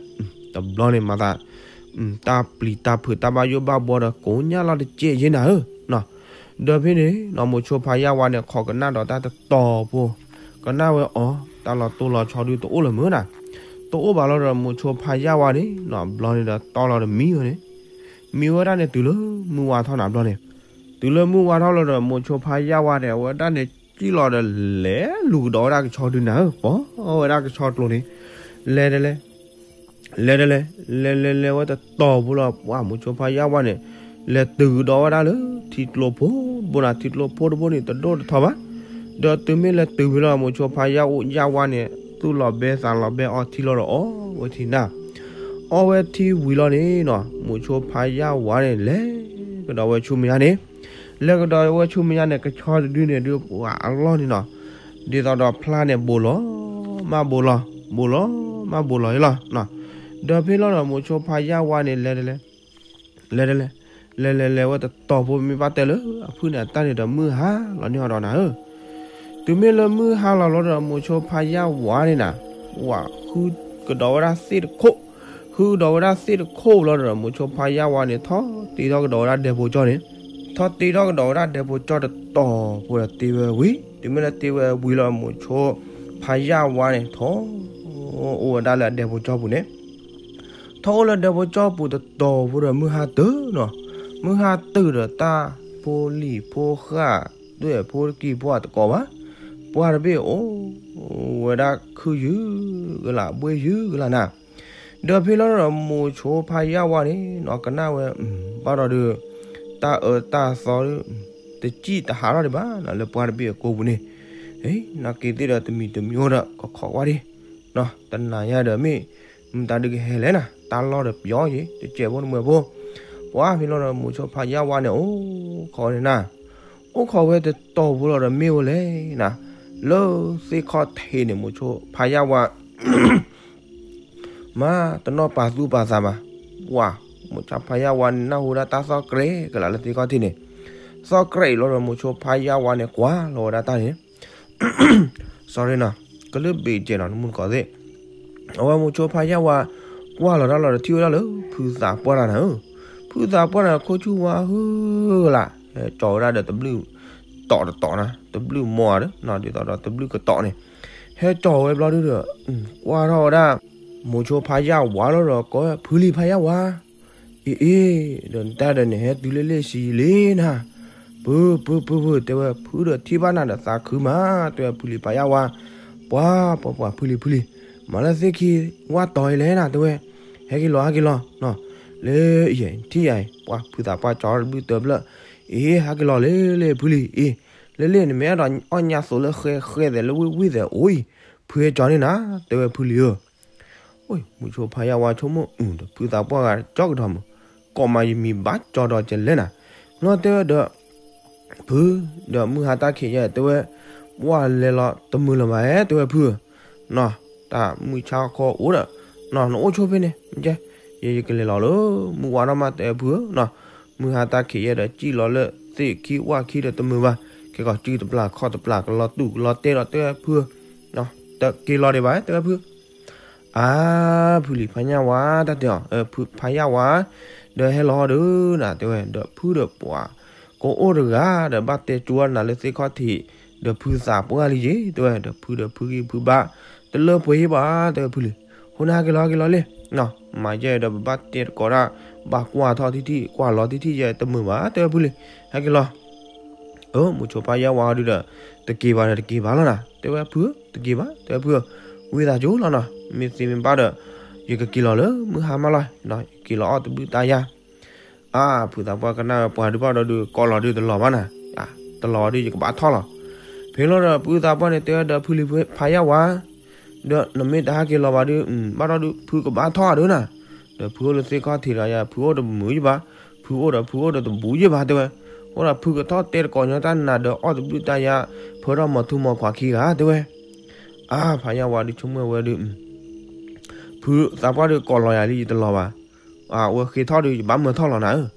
တဘျီန့ၣ်မၤသး တၢ်ပျံၤတၢ်ဖုးတၢ်ဘၣ်ယိၣ်ဘၣ်ဘှီဒီး ကိးညၣ်လီၤတကဲးယဲနၤဧၢ, ဒီးဖဲန့ၣ်နီၤ မိၤဆိဖါယၢ်ဝါန့ၣ် ခိးကနၣ်ဒီးတၢ်တတီၤဖိ, ကနၣ်ဝဲအီၤ တၢ်လီၤတိၢ်လီၤဆီဒုးတအိၣ်လၢၤမုၢ်နၤ, တအိၣ်ဘၣ်လီၤဒီး မိၤဆိဖါယၢ်ဝါန့ၣ်နီၤ ဘျီန့ၣ်ဒီးတီလီၤဒီးမံဝဲန့ၣ်, မံဝဲဒၣ်န့ၣ်တုၤလၢမုၢ်ဝါထီၣ်နၤဘျီန့ၣ်, တုၤလၢမုၢ်ဝါထီၣ်လီၤဒီး မိၤဆိဖါယၢ်ဝါန့ၣ် အဝဲဒၣ်န့ၣ် ကံၣ်လီၤဒီးလဲၤလူၤကဒီးဝဲဒၣ်ကဆီဒုးနၤဧၢ, ပီၤဝဲဒၣ်ကဆီကျိန့ၣ်, လဲၤတလဲၤ လဲၤတလဲၤ လဲၤလဲၤလဲၤဝဲတတီၤဖိလီၤ ပှၢ်မိၤဆိဖါယၢ်ဝါန့ၣ် လဲၤတုၤကဒီးဝဲဒၣ်လၢထံကျိဖိတဘိနၤ, ထံကျိဖိတဘိန့ၣ် တဒိၣ်တထီဘၣ်, ဒီးတုၤမ့ၢ်လဲၤတုၤဖဲလီၤ မိၤဆိဖါယၢ်ဝါန့ၣ် သူၣ်လီၤဘဲသးလီၤဘဲအီထံလီၤဒီးအီဝဲထံနၤ, အီဝဲထံဝံၤလီၤန့ၣ်နီၤ မိၤဆိဖါယၢ်ဝါန့ၣ် လဲၤကဒီးဝဲဆူမဲာ်ညါန့ၣ်, လဲၤကဒီးဝဲဆူမဲာ်ညါန့ၣ် ကဆီတဒုန့ၣ်ဒုးပှၤအလီၢ်န့ၣ်နီၤ, ဒ်သိးဒီးဖျါန့ၣ် ဘူးလီၤ မၢ်ဘူးလီၤ ဘူးလီၤ မၢ်ဘူးလီၤအံၤလီၤ, ဒီးဖဲလီၤဒီး မိၤဆိဖါယၢ်ဝါန့ၣ် လဲၤတလဲၤ လဲၤတလဲၤ လဲၤလဲၤလဲၤဝဲတတီၤဖိ မ့ၢ်ဘၣ်တဲလၢအဖုၣ်န့ၣ် အတၢ်န့ၣ်ဒီးမုၢ်ဟါလီၤန့ၢ်အီၤဒီးနၤဧၢ, တုၤမ့ၢ်လၢမုၢ်ဟါလီၤလီၤဒီး မိၤဆိဖါယၢ်ဝါန့ၣ်နၤ, ဝၤဃုကဒီးဝဲဒၣ်သ့ၣ်တခိၣ်, ဃုကဒီးဝဲဒၣ်သ့ၣ်တခိၣ်လီၤဒီး မိၤဆိဖါယၢ်ဝါန့ၣ် ထီၣ်တ့ထီၣ်ကဒီးဝဲဒၣ်ဒဲဖိကၠီန့ၣ်, ထီၣ်တ့ထီၣ်ကဒီးဝဲဒၣ်ဒဲဖိကၠီတတီၤဖိဒီးတ့ဝဲဝံၤ, တုၤမ့ၢ်လၢတ့ဝဲဝံၤလီၤ မိၤဆိဖါယၢ်ဝါန့ၣ် ထီၣ်အိၣ်ဝဲဒၣ်လၢအဒဲဖိကၠီပူၤန့ၣ် ထီၣ်အိၣ်လၢဒဲဖိကၠီပူၤတတီၤဖိဒီးမုၢ်ဟါတုၤနီၤ, မုၢ်ဟါတုၤဒီးတၢ်ဖိလံၤဖိဃၢ် ဒွဲၣ်ဖိတကံၤဖိအတကိးဘၣ်, ပှၢ်တဘ့ၣ်အိၣ်ဝဲဒၣ်ခုၣ်ယုၢ်ကလး ဘှ့ၣ်ယုၢ်ကလးနၤ, ဒီးဖဲလီၤဒီး မိၤဆိဖါယၢ်ဝါန့ၣ်နီၤ ကနၣ်ဝဲ ဘၣ်ဒီးဒုး တၢ်အၢတၢ်သီ တစံၣ်တဟးထီၣ်ဒံးဘၣ်နၤ လၢပှၢ်တဘ့ၣ်အကိာ်ပူၤန့ၣ်, နာ်က့ၤသ့ၣ်ဒီးတမံၤတမံၤအိၣ်ဒီး ကခိးကွၢ်ဒံး တနၤညါဒီးမ့ၢ် မတၤဒုးကဟဲလဲၣ်နၤ တၢ်လီၢ်ဒီးပျီယ့ၤ တစဲးဖိတမှဲၤဖိ, ပှၢ်ဖဲလီၤဒီး မိၤဆိဖါယၢ်ဝါန့ၣ် အိၣ်ခိးန့ၣ်နၤ, အိၣ်ခိးဝဲတတီၤဖိလီၤဒီးမ့ၢ်ဝဲလဲၣ်နၤ, လၢသ့ၣ်ခီၣ်ထံးန့ၣ် မိၤဆိဖါယၢ်ဝါ မၤတနီၣ်ပာ်သူၣ်ပာ်သးဘၣ်, ပှၢ် မိၤဆိဖါယၢ်ဝါန့ၣ် နၢ်ဟူဒၣ်တၢ်သီၣ်ကြဲးကလးလၢသ့ၣ်ခီၣ်ထံးန့ၣ်, သီၣ်ကြဲးအံၤလီၤဒီး မိၤဆိဖါယၢ်ဝါန့ၣ် ကွၢ်လီၤဝဲဒၣ်တၢ်န့ၣ် sorry နီၤ, ကလုၢ်ဘ့ၣ်ကဲနီၤ နမူတကိးသ့ၣ်, အဝဲမိၤဆိဖါယၢ်ဝါ ကွၢ်လီၤတၢ်လီၤဒီးထံၣ်ဝဲဒၣ်လၢ ဖုသးပှၢ်တၢ်နၤဧၢ, ဖုသးပှၢ်တၢ် ခိၣ်ဆူၣ်ဝါဟုၣ်ကလး ဟဲကၠီၤဝဲဒၣ်ဒီးတဘျုးတီၤတတီၤနၤ, တဘျုးမီၤဧါဒီး ဒ်သိးဒီးတဘျုးကတီၤန့ၣ်, ဟဲကၠီၤဝဲဘျီဒုဒီး ကွၢ်ထီၣ်ဝဲဒၣ် မိၤဆိဖါယၢ်ဝါလီၤဒီးကိးဝဲ ဖုလံၤဖါယၢ်ဝါ, အ့ၣ်အ့ၣ်, ဒီးနတၢ်ဒီးနဟဲတုၤလၢလ့ၣ်ဆံးလံနၤ, ပုၢ်ပုၢ်ပုၢ်ပုၢ်, တဲဝဲ ဖုဒီးထံၣ်ဘၣ်နၤဒီးသးခုမး, တဲဝဲ ဖုလံၤဖါယၢ်ဝါ, ပှၤပှၤပှၤ ဖုလံၤဖုလံၤ, မၤလၢသ့ၣ်ခံဝၢ်တီၤအံၤလဲၣ်နၤ, တဲဝဲ, ဟဲက့ၤလီၤ ဟဲက့ၤလီၤ, လၢယဲထံၣ်ယၤအံၤ ပှၤဖုသးပှၢ်ကၠီတဘျုးတဘျၢၣ်, အ့ၣ် ဟဲက့ၤလီၤလၢလ့ၣ်ဖုလံၤအံၤ, လၢလ့ၣ်နမ့ၢ်အဲၣ်ဒိးအီၣ်ညါသိးလၢဃဲဃဲသဲးလၢဝ့ၢ်ဝ့ၢ်သဲးအိၣ်အံၤ, ဖုဟဲကၠီန့ၢ်နၤ, တဲဝဲ ဖုလံၤဧၢ မိၤဆိဖါယၢ်ဝါဆိကမိၣ်အုၣ်ဒီး ဖုသးပှၢ်ဂၤကၠီကဒီးမုၢ်, ကိးမးယမံၤဘၣ်ကၠီဒီးကလဲၣ်နၤ, လီၤတဲဝဲဒီး ဖု, ဒီးမုၢ်ဟါတၢ်ခံးယဲၢ် တဲဝဲ, ပှၢ်လဲၤလီၤတမုာ်လၢၤဘၣ်ဧဲ တဲဝဲ ဖုဧၢ, နီၢ်, တၢ်မုၢ်ဆါခီအိၣ်ဒီး, နီၢ် နအိၣ်ဆိဖဲန့ၣ်, ယဲ ယကလဲၤလီၤလၢ မုၢ်ဝါထီၣ်မး တဲဝဲ ဖုဧၢ, နီၢ်, မုၢ်ဟါတၢ်ခံးယဲၢ်ဒီး စံၣ်လီၤလၢသ့ၣ်ခံဝၣ်ခံဒီးတမုာ်ဘၣ်, ခဲကီးစုတပျၢ်ခီၣ်တပျၢ် ကလီၤတူၢ်ကလီၤတဲဒီး တဲဝဲ ဖုဧၢ, နီၢ်, တက့ၤလီၤဒံးဘၣ် တဲဝဲ ဖု အါ, ဖုလံၤဖါယၢ်ဝါ တၢ်တဲအီၤ, ဖုဖါယၢ်ဝါ, ဒီးဟဲလီၤဒီးနၤ တဲဝဲ, ဒီးဖုဒီးပှၤကိးအိၣ်တဂၤဒီး ဘၣ်တဲကၠိနၤလၢသ့ၣ်ခီၣ်ထံး, ဒီးဖုသးပှၢ်လံယ့ၤ တဲဝဲ, ဒီးဖုဒီးဖုဂံၢ်ဖုဘါ တလၢပှဲၤယ့ၤဘၣ် တဲဝဲ ဖုလံၤ, အဃိန့ၣ် ဟဲက့ၤလီၤ ဟဲက့ၤလီၤလံ, နီၢ်, မၤယဲဒီး ပဘၣ်တဲတကိးတၢ်, ဘၣ်ကွၢ်ထီၣ်ထံထံၣ် ကွၢ်လီၤထံထံၣ်ယဲတမုာ်ဘၣ် တဲဝဲ ဖုလံၤ, ဟဲက့ၤလီၤ အၢ မိၤဆိဖါယၢ်ဝါဒုဒီး, တက့ၤဘၣ်ဒီးတက့ၤဘၣ်လီၤနၤ တဲဝဲ ဖုဧၢ, တက့ၤဘၣ် တဲဝဲ ဖုဧၢ, ဝံသးစူၤလီၤနီၢ်, မ့ၢ်သ့မ့ၢ်ဘၣ်ဒီး, ယကက့ၤလီၤလၢမုၢ်ဟါမးလီၤ, ယက့ၤလီၤအီၣ်တဘျုးတၢ်ယါ, အါ, ဖုသးပှၢ်ကနၣ်ဝဲ ပှၤဒုးဘၣ်ဒီးဒုး ကိးလီၤဒုးတလီၤဘၣ်နၤ, တလီၤဘၣ်ဒုး ယကဘၣ်ထီၣ်လီၤ, ဖဲလီၤဒီး ဖုသးပှၢ်န့ၣ် တဲဝဲဒီး ဖုလံၤဖါယၢ်ဝါ ဒီးနမ့ၢ်တဟဲက့ၤလီၤဘၣ်ဒုး, ဘၣ်ဒီးဒုး ဖုကဘၣ်ထီၣ်ဒုးနၤ, ဒီးဖုအိၣ်လၢသ့ၣ်ခီၣ်ထံးဒီးယၤ ဖုအိၣ်တမုာ်ယဘၣ်, ဖုအိၣ်ဒီးဖုအိၣ်ဒီးတဘူးယဘၣ် တဲဝဲ, အဃိဒီးဖုကထီၣ်တဲတကိးညီတၢ်နၤဒီး အီၣ်တဘျုးတၢ်ယါ, ဖၢထီၣ်မီၤထူမီၤခွါခံဂၤ တဲဝဲ, အါ, ဖါယၢ်ဝါဒုးဆိကမိၣ်ဝဲဒုး, ဖုသးပှၢ်ဒုး ကိးလီၤယၤလံ ယတလီၤဘၣ်, အဝဲဃ့ထီၣ်ဒုး ယဘၣ်မၢထီၣ်လီၤနၤဧၢ,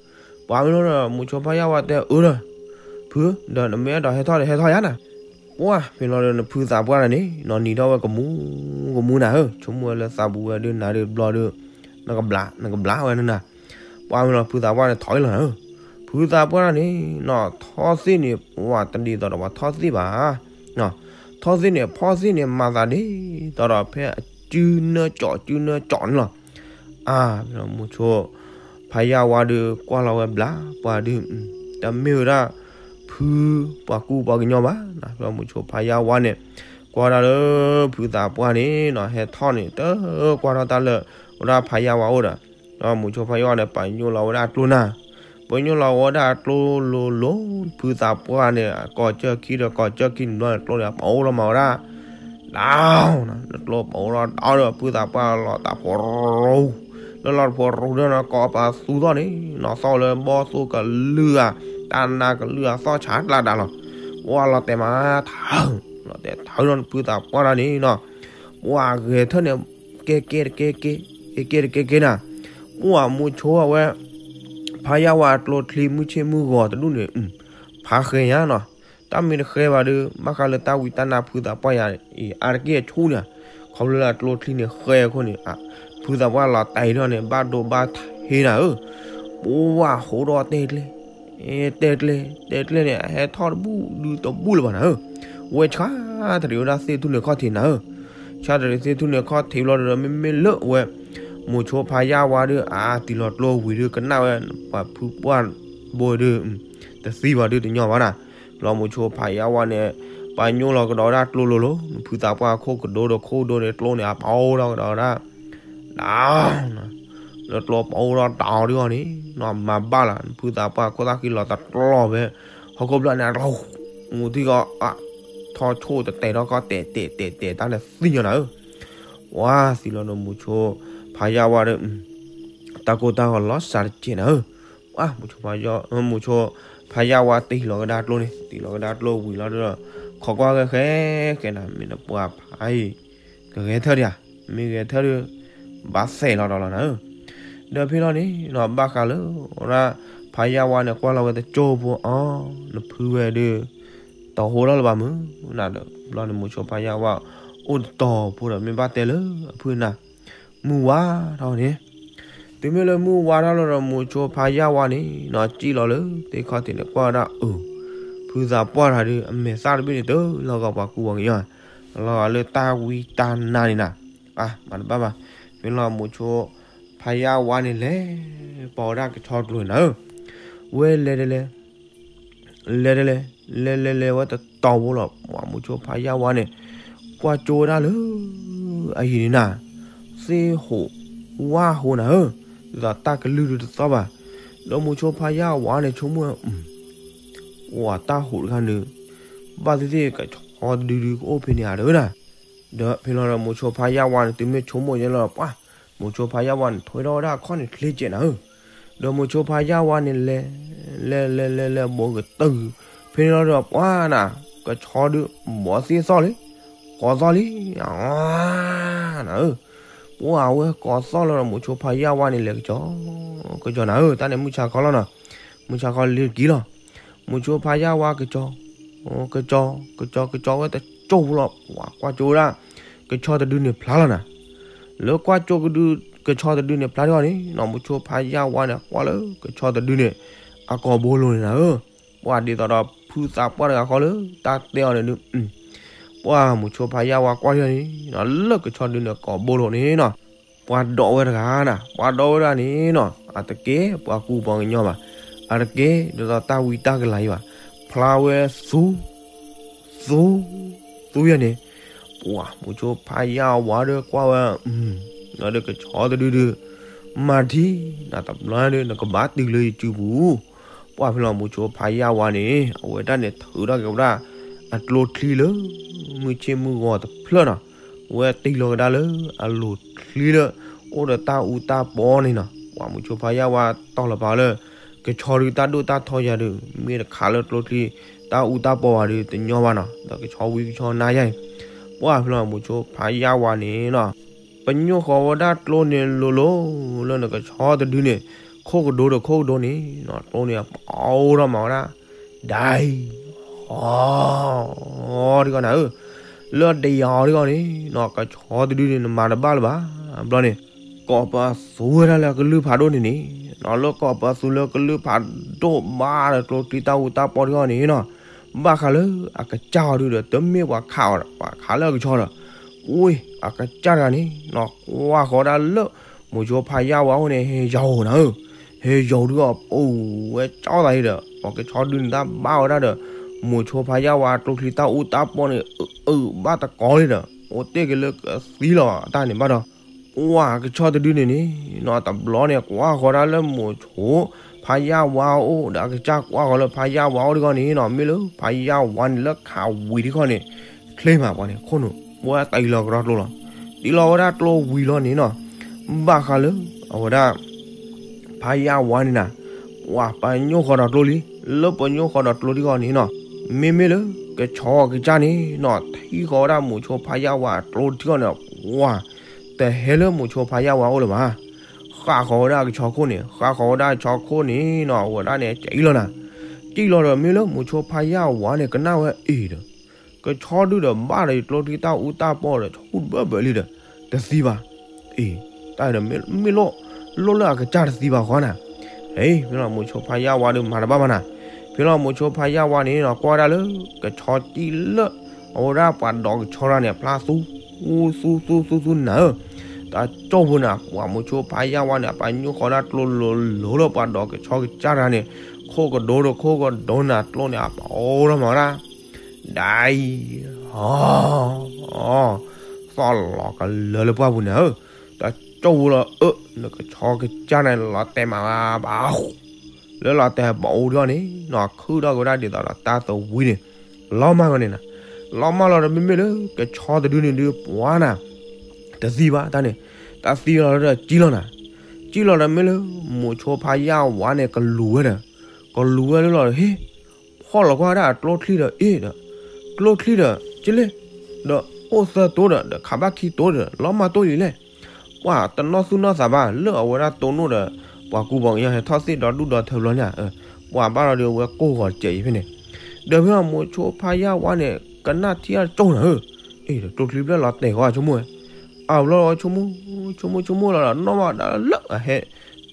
ပှၤမ့ၢ်လီၤဒီး မိၤဆိဖါယၢ်ဝါတဲအၢဒီး, ဖု, ဒီးနမ့ၢ်အဲၣ်ဒိးဟဲထီၣ်ဒီးဟဲထီၣ်ယါနၤ, ပှၢ်ဖဲလီၤဒီး နဖုသးပှၢ်နၤန့ၣ် နီၢ်နံၤထီၣ်ဝဲကမူကမူနၤဧၢ, ဆိကမိၣ်ဝဲလၢသးပူၤဝဲဒုး နၤဒုးတဘျီဒုး, နကဘျး နကဘျးဝဲနၤ, ပှၤမ့ၢ်လီၤဖုသးပှၢ်န့ၣ်ထီၣ်အံၤလီၤနၤဧၢ, ဖုသးပှၢ်န့ၣ် နီၢ်ထီၣ်သ့ၣ်န့ၣ် ပှၤတဒ်သိးဒီးပှၤထီၣ်သ့ၣ်ဘၣ်, ထီၣ်သ့ၣ်န့ၣ် ဖီၣ်သ့ၣ်န့ၣ် မၤသးဒ်သိးဒီး ဖဲအစုနၢကၠီးစုနၢကၠီးန့ၣ်လီၤ, အါ, မိၤဆိဖါယၢ်ဝါဒုး ကွၢ်လီၤဝဲဘျး ပှၤဒုး, တမ့ၢ်ဝဲဒၣ် ဖုပှၤကူပှၤကညီဘၣ်, မိၤဆိဖါယၢ်ဝါန့ၣ်, ကွၢ်ဒၣ်လၢ ဖုသးပှၢ်န့ၣ်နီၢ် ဟဲထီၣ်န့ၣ် တကွၢ်ထီၣ်တၢ်လၢ ဝဲဒၣ်ဖါယၢ်ဝါအိၣ်ဒီး, မိၤဆိဖါယၢ်ဝါန့ၣ် ပညိၣ်လီၤဝဲဒၣ်ကျိနၤ, ပညိၣ်လီၤဝဲဒၣ်ကျိလိၤလိၤ, ဖုသးပှၢ်န့ၣ် ကိးကၢၢ်ခံဒီးကိးကၢၢ်ခံန့ၣ်ဘျီန့ၣ် ကျိန့ၣ် ပအိၣ်ထီၣ်မၤဝဲဒၣ် ဒီး, ကျိပအိၣ်ထီၣ်ဒီး ဖုသးပှၢ်လီၤတၢ်ဖိရူ, လၢလီၤတဖိရူဒီးနီၢ် ကိးပသူထီၣ်န့ၣ် နီၢ်သီၣ်လၢဘီၣ်သိၣ်ကလုၢ်ဧါ, တၢ်နါကလုၢ်ဧါ သီၣ်ဆးတကျါဒါလီၤ, ပှၢ်လီၤတဲာ်မးထး, လီၤတဲာ်ထးဒီးဖုသးပှၢ်တၢ်န့ၣ်နီၢ်, ပှၢ်ဂဲၤထၢၣ်န့ၣ် ကဲကဲတကဲကဲ, ကဲကဲတကဲကဲနၤ, ပှၢ်မိၤဆိအဝဲ ဖါယၢ်ဝါအကျိချံမုၢ်ဆ့ၣ်မုၢ်ဂီၤတဒူၣ်န့ၣ်, ဖးဃဲၤညါနီၢ်, တၢ်မ့ၢ်တဃဲၤဘၣ်ဒီး ဘၣ်ဃးလၢတၢ်ဝံတၢ်နါဖုသးပှၢ်ယၤအံၤ အါတက့ၢ်အဆူၣ်န့ၣ်, ခီဖျိလၢအကျိချံန့ၣ်ဃဲၤအဃိန့ၣ်, ဖုသးပှၢ်လီၤတဲာ်ထီၣ်န့ၣ် ဘၣ်ဒိဘၣ်ထံးနၤဧၢ, ပှၢ်ဟိးဒီးတဲာ်ကျဲ, တဲာ်ကျဲ, တဲာ်ကျဲန့ၣ် ဟဲထီၣ်တဘူၣ်ဒုးတဘူၣ်လၢၤဘၣ်နၤဧၢ, ဝဲဆါတရံးဝဲဒၣ်သ့ၣ်ထူၣ်န့ၣ်ခီၣ်ထံးနၤဧၢ, ဆါတရံးသ့ၣ်ထူၣ်န့ၣ်ခီၣ်ထံးဘျီဒီး မ့မ့ၢ်လၢအဝဲ မိၤဆိဖါယၢ်ဝါဒီး အါ တံၢ်လီၤကျိဝံၤဒီး ကနၣ်ဝဲ ပှၤဖုပှၢ်ဘိဒီး တသံဘၣ်ဒုးတညီဘၣ်နၤ, ဘျီမိၤဆိဖါယၢ်ဝါန့ၣ် ပညိၣ်လီၤကဒီးဝဲဒၣ်ကျိလိၤလိၤ, ဖုသးပှၢ်ခိၣ်ကဒိဒီးခိၣ်ဒိန့ၣ် ကျိန့ၣ် အပအိၣ်ထီၣ်ကဒီးဝဲဒၣ် ဒီး လၢကျိပအိၣ်ထီၣ်ဒီးဒုးအီၤန့ၣ် နီၢ်မၤဘၣ်လီၤ, ဖုသးပှၢ်ခိၣ်သၣ်ဃံလီၤတကျီၢ်ဖဲ ဟီၣ်ခိၣ်ဖျၢၣ်န့ၣ် မူထံကီး ထီၣ်ဆိၣ်တတဲာ်ထီၣ်ကီၢ်တဲာ်တဲာ်တဲာ်တဲာ်တၢ်န့ၣ်သံညီနၤဧၢ, ပှၢ်သံလီၤဒီးမိၤဆိဖါယၢ်ဝါဒီး တၢ်ကိၢ်တၢ်ဂီၤလီၤစှၤတစဲးနၤဧၢ, မိၤဆိဖါယၢ်, မိၤဆိဖါယၢ်ဝါတံၢ်လီၤကဒါကျိန့ၣ် တံၢ်လီၤကဒါကျိဝံၤလီၤဒီး ခိးကွၢ်ဂဲၤဃဲဃဲနၤ မ့ၢ်နပှၤဖးအံၤ ကဂဲၤထၢၣ်ဒံးဧါ, မ့ၢ်ဂဲၤထၢၣ်ဒီး ဘၣ်သဲးလီၤဒီးလီၤနၤဧၢ, ဒီးဖဲလီၤန့ၣ်နီၢ် ဘၣ်ဃးလၢ ဝဲဒၣ်ဖါယၢ်ဝါန့ၣ် ကွၢ်လီၤဝဲတကၠိဖိအီၤ နဖုဝဲဒီး တီၤဟိးထီၣ်လၢၤဘၣ်မုၢ်နၤဒီး ဘျီန့ၣ်မိၤဆိဖါယၢ်ဝါ အိၣ်တတီၤဖိဒီး မ့ၢ်ဘၣ်တဲလၢအဖုနၤ မုၢ်ဝါထီၣ်န့ၣ်, တုၤမ့ၢ်လၢမုၢ်ဝါထီၣ်လီၤဒီး မိၤဆိဖါယၢ်ဝါန့ၣ် နီၢ်စံၣ်လီၤလၢသ့ၣ်ခီၣ်ထံးန့ၣ် ကွၢ်ဝဲဒၣ်အုး, ဖုသးပှၢ်တၢ်ဒီး အမဲာ်သၣ်တဘ့ၣ်န့ၣ် တလီၤဂာ်ပှၤကူပှၤကညီ, လီၤဂာ်လၢတၢ်ဝံတၢ်နါန့ၣ်နၤ, မၤတဘၣ်ဘၣ်, ဖဲလီၤမိၤဆိဖါယၢ်ဝါန့ၣ်လဲၤ ပိာ်ဝဲဒၣ်ကဆီကျိၤန့ၣ်နၤဧၢ, ဝဲလဲၤတလဲၤ လဲၤတလဲၤ လဲၤလဲၤလဲၤဝဲတတီၤဖိလီၤ. ပှၤမိၤဆိဖါယၢ်ဝါန့ၣ် ကွၢ်ကၠိဝဲဒၣ်လၢ အယံၤန့ၣ်နၤ, သ့ၣ်ဟိးဝၣ်ဟိးနၤဧၢ, ဒ်သိးတၢ်ကလုၢ်ဒုတသီၣ်ဘၣ်. ဒီးမိၤဆိဖါယၢ်ဝါန့ၣ်ဆိကမိၣ် အိၣ်တၢ်ဟိးတခါန့ၣ် ဘၣ်သ့ၣ်သ့ၣ်ကဆီတဒုဒုကအိၣ်ဖဲန့ၣ်ဧါတဝဲဒၣ်. ဒီးဖဲလီၤဒီးမိၤဆိဖါယၢ်ဝါန့ၣ် တုၤမ့ၢ်ဆိကမိၣ်ယဲလီၤပှၢ်, မိၤဆိဖါယၢ်ဝါန့ၣ် ထွဲထီၣ်ဝဲဒၣ်အခီၣ်န့ၣ်ချ့ကဲးနၤဧၢ. ဒီးမိၤဆိဖါယၢ်ဝါန့ၣ်လဲၤ လဲၤလဲၤလဲၤလဲၤဘိးကတၢၢ်, ဖဲန့ၣ်လီၤဒီးပှၢ်နၤ, ကဆီဒုဘိးသ့ၣ်သီၣ်လံ, ကိးသီၣ်လံ နၤဧၢ. ပှၢ်အဝဲကိးသီၣ်လီၤဒီးမိၤဆိဖါယၢ်ဝါန့ၣ်လဲၤကစီၤ ကစီၤနၤဧၢ, တၢ်န့ၣ်မုၢ်ဆါခီလီၤနီၤ, မုၢ်ဆါခီလံတက့ၢ်လီၤ. မိၤဆိဖါယၢ်ဝါကစီၤ ကစီၤ ကစီၤ ကစီၤဝဲတကၠိၢ်ဖိလီၤ. ပှၤကွၢ်ကၠိဝဲဒၣ် ကဆီတဒုန့ၣ်ဖျါလီၤနၤ. လၢကွၢ်ကၠိကဆီတဒုန့ၣ်ဖျါထီၣ်န့ၣ်နီၤ, မိၤဆိဖါယၢ်ဝါန့ၣ် ကွၢ်လၢကဆီတဒုန့ၣ် အကိာ်ဘိလိၤန့ၣ်နၤဧၢ. ပှၢ်ဒ်သိးဒီးဖုသးပှၢ်တဂၤဃီလၢ တၢ်တဲအီၤန့ၣ်ဒုး ပှၢ်မိၤဆိဖါယၢ်ဝါကွၢ်ထီၣ်န့ၣ်နီၤ, လၢကဆီတဒုန့ၣ်ကိာ်ဘိလိၤန့ၣ်နီၤ, ပှၤဒိးဝဲတဂၤနၤ, ပှၤဒိးဝဲဒၣ်န့ၣ်နီၤ, အတကဲပှၤကူပှၤကညီဘၣ်, အတကဲဒ်သိးတၢ်ဝံတၢ်ကလၤအံၤဘၣ်, ဖျါဝဲသူ သူ သူယဲၢ်န့ၣ်, ပှၢ်မိၤဆိဖါယၢ်ဝါဒီးကွၢ်ဝဲ, ဒီးကဆီတဒုဒုး မၤထံ နတဘျီဒီး နကဘၣ်တုၤလၢယစုပူၤ. ပှၢ်ဖဲလီၤမိၤဆိဖါယၢ်ဝါန့ၣ် အဝဲဒၣ်န့ၣ်ထုးထီၣ်က့ၤဝဲဒၣ် အကျိချံလၢ မုၢ်ဆ့ၣ်မုၢ်ဂီၤတဖျၢၣ်နီၤ, ဝဲတ့ၢ်လီၤကဒါလၢအလိၤချံလၢ အိၣ်ဒီးတၢ်အူတၢ်ပီန့ၣ်နီၤ, ပှၢ်မိၤဆိဖါယၢ်ဝါတီၢ်လီၤပာ်လၢ ကဆီဒုးတၢ်ဒိၣ်တၢ်ထီယၤဒုး မ့ၢ်တခးလၢကျိချံ တၢ်အူတၢ်ပီဘၣ်ဒုး တညီဘၣ်နီၤ, ဒီးကဆီဝံကဆီနါယါအံၤ, ပှၢ်ဖဲလီၤမိၤဆိဖါယၢ်ဝါန့ၣ်နီၤ ပညိၣ်ဃီၤဝဲဒၣ်ကျိန့ၣ်လိၤလိၤ လၢနကဆီတဒုန့ၣ် ခိၣ်ကဒိဒီးခိၣ်ကဒိန့ၣ်နီၤ, ကျိန့ၣ်အပီထီၣ်မၤဝဲဒၣ် ဒၣ်အံၤ အီၤ ဒ်ဂီၤနၤဧၢ, လၢဒၣ်အီၤဒ်ဂီၤန့ၣ်နီၤ, ကဆီတဒုန့ၣ် နမၤတဘၣ်လၢၤဘၣ်, ဘျီန့ၣ် ကိးပသူဝဲဒၣ်လၢကလုၢ်ဖးဒိၣ်န့ၣ်န့ၣ်နီၤ, လၢကိးပသူလၢကလုၢ်ဖးဒိၣ်ဘၣ်ဒီးကျိချံတၢ်အူတၢ်ပီဒ်ဂီၤန့ၣ်နီၤ, ဘၣ်ဃးလၢအကစၢ်အီၤဒုးဒီး တမ့ၢ်ပှၤခးအီၤဒီး ပှၤခးလၢအကဆီဒီး ဝ့ၢ်အကစၢ်တဂၤန့ၣ်နီၤ ကွၢ်ဃီၤဝဲဒၣ်လၢ မိၤဆိဖါယၢ်ဝါအိၣ်န့ၣ် ဟဲယီၤနၤဧၢ, ဟဲယီၤဒုးအီၤ အိၣ်ဝဲကၠီသးအံၤဒီး ပှၤကဆီဒုန့ၣ်တၢ်ဘၣ်ဝဲဒၣ်ဒီး မိၤဆိဖါယၢ်ဝါကျိချံတၢ်အူတၢ်ပီန့ၣ် အုးဘၣ်တကိးလံဒီး အိၣ်တ့ၢ်က့ၤလၢကသံလီၤတၢ်န့ၣ်ဘၣ်ဒီး ပှၢ်ကဆီတဒုန့ၣ်န့ၣ်နီၤ တဘျီန့ၣ် ကွၢ်ဃီၤဒၣ်လၢမိၤဆိဖါယၢ်ဝါအအိၣ်ဒီးအကစၢ်ကွၢ်ဃီၤလၢဖါယၢ်ဝါအိၣ်ဒ်ဂီၤန့ၣ်နီၤ မ့ၢ်လၢဖါယၢ်ဝါန့ၣ်လၢခးဝံၤဒ်ဂီၤန့ၣ် ချ့မးပှၤန့ၣ် ခိၣ်နူာ် ပှၤတံၢ်လီၤကဒီးကျိလီၤ. တံၢ်လီၤဝဲဒၣ်ကျိဝံၤလီၤန့ၣ်နီၤ ဘၣ်ဃးလၢ အဝဲဒၣ် ဖါယၢ်ဝါန့ၣ်နၤ ပှၤပညိၣ်ဃီၤဒီးကျိလံ လၢပညိၣ်ဃီၤဒီးကျိဒ်ဂီၤန့ၣ်နီၤ မ့မ့ၢ်လၢကဆီအကစၢ်န့ၣ်နီၤ ထံၣ်ဃီၤဝဲဒၣ်မိၤဆိဖါယၢ်ဝါအကျိဒ်ဂီၤန့ၣ် ပှၤ တဟဲလၢမိၤဆိဖါယၢ်ဝါအိၣ်လၢၤဘၣ်. ဃၣ်ဃီၤဝဲဒၣ်အကဆီခိၣ်န့ၣ် ဃၣ်ဃီၤဝဲဒၣ်အကဆီခိၣ်န့ၣ်နီၤ အဝဲဒၣ်န့ၣ် ကံၣ်လီၤနၤ ကံၣ်လီၤဒီးမ့ၢ်လၢမိၤဆိဖါယၢ်ဝါန့ၣ် ကနၣ်ဝဲအံၤဒီး ကဆီဒုဒီးဘၣ်ဒီးယကျိချံတၢ်အူတၢ်ပီဒီး ဆူၣ်ဘၢဘၢလံဒီး တသံဘၣ်. အံၤ တၢ်ဒီးမ့ၢ်လိၣ် လိၣ်လၢအကစၢ်တသံဘၣ်ဃီနၤ. အံၤ ဖဲလီၤမိၤဆိဖါယၢ်ဝါဒီးမၤတဘၣ်ဘၣ်နၤ. ဖဲလီၤမိၤဆိဖါယၢ်ဝါန့ၣ်နီၤ ကွၢ်ဒၣ်လၢ ကဆီကံၣ်လၢ အဝဲဒၣ်ပှၤဒိးကဆီတဂၤန့ၣ် ဖျါသူ သူသူသူသူနၤဧၢ တၢ်ကၠီၢ်ဖိန့ၣ် ပှၤမိၤဆိဖါယၢ်ဝါန့ၣ် အပညိၣ်ဃီၤဒၣ်ကျိလိၤလိၤလၢပှၤဒိးကဆီကစၢ်တဂၤန့ၣ် ခိၣ်ကဒိဒီးခိၣ်ကဒိန့ၣ် ကျိန့ၣ် အပီထီၣ်မၤဝဲဒၣ် ဒ်အံၤ အီ သီၣ်လီၤကလၢာ်လၢပှၢ်ပူၤန့ၣ်ဧၢ တၢ်ကၠီၢ်ဖိလီၤအၢ နကဆီကစၢ်န့ၣ် လီၤတဲာ်မးဘၣ် လၢလီၤတဲာ်ပအိၣ်ထီၣ်န့ၣ်နီၤ ခုၣ်ထီၣ်က့ၤဝဲဒၣ်ဒ်သိးဒီးတၢ်သဝံန့ၣ် လီၤမၢ်ဂီၤန့ၣ်နီၤ လီၤမၢ်လီၤဒီးမ့မ့ၢ်လၢ ကဆီတဒုန့ၣ်ဒုးပှၤနၤ တသံဘၣ်တၢ်န့ၣ် တၢ်သံလီၤဒီးကံၣ်လီၤနၤ ကံၣ်လီၤဒီးမ့ၢ်လၢ မိၤဆိဖါယၢ်ဝါန့ၣ် ကလူၤဝဲဒီး ကလူၤဝဲလၢလီၤဒီး ဟ့ၣ် ဖီၣ်လီၤကွၢ်ဒၣ်အကျိချံဒီး အ့ၣ်ဒီး ကျိချံဒီး ကလဲၣ် ဒီးအိၣ်သၢတိဒီး ဒီးခးဘၣ်ခံတိဒီး လီၤမၢ်တိၢ်လံလဲၣ် ပှၤတနီၢ်သူၣ်နီၢ်သးဘၣ် လၢအဝဲဒၣ်တိၢ်နီၣ်ဒီး ပှၤကူပှၤကညီဟဲထီၣ်သ့ၣ်ဒီဒူၣ်ဒီထၢဘျီန့ၣ် ပှၤဘၣ်လီၤဒီးအဝဲကိၢ်ဂီၤတစဲးအံၤဖဲန့ၣ် ဒီးဖဲလီၤမိၤဆိဖါယၢ်ဝါန့ၣ် ကနၣ်ထံအကၠိၢ်နၤဧၢ အ့ၣ်ဒီးကျိချံဘျၢၣ်လီၤတဲာ်ဃီဆိကမိၣ်ဝဲ အဘျီဆိကမိၣ် ဆိကမိၣ်ဆိကမိၣ်လီၤဒီး နီၢ်မးဒၣ်လၢအဟဲ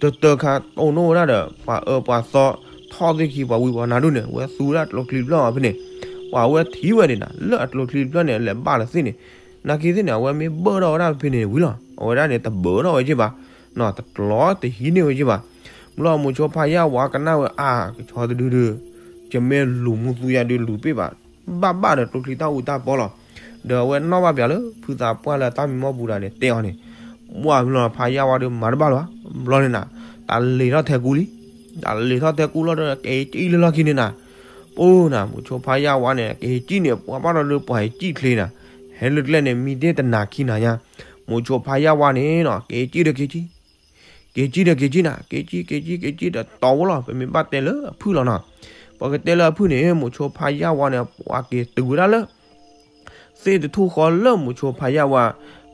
တတၢခါတိၢ်နီၣ်ဝဲဒၣ်ဒီး ပှၤအၢပှၤသီ ထီၣ်သ့ၣ်ခံ ပှၤဝံပှၤနါဒိၣ်န့ၣ် ဝဲသူဝဲဒၣ်ကျိချံဘျၢၣ်အီၤဖဲန့ၣ် ပှၤဝဲထံၣ်ဝဲဒၣ်နၤ လၢအကျိချံဘျၢၣ်န့ၣ် လဲၤဘၣ်လၢသ့ၣ်န့ၣ် နာ်က့သ့ၣ်န့ၣ် အဝဲမ့ၢ်ဘၢၣ်ထီၣ်ဝဲဒၣ်ဖဲန့ၣ်ဝံၤလီၤ. အဝဲဒၣ်န့ၣ် တဘၢၣ်ထီၣ်ဝဲက့ၢ်ဘၣ်, နီၤ တကျီတဟံးန့ၢ်ဝဲက့ၢ်ဘၣ်. ဘျီမိၤဆိဖါယၢ်ဝါကနၣ်ဝဲအါ ကဆီတဒုဒီး ယမ့ၢ်လူၤမူသူယါဒုးလူၤပ့ၢ်ဘၣ်, ဘၣ်ဘၣ်ဒီးကျိချံတၢ်အူတၢ်ပီလီၤ. ဒီးအဝဲနီၣ်ဘၣ်ပၠးလၢ ဖုသးပှၢ်လၢတၢ်မံမီၢ်ပူၤဒၣ်န့ၣ် တဲအီၤန့ၣ်, ဘၣ်မ့ၢ်လီၤ ဖါယၢ်ဝါဒီးမၤတဘၣ်လီၤ. ဘျီန့ၣ်နၤ, တၢ်လ့ၤထီၣ်ထဲကူလံ, တၢ်လ့ၤထီၣ်ထဲကူလီၤဒီး က့ၤကံၣ်လၢလီၢ်ခံန့ၣ်နၤ, ပူၤနၤ မိၤဆိဖါယၢ်ဝါန့ၣ် က့ၤကံၣ်န့ၣ် ပှၤဘၣ်ဒီးဒုးပှၤဟဲကံၣ်ချ့နၤ, ဟဲလၢကျဲန့ၣ် မံတ့ၢ်တနၤခံနၤညါ, မိၤဆိဖါယၢ်ဝါန့ၣ်နီၤ က့ၤကံၣ်ဒီးက့ၤကံၣ် က့ၤကံၣ်ဒီးက့ၤကံၣ်နၤ, က့ၤကံၣ် က့ၤကံၣ် က့ၤကံၣ်ဒီးတီၤဝဲလီၤ. ပမ့ၢ်ဘၣ်တဲလၢအဖုၣ်လီၤနီၤ, ပကတဲလၢအဖုၣ်န့ၣ် မိၤဆိဖါယၢ်ဝါန့ၣ် ပှၤက့ၤတုၤဝဲဒၣ်လၢ သ့ၣ်တထူၣ်ဃီလၢမိၤဆိဖါယၢ်ဝါ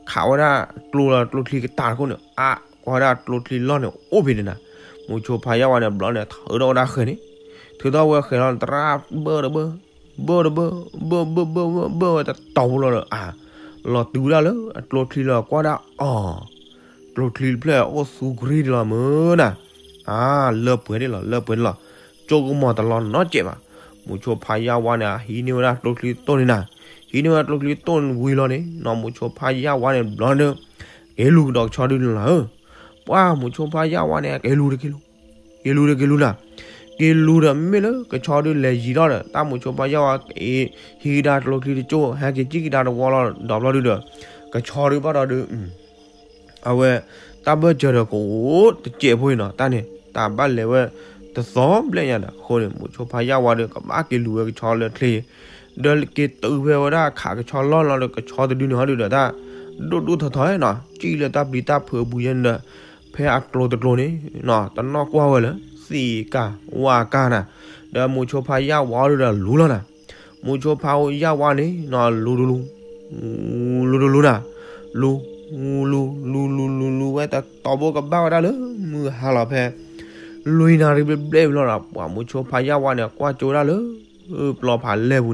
ခးဝဲဒၣ်ကျိလီၤ ကျိချံကတၢၢ်တခိၣ်န့ၣ် အါကွၢ်ဝဲဒၣ်ကျိချံလီၢ်န့ၣ်အိၣ်ဖဲန့ၣ်နၤ, မိၤဆိဖါယၢ်ဝါန့ၣ် ဘျီန့ၣ် ထုးထီၣ်ဝဲဒၣ်ဃဲၤန့ၣ်, ထုးထီၣ်ဝဲဃဲၤလီၤ တရၣ်ဘၢၣ်တဘၢၣ် ဘၢၣ်တဘၢၣ် ဘၢၣ်ဘၢၣ်ဘၢၣ်ဘၢၣ်ဘၢၣ်ဝဲတတီၤဖိလီၤဒီး အါ လီၤတုၤဝဲဒၣ်လၢအကျိချံလီၤကွၢ်ဒၣ်အီၤ, ကျိချံတဖျၢၣ်အိၣ်သူကရံဒံးလီၤမ့ၢ်နၤ, အါ လၢပှဲၤဒံးလီၤ လၢပှဲၤဒံးလီၤ, ကၠိကမီၤတလီၤနီတစဲးဘၣ်. မိၤဆိဖါယၢ်ဝါန့ၣ် ဟံးန့ၢ်ဝဲဒၣ်ကျိချံတိၢ်န့ၣ်နၤ, ဟံးန့ၢ်ဝဲဒၣ်ကျိချံတိၢ်ဝံၤလီၤန့ၣ်နီၤ မိၤဆိဖါယၢ်ဝါန့ၣ် ဘျီဒီး က့ၤလူၤကဒီးကဆီဒုန့ၣ်လီၤဧၢ ပှၤမိၤဆိဖါယၢ်ဝါန့ၣ် က့ၤလူၤတက့ၤလူၤ, က့ၤလူၤဒီးက့ၤလူၤနၤ, က့ၤလူၤဒီးမ့ၢ်လၢကဆီဒုလဲၤယံၤထီၣ်ဒီး တၢ်မိၤဆိဖါယၢ်ဝါ ဟံးကဒါကျိချံတကၠိ ဟဲက့ၤကံၣ်ကဒါတဝီလီၤ ဒီးဘျီဒုဒီး ကဆီဒုဘၣ်ဒီးဒုး အဝဲ တၢ်ဘၢၣ်စၢၤဒီးကအိၣ်တစဲးဖိအံၤနီၤ တၢ်န့ၣ် တၢ်ဘၣ်လဲၤဝဲ တသီဘျဲၣ်ညါဒီး အဃိန့ၣ် မိၤဆိဖါယၢ်ဝါဒီး ကဘၣ်က့ၤလူၤဝဲကဆီလၢချ့ ဒီးက့ၤတုၤဖဲဝဲဒၣ်ခးကဆီလီၢ်လီၤဒီး ကဆီတဒုန့ၣ်ဟီဒုဒီး တၢ်ဒိၣ်ဒိၣ်ထီထီနီၤ ကံၣ်လၢတၢ်ပျံၤတၢ်ဖုးအပူၤယဲန့ၣ်ဒီး ဖဲအကျိၤတကျိၤန့ၣ်နီၤ တနီၣ်ကွၢ်ဝဲလၢ သံးကၢ်ဝၣ်ကၢ်နၤ ဒီးမိၤဆိဖါယၢ်ဝါဒုဒီးလူၤလီၤနၤ မိၤဆိဖါယၢ်ဝါန့ၣ်နီၤ လူၤတလူၤ လူၤတလူၤနၤ လူၤ လူၤ လူၤ လူၤ လူၤ လူၤဝဲတတီၤဘိကဘၣ်ဝဲဒၣ်လၢ မုၢ်ဟါလီၤဖဲ လွံၢ်နၣ်ရံၣ်ဘျဲၣ်ဘျဲၣ်လီၤဒီး ပှၤမိၤဆိဖါယၢ်ဝါန့ၣ် ကွၢ်ကၠိဝဲဒၣ်လၢ ပျီဖးလဲၢ်ပူၤန့ၣ်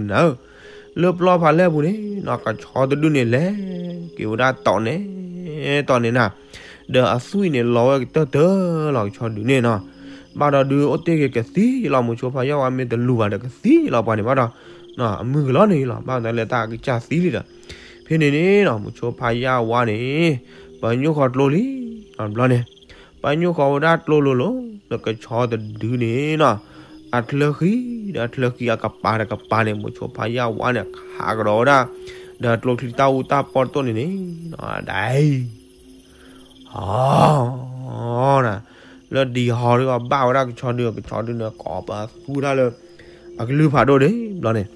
နၤဧၢ, လၢပျီဖးလဲၢ်ပူၤန့ၣ်နီၤ ကဆီတဒုန့ၣ်လဲၤက့ၤဝဲဒၣ်တီၤန့ၣ် တီၤန့ၣ်နၤ, ဒီးအသွံၣ်န့ၣ် လီၤဝဲကတၢၢ်တၢၢ်လီၤ ကဆီဒုန့ၣ်နီၤ, ဘၣ်ဒီးဒုးအိၣ်တ့ၢ်က့ၤကသံလီၤ မိၤဆိဖါယၢ်ဝါမ့ၢ်တလူၤဘၣ်ဒီးကသံလီၤပှၤန့ၣ်ဘၣ်ဒီး အမုၢ်ကလီန့ၣ်လီၤ ဘၣ်သးလၢတၢ်ကစၢ်သံလံဒီး ဖဲန့ၣ်န့ၣ်နီၤ မိၤဆိဖါယၢ်ဝါန့ၣ် ပညိၣ်ဃီၤကျိလံ ဘျီန့ၣ် ပညိၣ်ဃီၤဝဲဒၣ်ကျိလိၤလိၤ လၢကဆီတဒုန့ၣ်နီၤ အချၢဃံ ဒီးအချၢဃံအကပၤတကပၤန့ၣ် မိၤဆိဖါယၢ်ဝါန့ၣ် ခးကဒီးဝဲဒၣ် ဒီးကျိချံတၢ်အူတၢ်ပီတတိၢ်န့ၣ်န့ၣ် ဒၣ်အံၤ ဟီနၤ, လၢဒံဟီဒုးဘၣ်ဝဲဒၣ်ကဆီဒု ကဆီဒုန့ၣ် ကိးပသူဝဲဒၣ်လၢ အကလုၢ်ဖးဒိၣ်ဒံး ဘျီန့ၣ်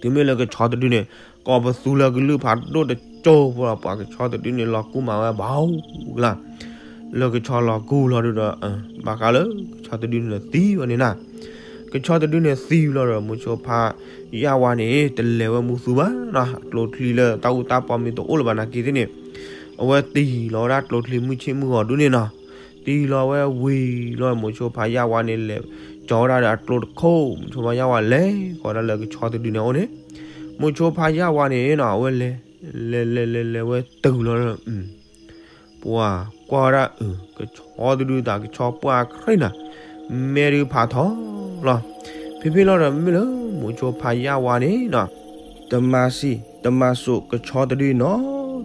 တုၤမ့ၢ်လၢကဆီတဒုန့ၣ် ကိးပသူလၢကလုၢ်ဖးဒိၣ်တကၠိဖိဒီး ပှၤကဆီတဒုန့ၣ် လီၤကူၣ်မးဝဲဘၣ်ကလါ လၢကဆီလီၤကူၣ်လီၤဒုဒီး ဘၣ်ဃးလၢကဆီတဒုန့ၣ်သံဝဲန့ၣ်နၤ, ကဆီတဒုန့ၣ်သံဝံၤလီၤဒီး မိၤဆိဖါယၢ်ဝါန့ၣ် တလဲၤဝဲမူသူဘၣ်နီၤ, ကျိချံလၢတၢ်အူတၢ်ပီမ့ၢ်တအိၣ်လၢၤဘၣ်နာ်က့သ့ၣ်န့ၣ် အဝဲတံၢ်လီၤဝဲဒၣ်ကျိချံမုၢ်ဆ့ၣ်မုၢ်ဂီၤဒုန့ၣ်နီၤ, တံၢ်လီၤဝဲဝံၤလီၤ မိၤဆိဖါယၢ်ဝါန့ၣ် လဲၤကၠီၤဝဲဒၣ်ဒီးအကျိတခိၣ် မိၤဆိဖါယၢ်ဝါလဲၤဃီၤဒၣ်လၢကဆီတဒုန့ၣ်အအိၣ်န့ၣ်, မိၤဆိဖါယၢ်ဝါန့ၣ်နီၤ အဝဲလဲၤ လဲၤလဲၤလဲၤလဲၤဝဲတုၤလီၤ ပှၤကွၢ်ဝဲဒၣ်အၢ ကဆီတဒုတၢ်ကဆီပှၢ်ခရံာ်နၤ, မဲာ်ဒုးဖးထီလီၤ, ဖဲဖဲလီၤဒီးမ့ၢ်လၢ မိၤဆိဖါယၢ်ဝါန့ၣ်နီၤ, တမၤစံး တမၤစိးကဆီတဒုနီၤ,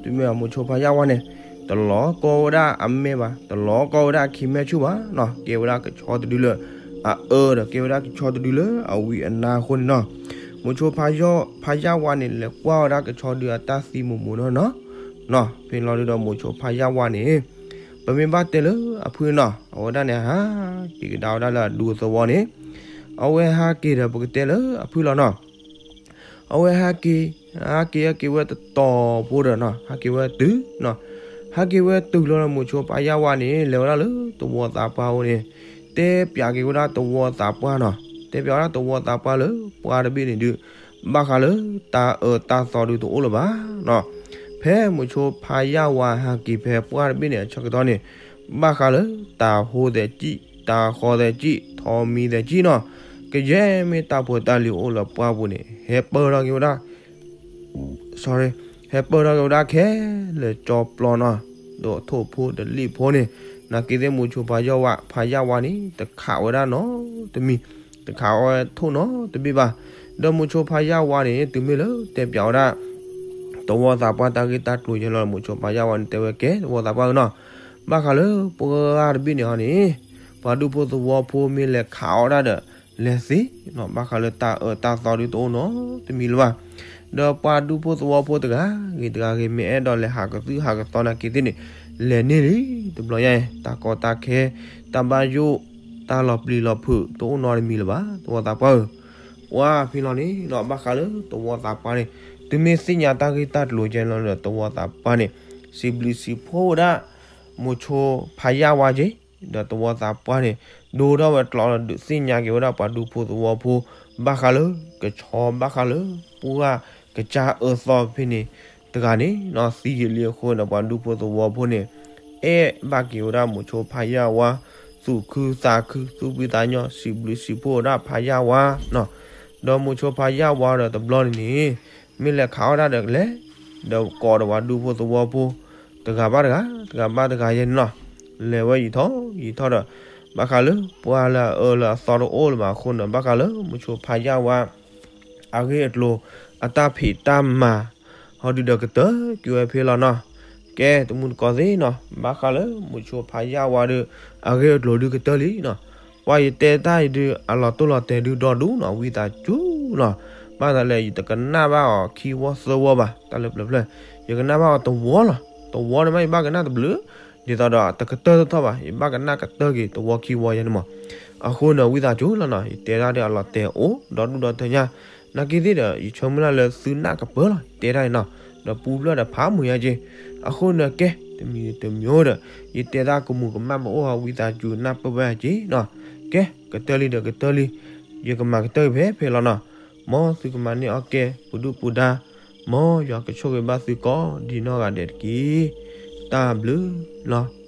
တုၤမ့ၢ်မိၤဆိဖါယၢ်ဝါန့ၣ် တလီၤကီဝဲဒၣ်အမဲာ်ဘၣ်, တလီၤကီဝဲဒၣ်အခံမဲာ်ဆူၣ်ဘၣ်နီၤ, ကဲဝဲဒၣ်ကဆီတဒုလၢ အအၢဒီးကဲဝဲဒၣ်ကဆီတဒုလၢအဝံအနါအဃိန့ၣ်နီၤ, မိၤဆိဖါယၢ်ဝါန့ၣ် လဲၤကွၢ်ဝဲဒၣ်ကဆီဒုအတၢ်သံမိၢ်မိၢ်နီၢ်နီၢ်, ဖဲလီၤဒုဒီးမိၤဆိဖါယၢ်ဝါန့ၣ် ပမ့ၢ်ဘၣ်တဲလၢအဖုၣ်နီၤ, အဝဲဒၣ်န့ၣ် ဟးက့ၤကဒါဝဲဒၣ်လၢအဒူအသဝီန့ၣ်, အဝဲဟးက့ၤဒီးပကတဲလၢအဖုၣ်လီၤနီၤ, အဝဲဟးက့ၤ, ဟးက့ၤဟဲက့ၤဝဲတတီၤဖိဒီးနီၤ, ဟးက့ၤဝဲတုၤနီၤ, ဟးက့ၤဝဲတုၤလီၤဒီးမိၤဆိဖါယၢ်ဝါန့ၣ် လဲၤဝဲဒၣ်လၢသဝီသးပှၢ်အအိၣ်န့ၣ်, တဲပၠးက့ၤဝဲဒၣ်သဝီသးပှၢ်နီၤ, တဲပၠးဝဲဒၣ်သဝီသးပှၢ်လၢပှၢ်တဘ့ၣ်န့ၣ်ဒုး ဘၣ်ဃးလၢတၢ်အၢတၢ်သီဒုးတအိၣ်လၢၤဘၣ်နီၤ, ဖဲမိၤဆိဖါယၢ်ဝါဟးက့ၤဖဲပှၢ်တဘ့ၣ်န့ၣ် အဆၢကတီၢ်န့ၣ် ဘၣ်ဃးလၢတၢ်ဟိသဲးကံၣ်, တၢ်ဃီသဲးကံၣ်, ထီမံသဲးကံၣ်နီၤ, ကယဲၢ်မ့ၢ်တၢ်ဖိတၢ်လံၤအိၣ်လၢပှၢ်ပူၤန့ၣ် ဟဲပၢၢ်ထီၣ်က့ၤဝဲဒၣ် sorry, ဟဲပၢၢ်ထီၣ်က့ၤဝဲဒၣ်ခဲလၢာ်ကၠီပျီနီၤ, ဒီးထိၣ်ဖိတလံၣ်ဖိန့ၣ်, နာ်က့သ့ၣ်မိၤဆိဖါယၢ်ဝါ, ဖါယၢ်ဝါန့ၣ် တခးဝဲဒၣ်နီတမံၤ, တခးဝဲထိၣ်နီတဘ့ၣ်ဘၣ်, ဒီးမိၤဆိဖါယၢ်ဝါန့ၣ် တုၤမ့ၢ်လၢတဲပၠးဝဲဒၣ် သဝီသးပှၢ်တၢ်ဂ့ၢ်တၢ်ကျိၤယဲလီၤ မိၤဆိဖးယၢ်ဝါန့ၣ် တဲဝဲကဲ သဝီသးပှၢ်ဧၢနီၤ, ဘၣ်ဃးလၢပှၢ်ဂၤတဘ့ၣ်န့ၣ်ဟီန့ၣ် ပှၤဒူဖိသဝီဖိမ့ၢ်လဲၤခးအီၣ်ဒၣ်ဒီး လဲၤသ့နီၤ, ဘၣ်ဃးလၢတၢ်အၢတၢ်သီဒုးတအိၣ်နီတမံၤလၢၤဘၣ်. ဒီးပှၤဒူဖိသဝီဖိတဂၤဂ့ၤတဂၤဂ့ၤ မ့ၢ်အဲၣ်ဒိးလဲၤဟးကသုၣ်ဟးကသီနာ်က့သ့ၣ်န့ၣ် လဲၤန့ၢ်လံ, တဘျီယါအံၤ တၢ်ကီတၢ်ခဲ တၢ်ဘၣ်ယိၣ် တၢ်လီၤပျံၤလီၤဖုး တအိၣ်နီတမံၤလၢၤဘၣ် သဝီသးပှၢ်ဧၢ. ပှၤဖဲလီၤန့ၣ်နီၤ ဘၣ်ဃးလၢသဝီသးပှၢ်န့ၣ် တုၤမ့ၢ်သ့ၣ်ညါတၢ်ဂ့ၢ်တၢ်ကျိၤကဲလီၤဒီး သဝီသးပှၢ်န့ၣ် စံးဘျုးစံးဖှိၣ်ဝဲဒၣ် မိၤဆိဖးယၢ်ဝါက့ၤ, ဒီးသဝီသးပှၢ်န့ၣ် ဒိထီၣ်ဝဲကျိးလီၤ ဒုးသ့ၣ်ညါက့ၤဝဲဒၣ်ပှၤဒူဖိသဝီဖိ ဘၣ်ဃးလၢကဆီ ဘၣ်ဃးလၢပှၢ်ကစၢ်အၢသီဖဲန့ၣ် တဂၤန့ၣ်နီၤ သံယံာ်လံအဃိန့ၣ် ပှၤဒူဖိသဝီဖိန့ၣ် အဲၣ်ဘၣ်က့ၤဝဲဒၣ်မိၤဆိဖးယၢ်ဝါ သူၣ်ခုသးခု သူၣ်ဖှံသးညီ စံးဘျုးစံးဖှိၣ်ဝဲဒၣ်ဖးယၢ်ဝါနီၤ. ဒီးမိၤဆိဖးယၢ်ဝါဒီးတဘျီန့ၣ်န့ၣ် မ့ၢ်လဲၤခးအီၣ်ဒၣ်ဒီးကလဲၤ ဒီးကိးဒီးပှၤဒူဖိသဝီဖိ တဂၤဘၣ်တဂၤ တဂၤဘၣ်တဂၤယဲန့ၣ်နီၤ လဲၤဝဲယံာ်ထီၣ်ယံာ်ထီၣ်ဒီး ဘၣ်ဃးလၢပှၤလၢအအၢလၢအသီတအိၣ်လၢၤဘၣ်အဃိန့ၣ် ဘၣ်ဃးလၢမိၤဆိဖးယၢ်ဝါ အဂ့ၢ်အကျိၤ အတၢ်ဖံးတၢ်မၤ ဟီဒုးဒီးကတၢၢ်ကွံာ်ဝဲဖဲလီၤနီၤ. ကဲ တမူတကိးသ့ၣ်နီၤ ဘၣ်ဃးလၢမိၤဆိဖးယၢ်ဝါဒီး အဂ့ၢ်အကျိၤဒုးကတၢၢ်လံနီၤ. ပှၤယတဲတၢ်အံၤဒုး အလီၤတိၢ်လီၤတဲာ်ဒုးဒီဒူၣ်နီၤ ဝံသးစူၤနီၤ. ဘၣ်သးလၢယတကနၣ်ဘၣ်အီၤခံဝီသၢဝီဘၣ် တၢ်လၢပျၢၤဖျၢၣ် ယကနၣ်ဘၣ်အီၤတဝီလီၤ. တဝီန့ၣ်မး ယဘၣ်ကနၣ်တဘျုး ဒ်သိးဒီးတကတၢၢ်တထီၣ်ဘၣ် ယဘၣ်ကနၣ်ကတၢၢ်က့ၤတဝီခံဝီယဲန့ၣ်မး. အဃိန့ၣ် ဝံသးစူၤလီၤနီၤ ယတဲတၢ်ဒီးအလီၤတဲာ်အိၣ်ဒီဒူၣ်ဒီထၢညါ နာ်က့သ့ၣ်ဒီး ယဆၢမုၢ်လၢ်လၢသုနၢ်ကပၢၢ်လီၤ ယတဲတၢ်အံၤနီၤ ဒီးပူၤဖျဲးဒီးဖးမုာ်ညါက့ၤ. အဃိန့ၣ်ကဲ တမံၤတမံၤဒီး ယတဲတၢ်ကမူၤကမၣ်မ့ၢ်အိၣ်ဟီ ဝံသးစူၤနၢ်ပၢၢ်ဝဲက့ၤနီၤ. ကဲ ကတၢၢ်လံဒီးကတၢၢ်လံ ယကမၤကတၢၢ်ဖဲဖဲလီၤနီၤ. မ်သုကမၤန့ၢ်အီၣ်ကဲ ပဒုၣ်ပဒါ မ်ယွၤကဆိၣ်ဂ့ၤဘၣ်သုကိးဒံနီၢ်ဂၤဒဲးတက့ၢ်. တၢ်ဘျုးလီၤ.